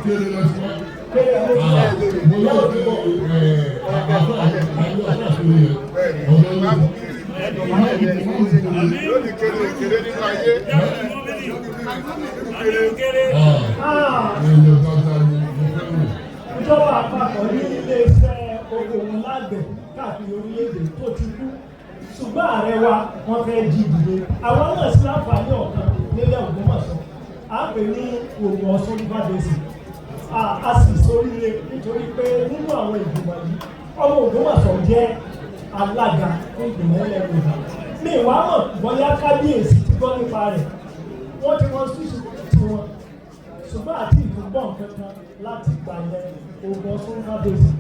Kéré lọ sí wá. Kéré Mo lọ sí àbá àwọn àṣàkóso yẹn. Ọ̀dọ́ yìí. Lónìí kéré kéré nínú ayé. Èèyàn dáadáa ni mo fẹ́ rò. Ìjọba àpapọ̀ ní iléeṣẹ́ okòwò lágbẹ̀ káàkiri orílẹ̀-èdè tó ti kú, ṣùgbọ́n ààrẹ wa wọ́n fẹ́ jí dìde. Àwọn náà sí láǹfààní ọ̀kan nílẹ̀ Ògbómọ̀ṣọ́, à ń pè ní Ògùn Ọ̀ṣun River Basin. A sì sóríire nítorí pé nínú àwọn ìgbìmọ̀ yìí, ọmọ Ògbómọ̀ṣọ́ jẹ́ alága fún ìgbìmọ̀ ilẹ̀ Yorùbá. Mi ìwà mọ̀ bóyá kábíyèsí ti gbọ́ nípa rẹ̀. Wọ́n ti wọ́n ṣùṣù tiwọn, ṣùgbọ́n àti ìdúgbọ̀n kankan láti gbà yẹn, Ògùn Ọ̀ṣun River Basin.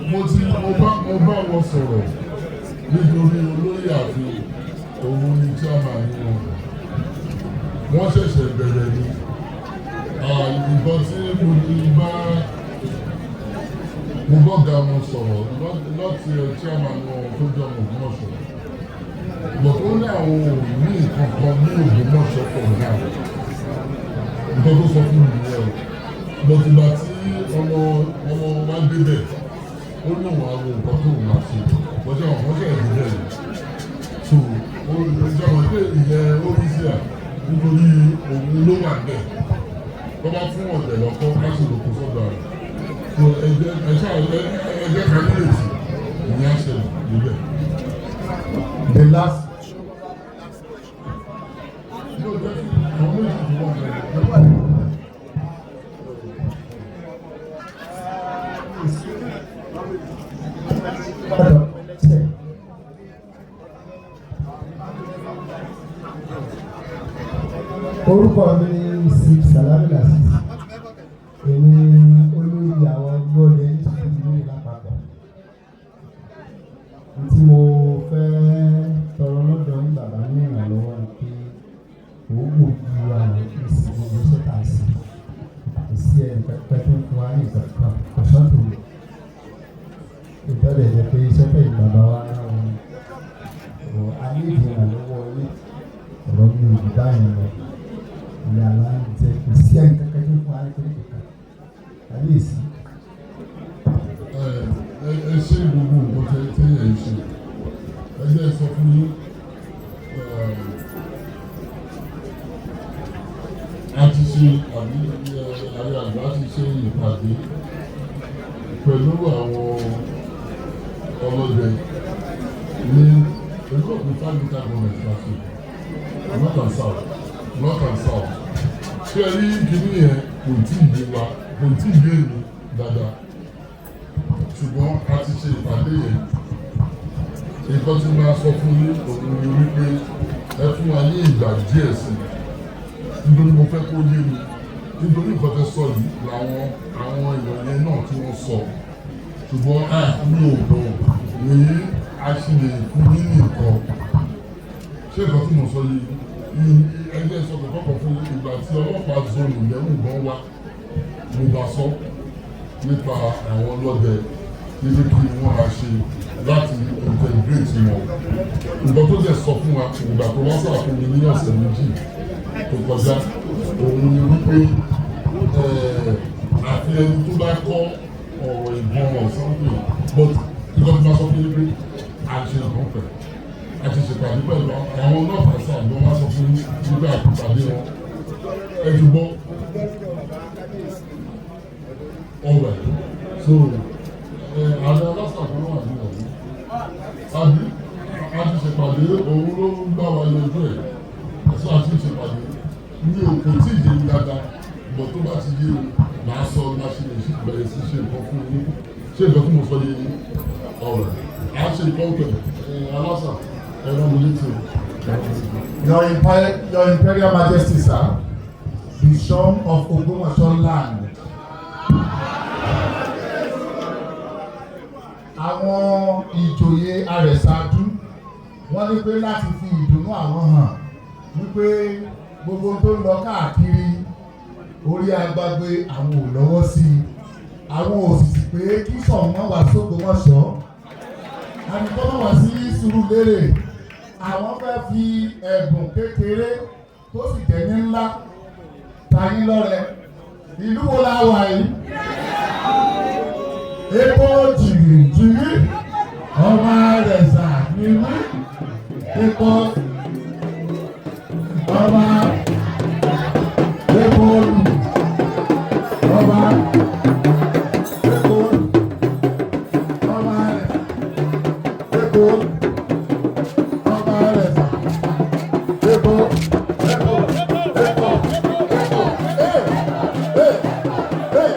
Mo ti mo bá wọn sọ̀rọ̀ nítorí olóyè àfi òun ni chairman wọn. Wọ́n ṣẹ̀ṣẹ̀ bẹ̀rẹ̀ ni. Nǹkan tí mo ti bá mo bọ́gà wọn sọ̀rọ̀ láti chairman wọn tó jẹ́ ọmọ Ògbómọ̀ṣọ́. But ó ní àwọn ò ní nǹkan kan ní Ògbómọ̀ṣọ́ for now. Nǹkan tó sọ fún mi nìyẹn o. But ìgbà tí ọmọ wa débẹ̀, ó ní òun àwọn nǹkan tó máa ṣe lọ́jọ́ àwọn ọ̀ṣẹ́ ìdílé yìí. So ó jẹ́ wọn pé ìyẹn ó rí sí à nítorí òun ló wà bẹ́ẹ̀. Tó bá fún ọ̀dẹ̀ lọ́kọ́ láti lòkó sọ́dọ̀ rẹ̀. So ẹ jẹ́ ẹ ṣáà ẹ jẹ́ ká nírètí ìyẹn á ṣẹlẹ̀ níbẹ̀. The last. Yóò jẹ́ kí àwọn méjì tó wà lẹ́yìn. Ọ̀dọ̀. Orúkọ mi ni Sip Salami Lasisi. Èmi olórí àwọn gbọ́dẹ ní ìlú lápapọ̀. Tí mo fẹ́ tọrọ lọ́dọ̀ yín bàbá ní ìrànlọ́wọ́ ni pé òógùn ju àwọn ìsìn gbogbo iṣẹ́ tà sí. Kò sí ẹnì pẹ́pẹ́ tó ń fún wa ní nǹkan kan, kò sọ́tò. Ìtọ́lẹ̀ jẹ́ pé iṣẹ́ tẹ̀yìn bàbá wa náà wọn. A ní ìrànlọ́wọ́ yín, ọ̀rọ̀ mi ò jù báyìí lọ. Ìyá wa ń jẹ, kò sí ẹnì kankan tó ń fún wa ní kékeré kan. Kábíyèsí. Ẹ ṣe gbogbo nǹkan tẹ ẹ ṣe, ẹ jẹ́ sọ fún yín, a ti ṣe àbí ààrẹ àgbà ti ṣe ìpàdé pẹ̀lú àwọn ọlọ́dẹ ní èkó òkú five local government láti north and south, north and south. Ṣé ẹ rí kíní yẹn? Kò tí ì yé wa, kò tí ì yé mi dáadáa, ṣùgbọ́n a ti ṣe ìpàdé yẹn. Nǹkan tí máa sọ fún yín òun ni wípé ẹ fún wa ní ìgbà díẹ̀ sí i, nítorí mo fẹ́ kó yé mi, nítorí nǹkan tẹ́ sọ yìí làwọn àwọn èèyàn yẹn náà tí wọ́n sọ, ṣùgbọ́n mi ò bọ̀ ní a ṣì lè fún yín ní nǹkan. Ṣé nǹkan tí mo sọ yìí Ẹgbẹ́ sọ kọ̀kọ́ fún ìgbà tí ọlọ́pàá zone 11 gan wá, mo bá sọ nípa àwọn ọlọ́dẹ níbi kí wọ́n máa ṣe láti integrate wọn. Nǹkan tó dẹ̀ sọ fún wa ìgbà tó wá sàfún mi ní ọ̀sẹ̀ 2 tó kọjá, òun ni wípé àfi ẹni tó bá kọ́ ọ̀rọ̀ ìbọn or something. But nǹkan tó máa sọ fún yín pé a ṣe nǹkan pẹ̀, a ti ṣèpàdé pẹ̀lú àwọn ọlọ́pàá sáà ló wá sọ fún nígbà àpàdé wọn. Ẹ ti gbọ́. Alright, so ààrẹ alásàkó wà ní ọ̀hún àbí a ti ṣèpàdé, òun ló ń bá wa yanjú ẹ̀. Ẹ̀sọ́ a ti ṣèpàdé ní òkò tí ì yé mi dáadáa bọ̀, tó bá ti yé o, màá sọ bá ṣe lè bẹ̀rẹ̀ sí ṣe nǹkan fún yín. Ṣé nǹkan tí mo sọ yé yín? Alright, a ṣe nǹkan pẹ̀ alásà ẹ̀rọ mi létí o. Your Imperial Majesty, sir, the Soun of Ogbomoso land. Àwọn ìjòyè Àrẹ̀sàdú wọ́n ní pé láti fi ìdùnnú àwọn hàn wípé gbogbo tó ń lọ káàkiri orí agbágbé, àwọn ò lọ́wọ́ sí i. Àwọn ò sì pé kí Ṣọ̀ún má wá sÓgbómọ̀ṣọ́ àní kọ́ má wá sí Sùúrùlérè. Àwọn fẹ́ fi ẹ̀bùn kékeré tó sì jẹ́ ní ńlá ta yín lọ́rẹ. Ìlú wo la wà yìí? Epo jìrìjìrì, ọmọ Àrẹ̀sà ni mí. Epo ọba, epo olù ọba, epo olù ọba Àrẹ̀sà, epo ọba Àrẹ̀sà, epo, epo, epo, epo, ee, ee, ee,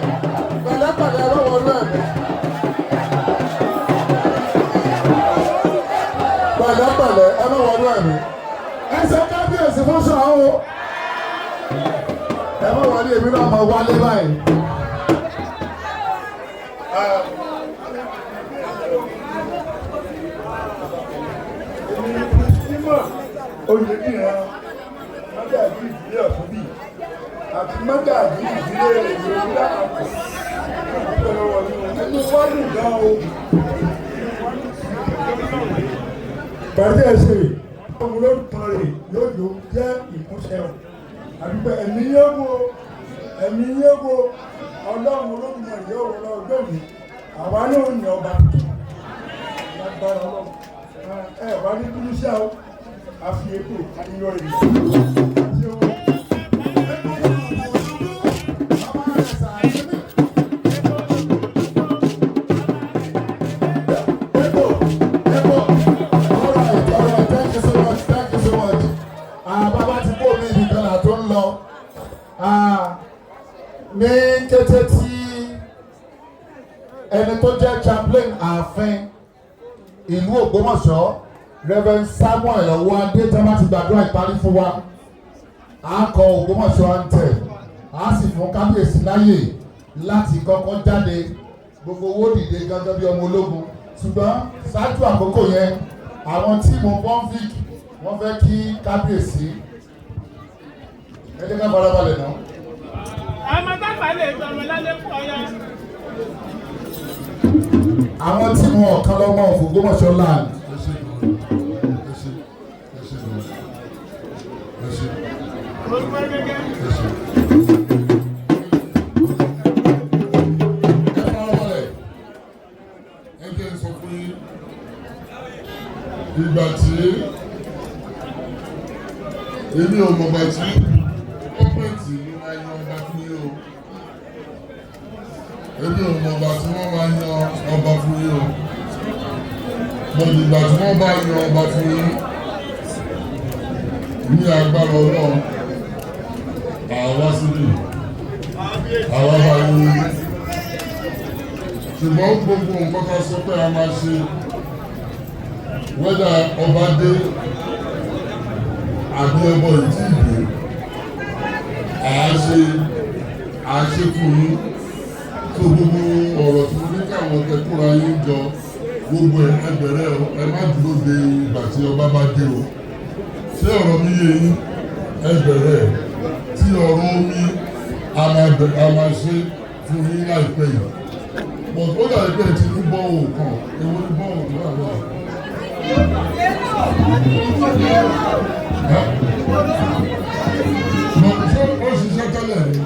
pẹ̀lẹ́pẹ̀lẹ́ lọ́wọ́ lẹ́ẹ̀mí. Pẹ̀lẹ́pẹ̀lẹ́, ẹ má wọnú ẹ̀mí. Ẹ ṣe kábíyèsí fún Ṣọ̀ún o. Ẹ má wọlé, èmi náà máa wálé báyìí. Oyèdìran, mọ́gàjí ìdílé Ọ̀ṣunbí àti mọ́gàjí ìdílé Ìlú lápapọ̀, ẹnu wá dùn gan o. Pàdé ẹsẹ̀ ọmọ Olódùmarè yóò jò jẹ́ ìmúṣẹ o. Àdúgbò ẹ̀mí yóò wo, ẹ̀mí yóò wo. Ọlọ́run Olódùmarè yóò wọlé ọjọ́ òní. Àwa náà ní ọba tuntun lágbára Ọlọ́run. Ẹ wá ní kúrúṣà o, a fi epo àyọ ìlú. All right, thank you so much, thank you so much. Ah, bàbá ti kó mi ibì kan là tó ń lọ. Ah, ní kété tí ẹni tó jẹ́ chaplain ààfin ìlú Ògbómọ̀ṣọ́, Reverend Samuel Ọwọ́adé, tí wọ́n bá ti gbàdúrà ìparí fún wa, á kọ Ògbómọ̀ṣọ́ anthem, á sì fún kábíyèsí láyè láti kọ́kọ́ jáde, gbogbo owó dìde gángan bí ọmọ ológun. Ṣùgbọ́n ṣáájú àkókò yẹn, àwọn team bonvic wọ́n fẹ́ kí kábíyèsí. Ẹ jẹ́ ká farabalẹ̀ náà. Ọmọ tápà lè gbọ́ ọmọ lálẹ́ fún ọyá. Àwọn team ọ̀kan lọ́mọ of Ògbómọ̀ṣọ́ land. Ẹ ṣe gan, ẹ ṣe, ẹ ṣe gan, ẹ ṣe. Orúkọ gẹ́gẹ́. Ẹ ṣe. Ẹ farabalẹ̀, ẹ jẹ́ n sọ fún yín ìgbà tí èmi ò mọ̀gbà tí gọ́ọ̀mẹ̀ntì ló máa yan ọba fún yín o. Èmi ò mọ̀gbà tí wọ́n máa yan ọba fún yín o. Mọ̀ ìgbà tí wọ́n bá yan ọba fún yín, ní agbára Ọlọ́run, àwa síbí, àwa bá yín. Ṣùgbọ́n gbogbo nǹkan tá a sọ pé a máa ṣe, whether ọba dé àbí ọbọ ìtì ìdè, à á ṣe fún yín. Tó gbogbo ọ̀rọ̀ tí mo ní káwọn kẹkúra yín jọ, gbogbo ẹ̀, ẹ bẹ̀rẹ̀ o. Ẹ má dúró de ìgbà tí ọba bá dé o. Ṣé ọ̀rọ̀ mi yé yín? Ẹ bẹ̀rẹ̀ tí ọ̀rọ̀ omi a máa bẹ̀rẹ̀, a máa ṣe fún yín láìpẹ́ yìí. But ó dàbí pé ẹ ti ní borehole kan. Èwo ní borehole tó wà lọ́wọ́? Ṣé ó ṣiṣẹ́ tẹ́lẹ̀ ni?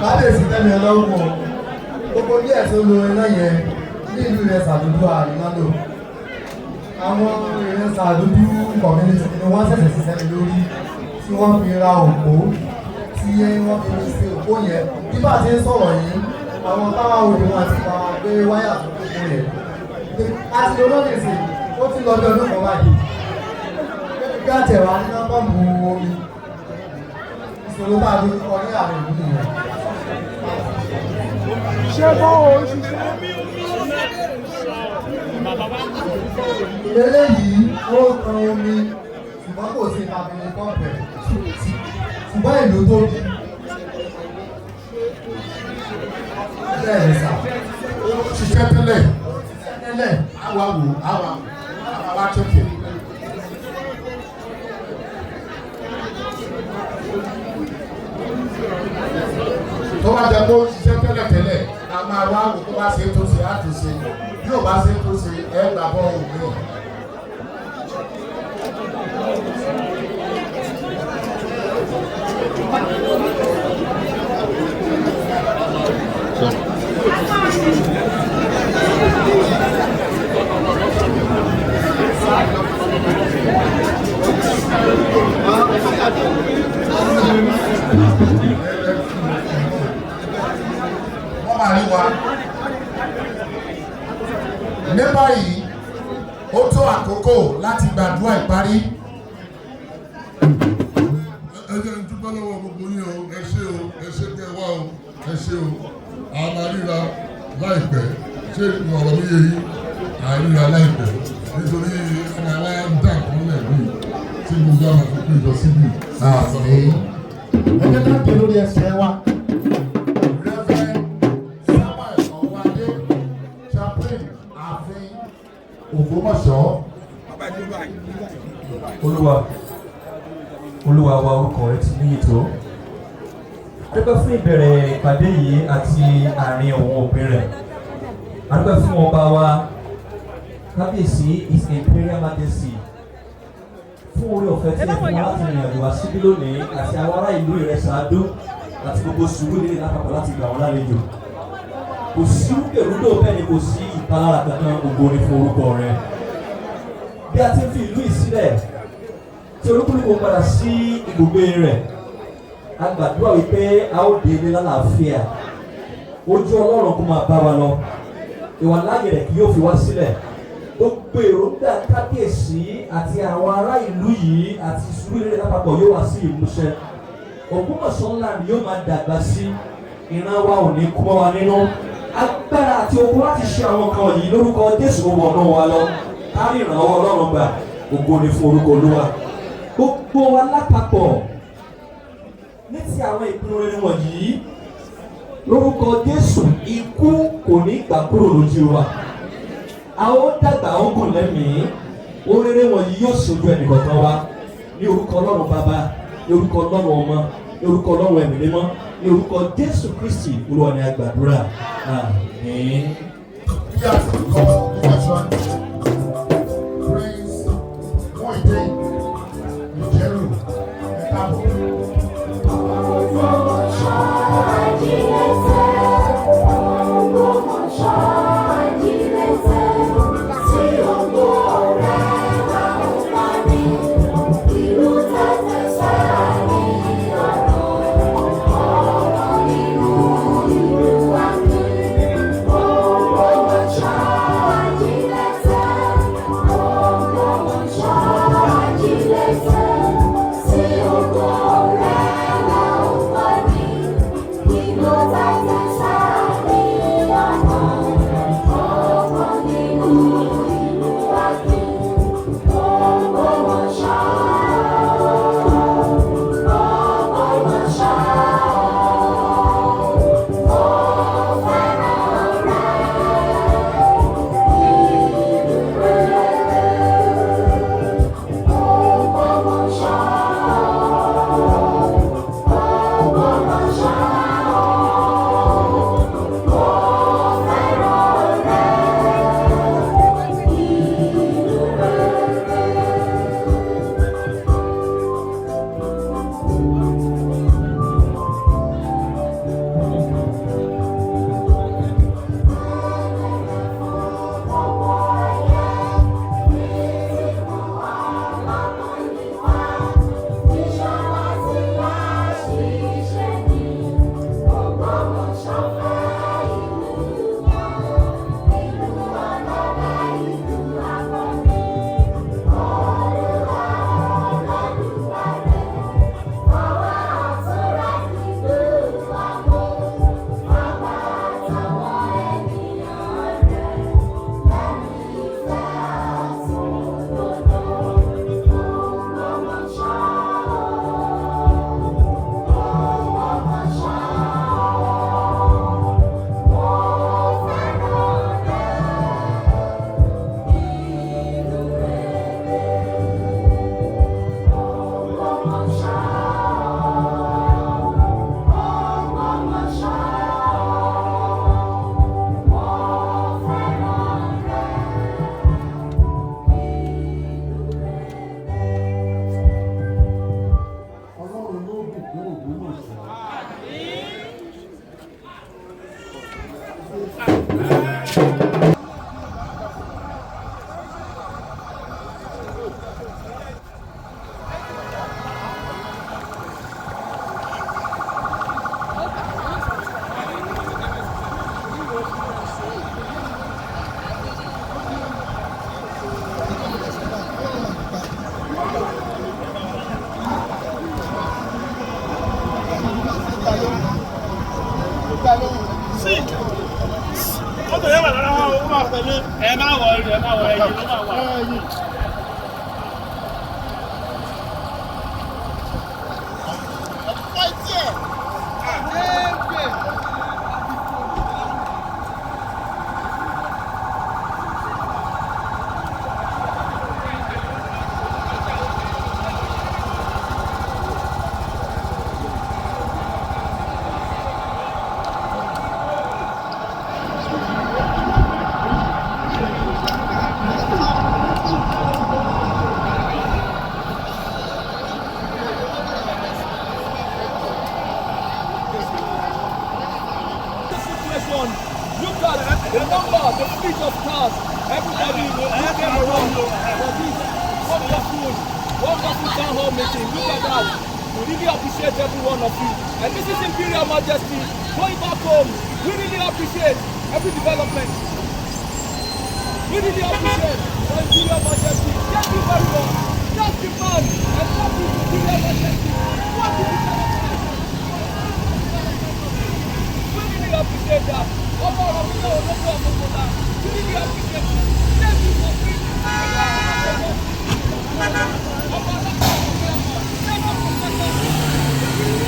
Kábíyèsí, tẹ́mi ọlọ́run o. Gbogbo díẹ̀ tó lo iná yẹn ní ìlú Ìrẹsà Dúdú, àríná lò. Àwọn Ìrẹsà Dúdú community ni wọ́n ṣẹ̀ṣẹ̀ ṣiṣẹ́ mi lórí tí wọ́n fi ra òpó, tí wọ́n fi ṣe òpó yẹn. Bí bá a ti ń sọ̀rọ̀ yìí, àwọn táwa òde wọn àti bá gbé wáyà tó kókó yẹn àti olóyèsè, ó ti lọ bí ọdún kan báyìí. Bí a tẹ̀ wá nínú pọ́ǹpù omi, ìṣòro tá a dojú kọ ní àárín ìlú nìyẹn. Ṣé bọ́ ò ń ṣiṣẹ́? Eléyìí ó kan omi, ṣùgbọ́n kò sí ìpàbílẹ̀ pọ́ǹpù ẹ̀, ṣùgbọ́n ìlú tóbi bẹ́ẹ̀ ni sà. Ó ṣiṣẹ́ tẹ́lẹ̀? Tẹ́lẹ̀. Àwa wò, àwa àwa tẹ̀kẹ̀. Tó bá jẹ́ kó ṣiṣẹ́ tẹ́lẹ̀ tẹ́lẹ̀, a máa wá wò. Tó bá ṣe é tó ṣe, á tó ṣe. Bí ò bá ṣe é tó ṣe, ẹ gbà bọ́ òun mi. Wọ́n máa rí wa. Ní báyìí, ó tó àkókò láti gbàdúrà ìparí. Ẹ jẹ́ n dúpẹ́ lọ́wọ́ gbogbo yín o. Ẹ ṣé o, ẹ ṣé kẹ́ ẹ wá o, ẹ ṣé o. A máa ríra láìpẹ́. Ṣé ọ̀rọ̀ mi yé yín? À ń ríra láìpẹ́, nítorí ọmọ wa ń dà kán lẹ̀ bí tí gbogbo àwọn àfi péjọ síbí. Àmín. Ẹ jẹ́ ká dé lórí ẹsẹ̀ wa. Reverend Samuel Ọ̀wádé, chaplain ààfin Ògbómọ̀ṣọ́. Olúwa, Olúwa wa, orúkọ rẹ ti níyì tó. Dúpẹ́ fún ìbẹ̀rẹ̀ ìpàdé yìí àti àárín òun òpin rẹ̀. A dúpẹ́ fún ọba wa, Kábíyèsí His Imperial Majesty, fún orí ọ̀fẹ́ tí ẹ fún wa láti rìnrìn àjò wá síbí lónìí, àti àwọn ará ìlú Ìrẹsà Adó àti gbogbo Sùúrùlérè lápapọ̀ láti gbà wọ́n lálejò. Kò sí rúkèrúdò, bẹ́ẹ̀ ni kò sí ìpalára kankan. Ògo ni fún orúkọ rẹ. Bí a ti ń fi ìlú yìí sílẹ̀, tí olúkúlùkù padà sí ibùgbé rẹ̀, a gbàdúrà wípé a ó dé ilé lálàáfíà. Ojú Ọlọ́run kó máa bá wa lọ, ìwà láàyè rẹ̀ kì yóò fi wá sílẹ̀. Gbogbo èròǹgbà kábíyèsí àti àwọn ará ìlú yìí àti Sùúrùlérè lápapọ̀ yóò wá sí ìmúṣẹ. Ògbómọ̀ṣọ́ ńlá ni yóò máa dàgbà sí. Ìran wa ò ní kú mọ́ wa nínú. Agbára àti okun láti ṣe àwọn nǹkan yìí, lórúkọ Jésù, ó wọnú wa lọ. Ká rí ìrànlọ́wọ́ Ọlọ́run gbà. Ògo ni fún orúkọ Olúwa. Gbogbo wa lápapọ̀, ní ti àwọn ìpinnu rere wọ̀nyí, lórúkọ Jésù, ikú kò ní gbà kúrò lójú wa. A ó dàgbà, ó gùn lẹ́mìí. Oríire wọ̀nyí yóò ṣojú ẹnìkọ̀ọ̀kan wa, ní orúkọ Ọlọ́run Bàbá, ní orúkọ Ọlọ́run Ọmọ, ní orúkọ Ọlọ́run Ẹ̀mí Mímọ́, ní orúkọ Jésù Kristi Olúwa ni a gbàdúrà. Àmín. Bí a ti kọ ìfẹsọ̀, Prince Muideen Ìjẹ́rù, ẹ káàbọ̀. Thank you. wà lára wọn, ó máa tẹ̀lé. Ẹ má wọ ẹ má wọ ẹ̀yìn ló máa wà. The situation. Look at the number, the fleet of cars. Everybody who came around for this wonderful, wonderful town hall meeting. Look at that. We really appreciate every one of you. And this is Imperial Majesty going back home. We really appreciate every development. We really appreciate your Imperial Majesty. Thank you very much. That's the man. And that is Imperial Majesty. What is the We really appreciate that. Ọmọ ọ̀rọ̀ mi náà lọ́dọ̀ ọmọ ọmọ We really appreciate you. Thank you for bringing ọmọ ọlọ́pàá ọmọ ọmọ. Thank you for bringing.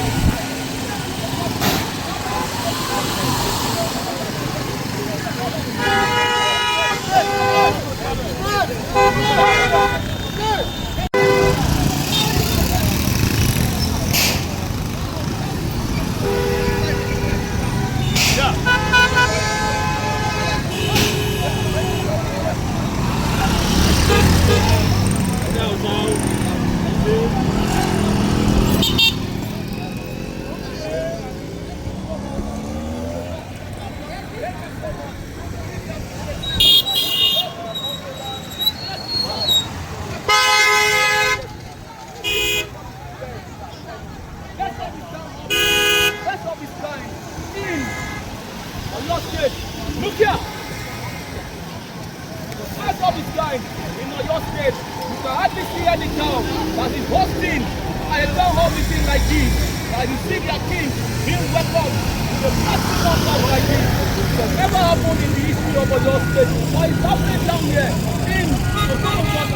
Best of his kind in Oyo State. Look here. The first of its kind in Oyo State. You can hardly see any town that is hosting a town hall meeting like this. That you see their king being welcomed with a maximum love like this. It has never happened in the history of Oyo State. But it's happening down here in Ogbomoso.